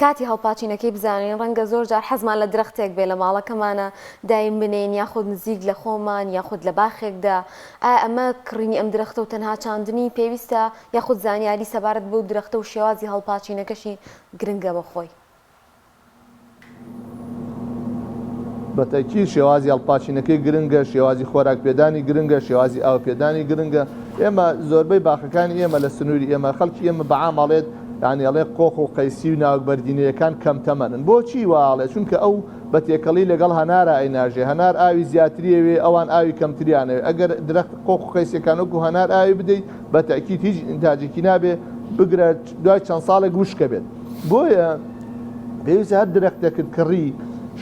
کاتی هەڵپاچینەکەی بزانین ڕەنگە زۆر جار حەزمان لە درەختێک بێ لە ماڵەکەمانە دایم بنێین یاخود نزیک لە خۆمان یاخود لە باخێکدا ئایا ئەمە کڕینی ئەم درەختە و تەنها چاندنی پێویستە یاخود زانیاری سەبارەت بەو درەختە و شێوازی هەڵپاچینەکەشی گرنگە بۆ خۆی؟ بە تەئکید شێوازی هەڵپاچینەکەی گرنگە، شێوازی خۆراک پێدانی گرنگە، شێوازی ئاو پێدانی گرنگە. ئێمە زۆربەی باخەکانی ئێمە لە سنووری ئێمە خەڵکی ئێمە بە عام ئەڵێت یانی ئەڵێ قۆخ و قەیسی و ناوک بەردینەیەکان کەم تەمەنن. بۆچی وا ئەڵێ؟ چونکە ئەو بە تێکەڵی لەگەڵ هەنارا ئەیناژێ. هەنار ئاوی زیاتری ئەوێ، ئەوان ئاوی کەمتریان ئەوێ. ئەگەر درەخت قۆخ و قەیسیەکان وەکوو هەنار ئاوی بدەی بە تەئکید هیچ ئینتاجێکی نابێ، بگرە دوای چەند ساڵێک وشکە بێت. بۆیە پێویستە هەر درەختێکت کڕی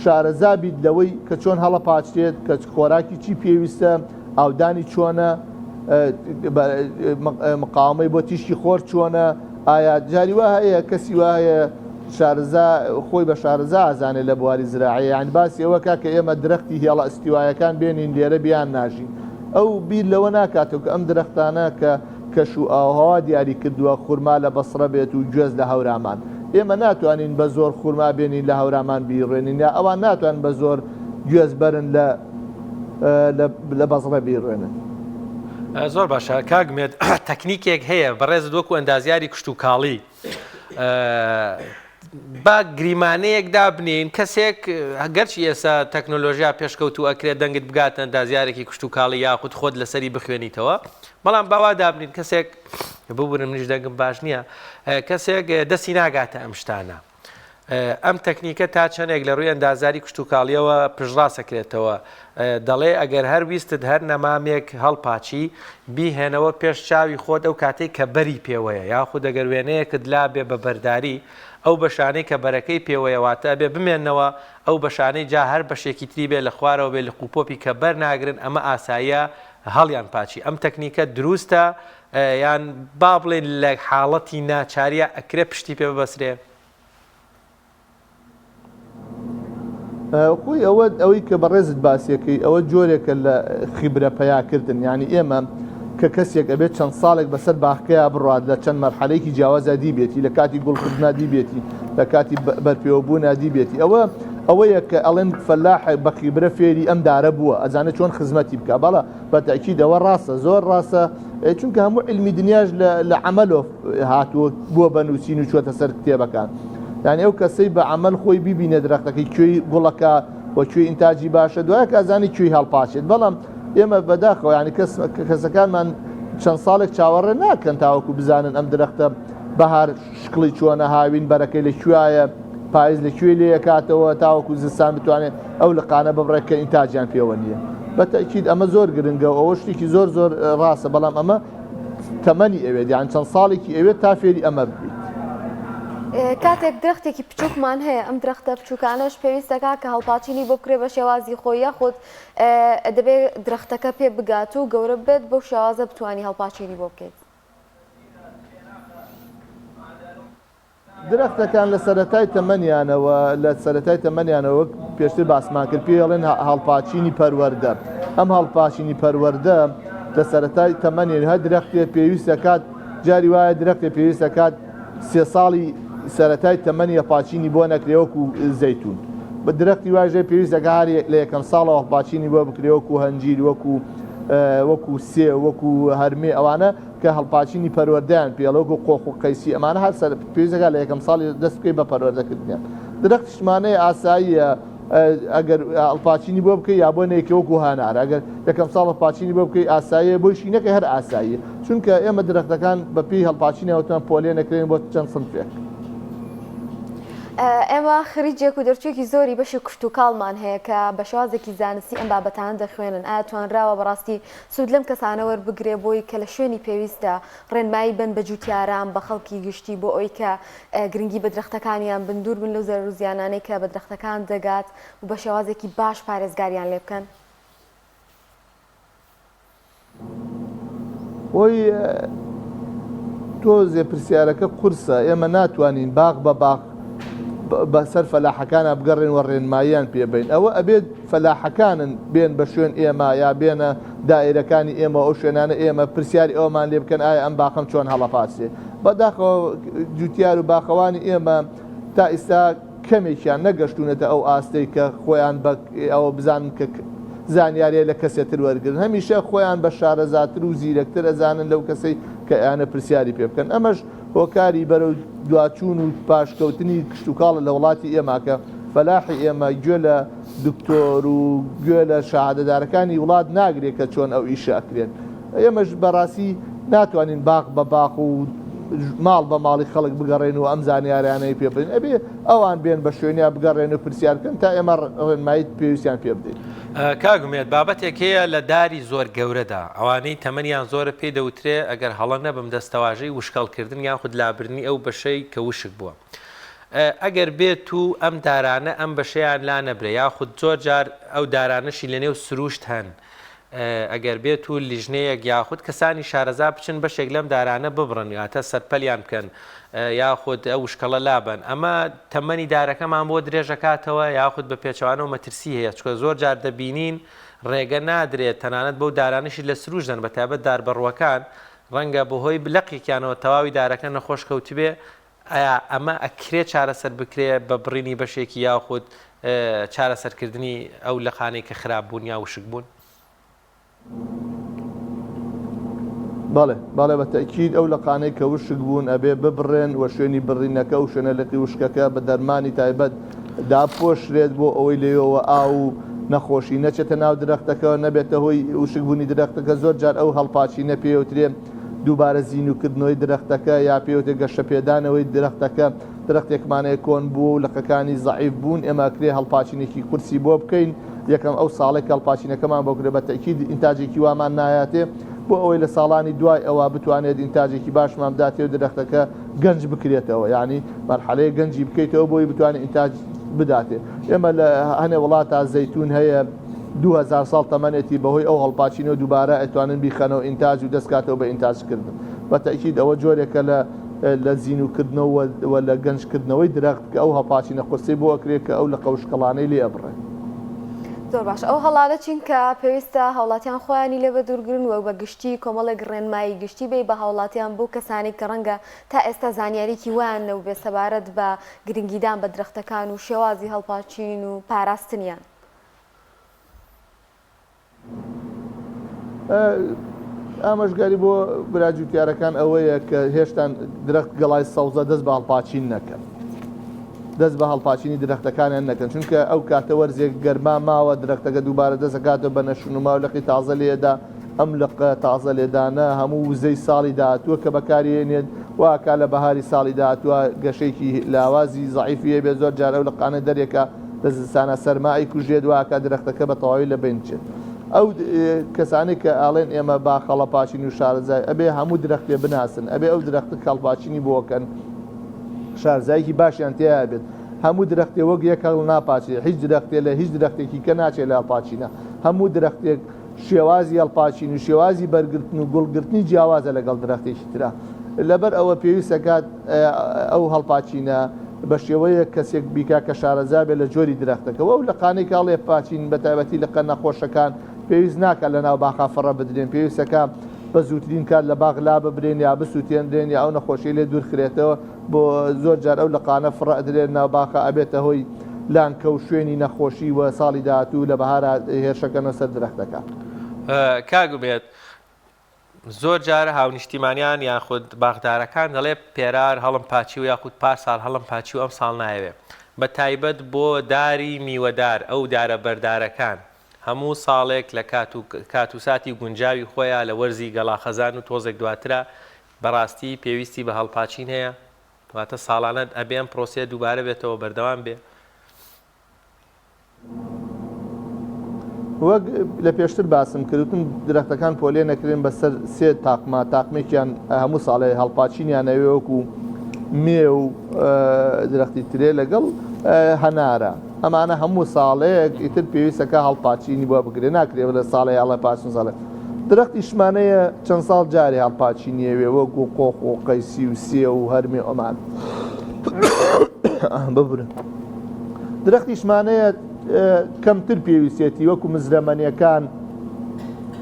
شارەزا بیت لەوەی کە چۆن هەڵەپاچرێت، کە خۆراکی چی پێویستە، ئاودانی چۆنە، مقاومەی بۆ تیشکی خۆر چۆنە، ئایا جاری وا هەیە کەسی وا هەیە شارەزا خۆی بە شارەزا ئازانێت لە بواری زراعی یان باسی ئەوە کا کە ئێمە درەختی هێڵە ئەستیوایەکان بێنین لێرە بیان ناژین ئەو بیر لەوە ناکاتەوە کە ئەم درەختانە کە کەش و ئاووهەوا دیاری کردووە خورما لە بەسڕە بێت و گوێز لە هەورامان. ئێمە ناتوانین بە زۆر خورما بێنین لە هەورامان بیڕوێنین یا ئەوان ناتوانن بە زۆر گوێز بەرن لە لە بەسڕە بیڕوێنن. زۆر باشە کاک مێد تەکنیکێک هەیە بەڕێزت وەکو ئەندازیاری کشتوکاڵی با گریمانەیەک دابنێین کەسێک گەرچی ئێستا تەکنۆلۆژیا پێشکەوتوو ئەکرێت دەنگت بگاتە ئەندازیارێکی کشتوکاڵی یاخود خۆت لەسەری بخوێنیتەوە بەڵام باوا دابنین کەسێک ببورن منیش دەنگم باش نییە کەسێک دەستی ناگاتە ئەم شتانە ئەم تەکنیکە تا چەندێک لە ڕووی ئەندازاری کشتوکاڵیەوە پشتڕاستەکرێتەوە دەڵێ ئەگەر هەر ویستت هەر نەمامێک هەڵپاچی، بیهێنەوە پێش چاوی خۆت ئەو کاتەی کە بەری پێوەیە، یاخود ئەگەر وێنەیەکت لابێ بە بەرداری، ئەو بەشانەی کە بەرەکەی پێوەیە واتە ئەبێ بمێننەوە، ئەو بەشانەی جا هەر بەشێکی تری بێ لە خوارەوە بێ لق و پۆپی کە بەر ناگرن ئەمە ئاساییە هەڵیان پاچی. ئەم تەکنیکە دروستە یان با بڵێین لە حاڵەتی ناچاریا ئەکرێ پشتی پێ ببەسرێ؟ خۆی ئەوە ئەوەی کە بەڕێزت باسیەکەی ئەوە جۆرێکە لە خیبرە پەیاکردن یعنی ئێمە کە کەسێک ئەبێت چەند ساڵێک بەسەر باخەکەیا بڕات لە چەند مەرحەلەیەکی جیاوازا دیبێتی لە کاتی گوڵکردنا دیبێتی لە کاتی بەرپێوەبوونا دیبێتی ئەوە ئەوەیە کە ئەڵێن فەلاح بە خیبرە فێری ئەم دارە بووە ئەزانێت چۆن خزمەتی بکە بەڵە بە تەئکید ئەوە ڕاستە زۆر ڕاستە چونکە هەموو عیلمی دنیاش لە عەمەلۆ هاتووە بووە بە نووسین و چووەتە سەر کتێبەکان یعنی ئەو کەسەی بە عەمەل خۆی بیبینێ درەختەکەی کوێی گوڵەکە و کوێی ئینتاجی باشە دوایە کازانی کوێی هەڵپاچێت بەڵام ئێمە بەداخەوە یعنی کەس کەسەکانمان چەند ساڵێک چاوەڕێ ناکەن تاوەکو بزانن ئەم درەختە بەهار شکڵی چۆنە هاوین بەرەکەی لە کوێیە پایز لە کوێ لێ ئەکاتەوە تاوەکو زستان بتوانێت ئەو لقانە ببڕێت کە ئینتاجیان پێوە نییە بە تەئکید ئەمە زۆر گرنگە و ئەوە شتێکی زۆر زۆر ڕاستە بەڵام ئەمە تەمەنی ئەوێت یان چەند ساڵێکی ئەوێت تا فێری ئەمە ببیت. کاتێک درەختێکی بچووکمان هەیە ئەم درەختە بچووکانەش پێویست دەکات کە هەڵپاچینی بۆ بکرێت بە شێوازی خۆی یاخود دەبێت درەختەکە پێ بگات و گەورە بێت بەو شێوازە بتوانی هەڵپاچینی بۆ بکەیت؟ درەختەکان لە سەرەتای تەمەنیانەوە لە سەرەتای تەمەنیانەوە وەک پێشتر باسمان کرد پێی ئەڵێن هەڵپاچینی پەروەردە ئەم هەڵپاچینی پەروەردە لە سەرەتای تەمەنی هەر درەختێ پێویست دەکات جاری وایە درەختێ پێویست دەکات سێ ساڵی سەرەتای تەمەنی هەڵپاچینی بۆ نەکرێ وەکو زەیتون بە درەختی وایش هەیە پێویست دەکات هەر لە یەکەم ساڵەوە هەڵپاچینی بۆ بکرێ وەکو هەنجیر وەکو وەکو سێ وەکو هەرمێ ئەوانە کە هەڵپاچینی پەروەردەیان پێڵێ وەکو قۆخ و قەیسی ئەمانە هەر سەر پێویست دەکات لە یەکەم ساڵی دەست بکەی بە پەروەردەکردنیان درەختیشمانەیە ئاساییە ئەگەر هەڵپاچینی بۆ بکەی یا بۆ نەیکەی وەکو هەنار ئەگەر یەکەم ساڵ هەڵپاچینی بۆ بکەی ئاساییە بۆیشی نەکەی هەر ئاساییە چونکە ئێمە درەختەکان بە پێی هەڵپاچینیان وتمان پۆلێن ئەکرێن بۆ چەند سنفێک. ئێمە خریجێک و دەرچووێکی زۆری بەشی کشتوکاڵمان هەیە کە بە شێوازێکی زانستی ئەم بابەتانە دەخوێنن ئایا توانراوە بەڕاستی سوود لەم کەسانە وەربگرێ بۆی کە لە شوێنی پێویستدا ڕێنمایی بەن بە جووتیاران، بە خەڵکی گشتی بۆ ئەوەی کە گرنگی بە درەختەکانیان بن، دوور بن لەو زەرەر و زیانانەی کە بە درەختەکان دەگات و بە شێوازێکی باش پارێزگاریان لێ بکەن؟ خۆی تۆزێ پرسیارەکە قورسە، ئێمە ناتوانین باخ بە باخ بەسەر فەلاحەکانا بگەڕێن و ڕێنماییان پێ بەین ئەوە ئەبێت فەلاحەکانن بێن بە شوێن ئێمە یا بێنە دائیرەکانی ئێمە ئەو شوێنانە ئێمە پرسیاری ئەومان لێ بکەن ئایا ئەم باخەم چۆن هەڵەپاسێ بەداخەوە جوتیار و باخەوانی ئێمە تا ئیستا کەمێکیان نەگەشتونەتە ئەو ئاستەی کە خۆیان بە ئەوە بزانن کە زانیاریە لە کەسێ تر وەرگرن هەمیشە خۆیان بە شارەزاتر و زیرەکتر ئەزانن لەو کەسەی کە ئەیانە پرسیاری پێ بکەن ئەمەش هۆکاری بەرەو دواچوون و پاشکەوتنی کشتوکاڵە لە وڵاتی ئێمە کە فەلاحی ئێمە گوێ لە دکتۆر و گوێ لە شەهادەدارەکانی وڵات ناگرێ کە چۆن ئەو ئیشە ئەکرێت ئێمەش بەڕاستی ناتوانین باخ بە باخ و ماڵ بە ماڵی خەڵک بگەڕێن و ئەم زانیارانەی پێ بدەین ئەبێ ئەوان بێن بە شوێنیا بگەڕێن و پرسیار بکەن تا ئێمە ڕێنمایی پێویستیان پێ بدەین. کاک ئومێد بابەتێک هەیە لە داری زۆر گەورەدا ئەوانەی تەمەنیان زۆرە پێی دەوترێ ئەگەر هەڵە نەبم دەستەواژەی وشکەڵکردن یاخود لابردنی ئەو بەشەی کە وشک بووە ئەگەر بێت و ئەم دارانە ئەم بەشەیان لا نەبرێ یاخود زۆر جار ئەو دارانەشی لەنێو سروشت هەن ئەگەر بێت و لیژنەیەک یاخود کەسانی شارەزا بچن بەشێک لەم دارانە ببڕن واتە سەرپەلیان بکەن یاخود ئەو وشکەڵە لابەن ئەمە تەمەنی دارەکەمان بۆ درێژەکاتەوە یاخود بە پێچەوانەوە مەترسی هەیە چونکە زۆر جار دەبینین ڕێگە نادرێت تەنانەت بەو دارانەشی لە سروشتدان بە تایبەت داربەڕووەکان ڕەنگە بەهۆی لەقێکیانەوە تەواوی دارەکە نەخۆش کەوتبێ ئایا ئەمە ئەکرێ چارەسەر بکرێ بە بڕینی بەشێکی یاخود چارەسەرکردنی ئەو لقانەی کە خراپ بوون یا وشک بوون؟ بەڵێ بەڵێ بە تەئکید ئەو لقانەی کە وشک بوون ئەبێ ببڕێن و شوێنی بڕینەکە و شوێنە لقی وشکەکە بە دەرمانی تایبەت دابپۆشرێت بۆ ئەوەی لەوێوە ئاو و نەخۆشی نەچێتە ناو درەختەکەوە نەبێتە هۆی وشکبوونی درەختەکە زۆر جار ئەو هەڵپاچینە پێوترێ دووبارە زینووکردنەوەی درەختەکە یا پێوترێ گەشەپێدانەوەی درەختەکە، درەختێکمان هەیە کۆن بووە و لقەکانی زەعیف بوون، ئێمە ئەکرێ هەڵپاچینێکی قورسی بۆ بکەین، یەکەم ئەو ساڵەی کە هەڵپاچینەکەمان بۆ کرێ بە تەئکید ئینتاجێکی وامان نایاتێ، بۆ ئەوەی لە ساڵانی دوای ئەوە بتوانێت ئینتاجێکی باشمان بداتێ و درەختەکە گەنج بکرێتەوە، یانی مەرحەلەیەک گەنجی بکەیتەوە بۆی بتوانێت ئینتاج بداتێ. ئێمە لە هەنێ وڵاتا زەیتوون هەیە، 2000 ساڵ تەمەنێتی بەهۆی ئەو هەڵپاچینەوە دووبارە ئەتوانن بیخەنەوە ئینتاج و دەست کاتەوە بە ئینتاج کردن بە تەئکید ئەوە جۆرێکە لە لە زینوو کردنەوە و لە گەنج کردنەوەی درەخت کە ئەو هەڵپاچینە قورسەی بۆ ئەکرێ کە ئەو لقە وشکەڵانەی لێ ئەبڕێ. زۆر باشە ئەو هەڵانە چین کە پێویستە هاوڵاتیان خۆیانی لێ بەدوورگرن و بە گشتی کۆمەڵێک ڕێنمایی گشتی بەی بە هاوڵاتیان بۆ کەسانێک کە ڕەنگە تا ئێستا زانیاریکی وایان نەبووبێ سەبارەت بە گرنگیدان بە درەختەکان و شێوازی هەڵپاچین و پاراستنیان؟ ئامۆژگاری بۆ برا جوتیارەکان ئەوەیە کە هێشتان درەخت گەڵای سەوزە دەست بە هەڵپاچین نەکەن دەست بە هەڵپاچینی درەختەکانیان نەکەن چونکە ئەو کاتە وەرزێک گەرما ماوە درەختەکە دووبارە دەستەکاتەوە بە نەشونما و لقی تازە لێدا ئەم لقە تازە لێدانە هەموو وزەی ساڵی داهاتووە کە بەکاریێنێت واکا لە بەهاری ساڵی داهاتووە گەشەیەکی لاوازی زەعیفی هەبێت زۆر جار ئەو لقانە دەرێکە لە زستانا سەرما ئەیکوژێت وا ئەکات درەختەکە بە تەواوی لە بەین بچێت ئەو کەسانەی کە ئاڵێن ئێمە با خەڵەپاچین و شارەزای ئەبێ هەموو درەختێ بناسن ئەبێ ئەو درەختە کاڵپاچینی بۆ کەن. شارزایەکی باشیان تێیا بێت هەموو درەختێ وەک یەک هەڵناپاچێ هیچ درەختێ لە هیچ درەختێکی کە ناچێ لە هەڵپاچینە هەموو درەختێک شێوازی هەڵپاچین و شێوازی بەرگرتن و گوڵگرتنی جیاوازە لەگەڵ درەختێکی ترا لەبەر ئەوە پێویستەکات ئەو هەڵپاچینە بە شێوەیەک کەسێک بیکا کە شارەزا بێت لە جۆری درەختەکە و ئەو لقانەی کە هەڵێ پاچین بە تایبەتی لقە نەخۆشەکان پێویست ناکات لە ناو باخا فڕە بدرێن پێویستەکە بە زووترین کات لە باخ لاببرێن یا بسووتێنرێن یا ئەو نەخۆشیەی لێ دوورخرێتەوە بۆ زۆر جار ئەو لقانە فڕە ئەدرێن ناو باخا ئەبێتە هۆی لانکە و شوێنی نەخۆشی و ساڵی داهاتوو لە بەهارا هێرشەکەنەوە سەر درەختەکە. کاک ئومێد زۆر جار هاونیشتیمانیان یاخود باخدارەکان دەڵێ پێرار هەڵم پاچی و یاخود پار ساڵ هەڵم پاچی و ئەم ساڵ نایەوێ بە تایبەت بۆ داری میوەدار ئەو دارە بەردارەکان هەموو ساڵێک لە کات و کات و ساتی گونجاوی خۆیا لە وەرزی گەڵاخەزان و تۆزێک دواترا بەڕاستی پێویستی بە هەڵپاچین هەیە؟ واتە ساڵانە ئەبێ ئەم پرۆسەیە دووبارە بێتەوە بەردەوام بێ؟ وەک لە پێشتر باسم کرد وتم درەختەکان پۆلێن ئەکرێن بەسەر سێ تاقمە تاقمێکیان هەموو ساڵێ هەڵپاچینیان ئەوێ وەکو مێ و درەختی ترێ لەگەڵ هەنارە ئەمانە هەموو ساڵێک ئیتر پێویستەکە هەڵپاچینی بۆ بگرێ ناکرێ لە ساڵێ هەڵە پاچن ساڵێ درەختی شمانەیە چەند ساڵ جارێ هەڵپاچینیەوێ وەکو قۆخ و قەیسی و سێ و هەرمێ ئەمان ببورن درەختی شمانەیە کەمتر پێویستێتی وەکو مزرەمەنیەکان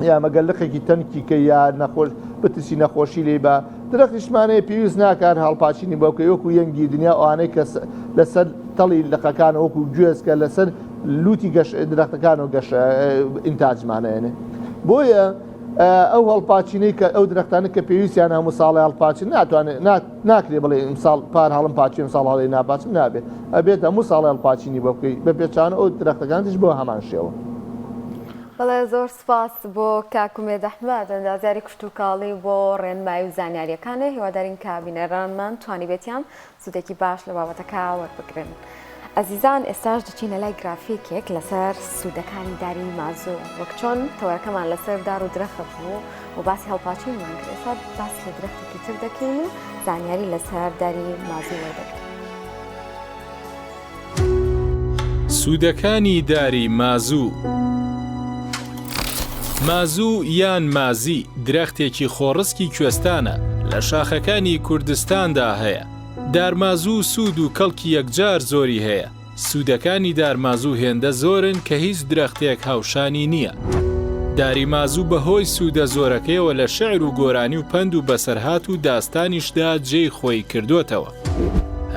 یا مەگەر لقێکی تەنکی کە یا نەخۆش بترسی نەخۆشی لی بە درەختی شمانەیە پێویست ناکات هەڵپاچینی بۆ بکەی وەکو یەنگی دنیا ئەوانەی کە لەسەر تەڵی لقەکان وەکو گوێزکە لەسەر لوتی گەش درەختەکان و گەش ئینتاجمانەیەنێ بۆیە ئەو هەڵپاچینەی کە ئەو درەختانە کە پێویستیان هەموو ساڵی هەڵپاچن ناتوانێت ناکرێ بڵێ ئیمساڵ پار هەڵم پاچی ئەمساڵ هەڵی ناپاچم نابێ ئەبێت هەموو ساڵێ هەڵپاچینی بۆ بکەی بە پێچانە ئەو درەختەکانتیش بۆ هەمان شێوە. بەڵێ زۆر سوپاس بۆ کاک ئومێد ئەحمەد ئەندازیاری کشتوکاڵی بۆ ڕێنمایی و زانیاریەکانێ هیوادارین کە بینەرانمان توانیبێتیان سوودێکی باش لە بابەتەکە وەربگرن. ئەزیزان ئێستاش دەچینە لای گرافیکێک لەسەر سوودەکانی داری مازۆ وەک چۆن تەوەرەکەمان لەسەر دار و درەخت بوو و باسی هەڵپاچینمان کرد ئێستا باس لە درەختێکی تر دەکەین و زانیاری لەسەر داری مازوو وەردەگرین. سوودەکانی داری مازوو. مازوو یان مازی درەختێکی خۆڕسکی کوێستانە، لە شاخەکانی کوردستاندا هەیە. دارمازوو سوود و کەڵکی یەکجار زۆری هەیە، سوودەکانی دارمازوو هێندە زۆرن کە هیچ درەختێک هاوشانی نییە. داری مازوو بە هۆی سوودە زۆرەکەیەوە لە شیعر و گۆرانی و پەند و بەسەرهات و داستانیشدا جێی خۆی کردۆتەوە.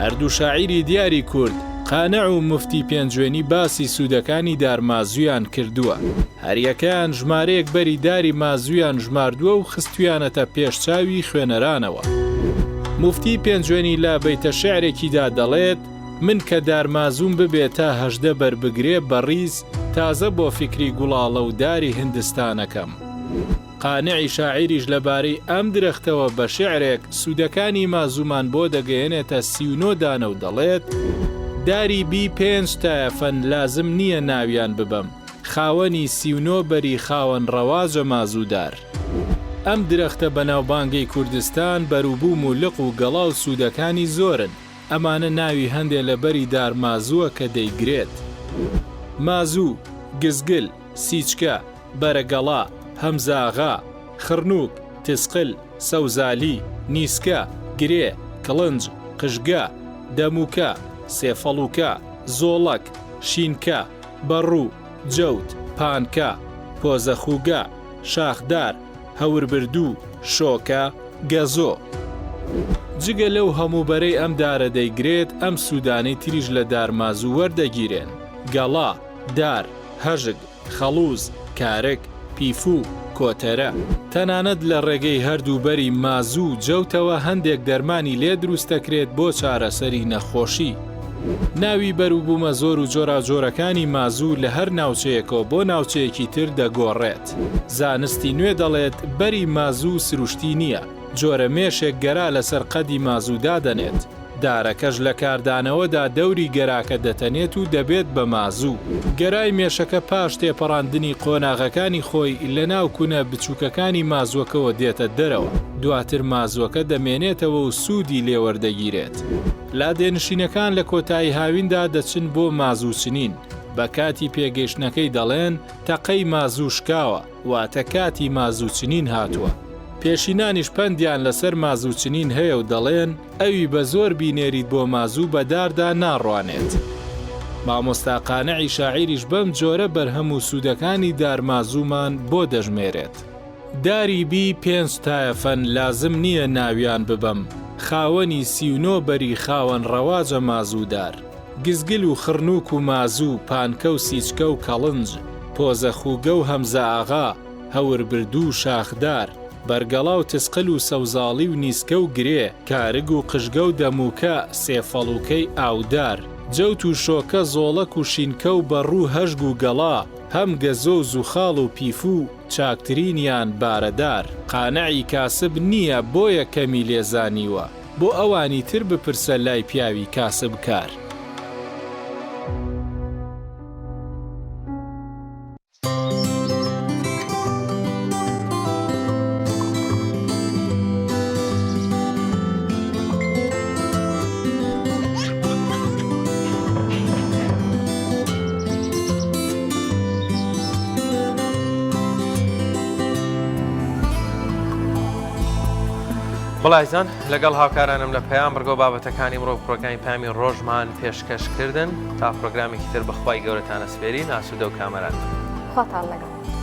هەردوو شاعیری دیاری کورد، قانع و موفتی پێنجوێنی باسی سوودەکانی دارمازوویان کردووە. هەریەکەیان ژمارەیەک بەری داری مازوویان ژماردووە و خستوویانەتە پێش چاوی خوێنەرانەوە. موفتی پێنجوێنی لە بەیتە شیعرێکیدا دەڵێت، من کە دارمازووم ببێ تا 18 بەر بگرێ بە ڕیز، تازە بۆ فیکری گوڵاڵە و داری هندستانەکەم. قانعی شاعیریش لەبارەی ئەم درەختەوە بە شیعرێک سوودەکانی مازوومان بۆ دەگەیەنێتە 39 دانە و دەڵێت، داری بی پێنج تایەفەن لازم نییە ناویان ببەم، خاوەنی 39 بەری خاوەن ڕەواجە مازوودار. ئەم درەختە بەناوبانگەی کوردستان بەروبووم و لق و گەڵا و سوودەکانی زۆرن، ئەمانە ناوی هەندێ لە بەری دار مازووە کە دەیگرێت. مازوو، گزگل، سیچکە، بەرەگەڵا، هەمزاغا، خڕنووک، تسقل، سەوزالی، نیسکە، گرێ، کڵنج، قژگە، دەمووکە، سێفەڵووکە، زۆڵەک، شینکە، بەڕوو، جەوت، پانکە، پۆزەخووگە، شاخدار، هەوربردوو، شۆکە، گەزۆ. جگە لەو هەموو بەرەی ئەم دارە دەیگرێت، ئەم سوودانەی تریش لە دارمازوو وەردەگیرێن، گەڵا، دار، هەژگ، خەڵووز، کارگ، پیفوو، کۆتەرە. تەنانەت لە ڕێگەی هەردوو بەری مازوو و جەوتەوە هەندێک دەرمانی لێ دروست دەکرێت بۆ چارەسەری نەخۆشی. ناوی بەروبوومە زۆر و جۆراوجۆرەکانی مازوو لە هەر ناوچەیەکەوە بۆ ناوچەیەکی تر دەگۆڕێت. زانستی نوێ دەڵێت بەری مازوو سروشتی نییە، جۆرە مێشێک گەرا لەسەر قەدی مازوو دادەنێت. دارەکەش لە کاردانەوەدا دەوری گەراکە دەتەنێت و دەبێت بە مازوو. گەرای مێشەکە پاش تێپەڕاندنی قۆناغەکانی خۆی لە ناو کونە بچووکەکانی مازووەکەوە دێتە دەرەوە، دواتر مازووەکە دەمێنێتەوە و سوودی لێ وەردەگیرێت. لادێنشینەکان لە کۆتایی هاویندا دەچن بۆ مازووچنین، بە کاتی پێگەیشتنەکەی دەڵێن، تەقەی مازوو شکاوە، واتە کاتی مازووچنین هاتووە. پێشینانیش پەندیان لەسەر مازووچنین هەیە و دەڵێن، ئەوی بە زۆر بینێریت بۆ مازوو بە داردا ناڕوانێت. مامۆستا قانعی شاعیریش بەم جۆرە بەرهەم و سوودەکانی دارمازوومان بۆ دەژمێرێت. داری بی پێنج تایەفەن لازم نییە ناویان ببەم خاوەنی 39 بەری خاوەن ڕەواجە مازوودار گزگل و خڕنووک و مازوو پانکە و سیچکە و کەڵنج پۆزە خووگە و هەمزە ئاغا هەوربردوو و شاخدار بەرگەڵا و تسقل و سەوزاڵی و نیسکە و گرێ کارگ و قژگە و دەمووکە سێفەڵوکەی ئاودار جەوت و شۆکە زۆڵەک و شینکە و بەڕوو هەژگ و گەڵا هەم گەزۆ و زوخاڵ و پیفوو چاکترینیان بارەدار. قانعی کاسب نییە بۆیە کەمی لێ زانیوە. بۆ ئەوانی تر بپرسە لای پیاوی کاسبکار. بەڵێ ئازیزان لەگەڵ هاوکارانم لە پەیام بڕگە و بابەتەکانی ئەمڕۆ پرۆگرامی پەیامی ڕۆژمان پێشکەش کردن تا پرۆگرامێکی تر بەخوای گەورەتان ئەسپێرین ئاسوودە و کامەران خواتان لەگەڵ.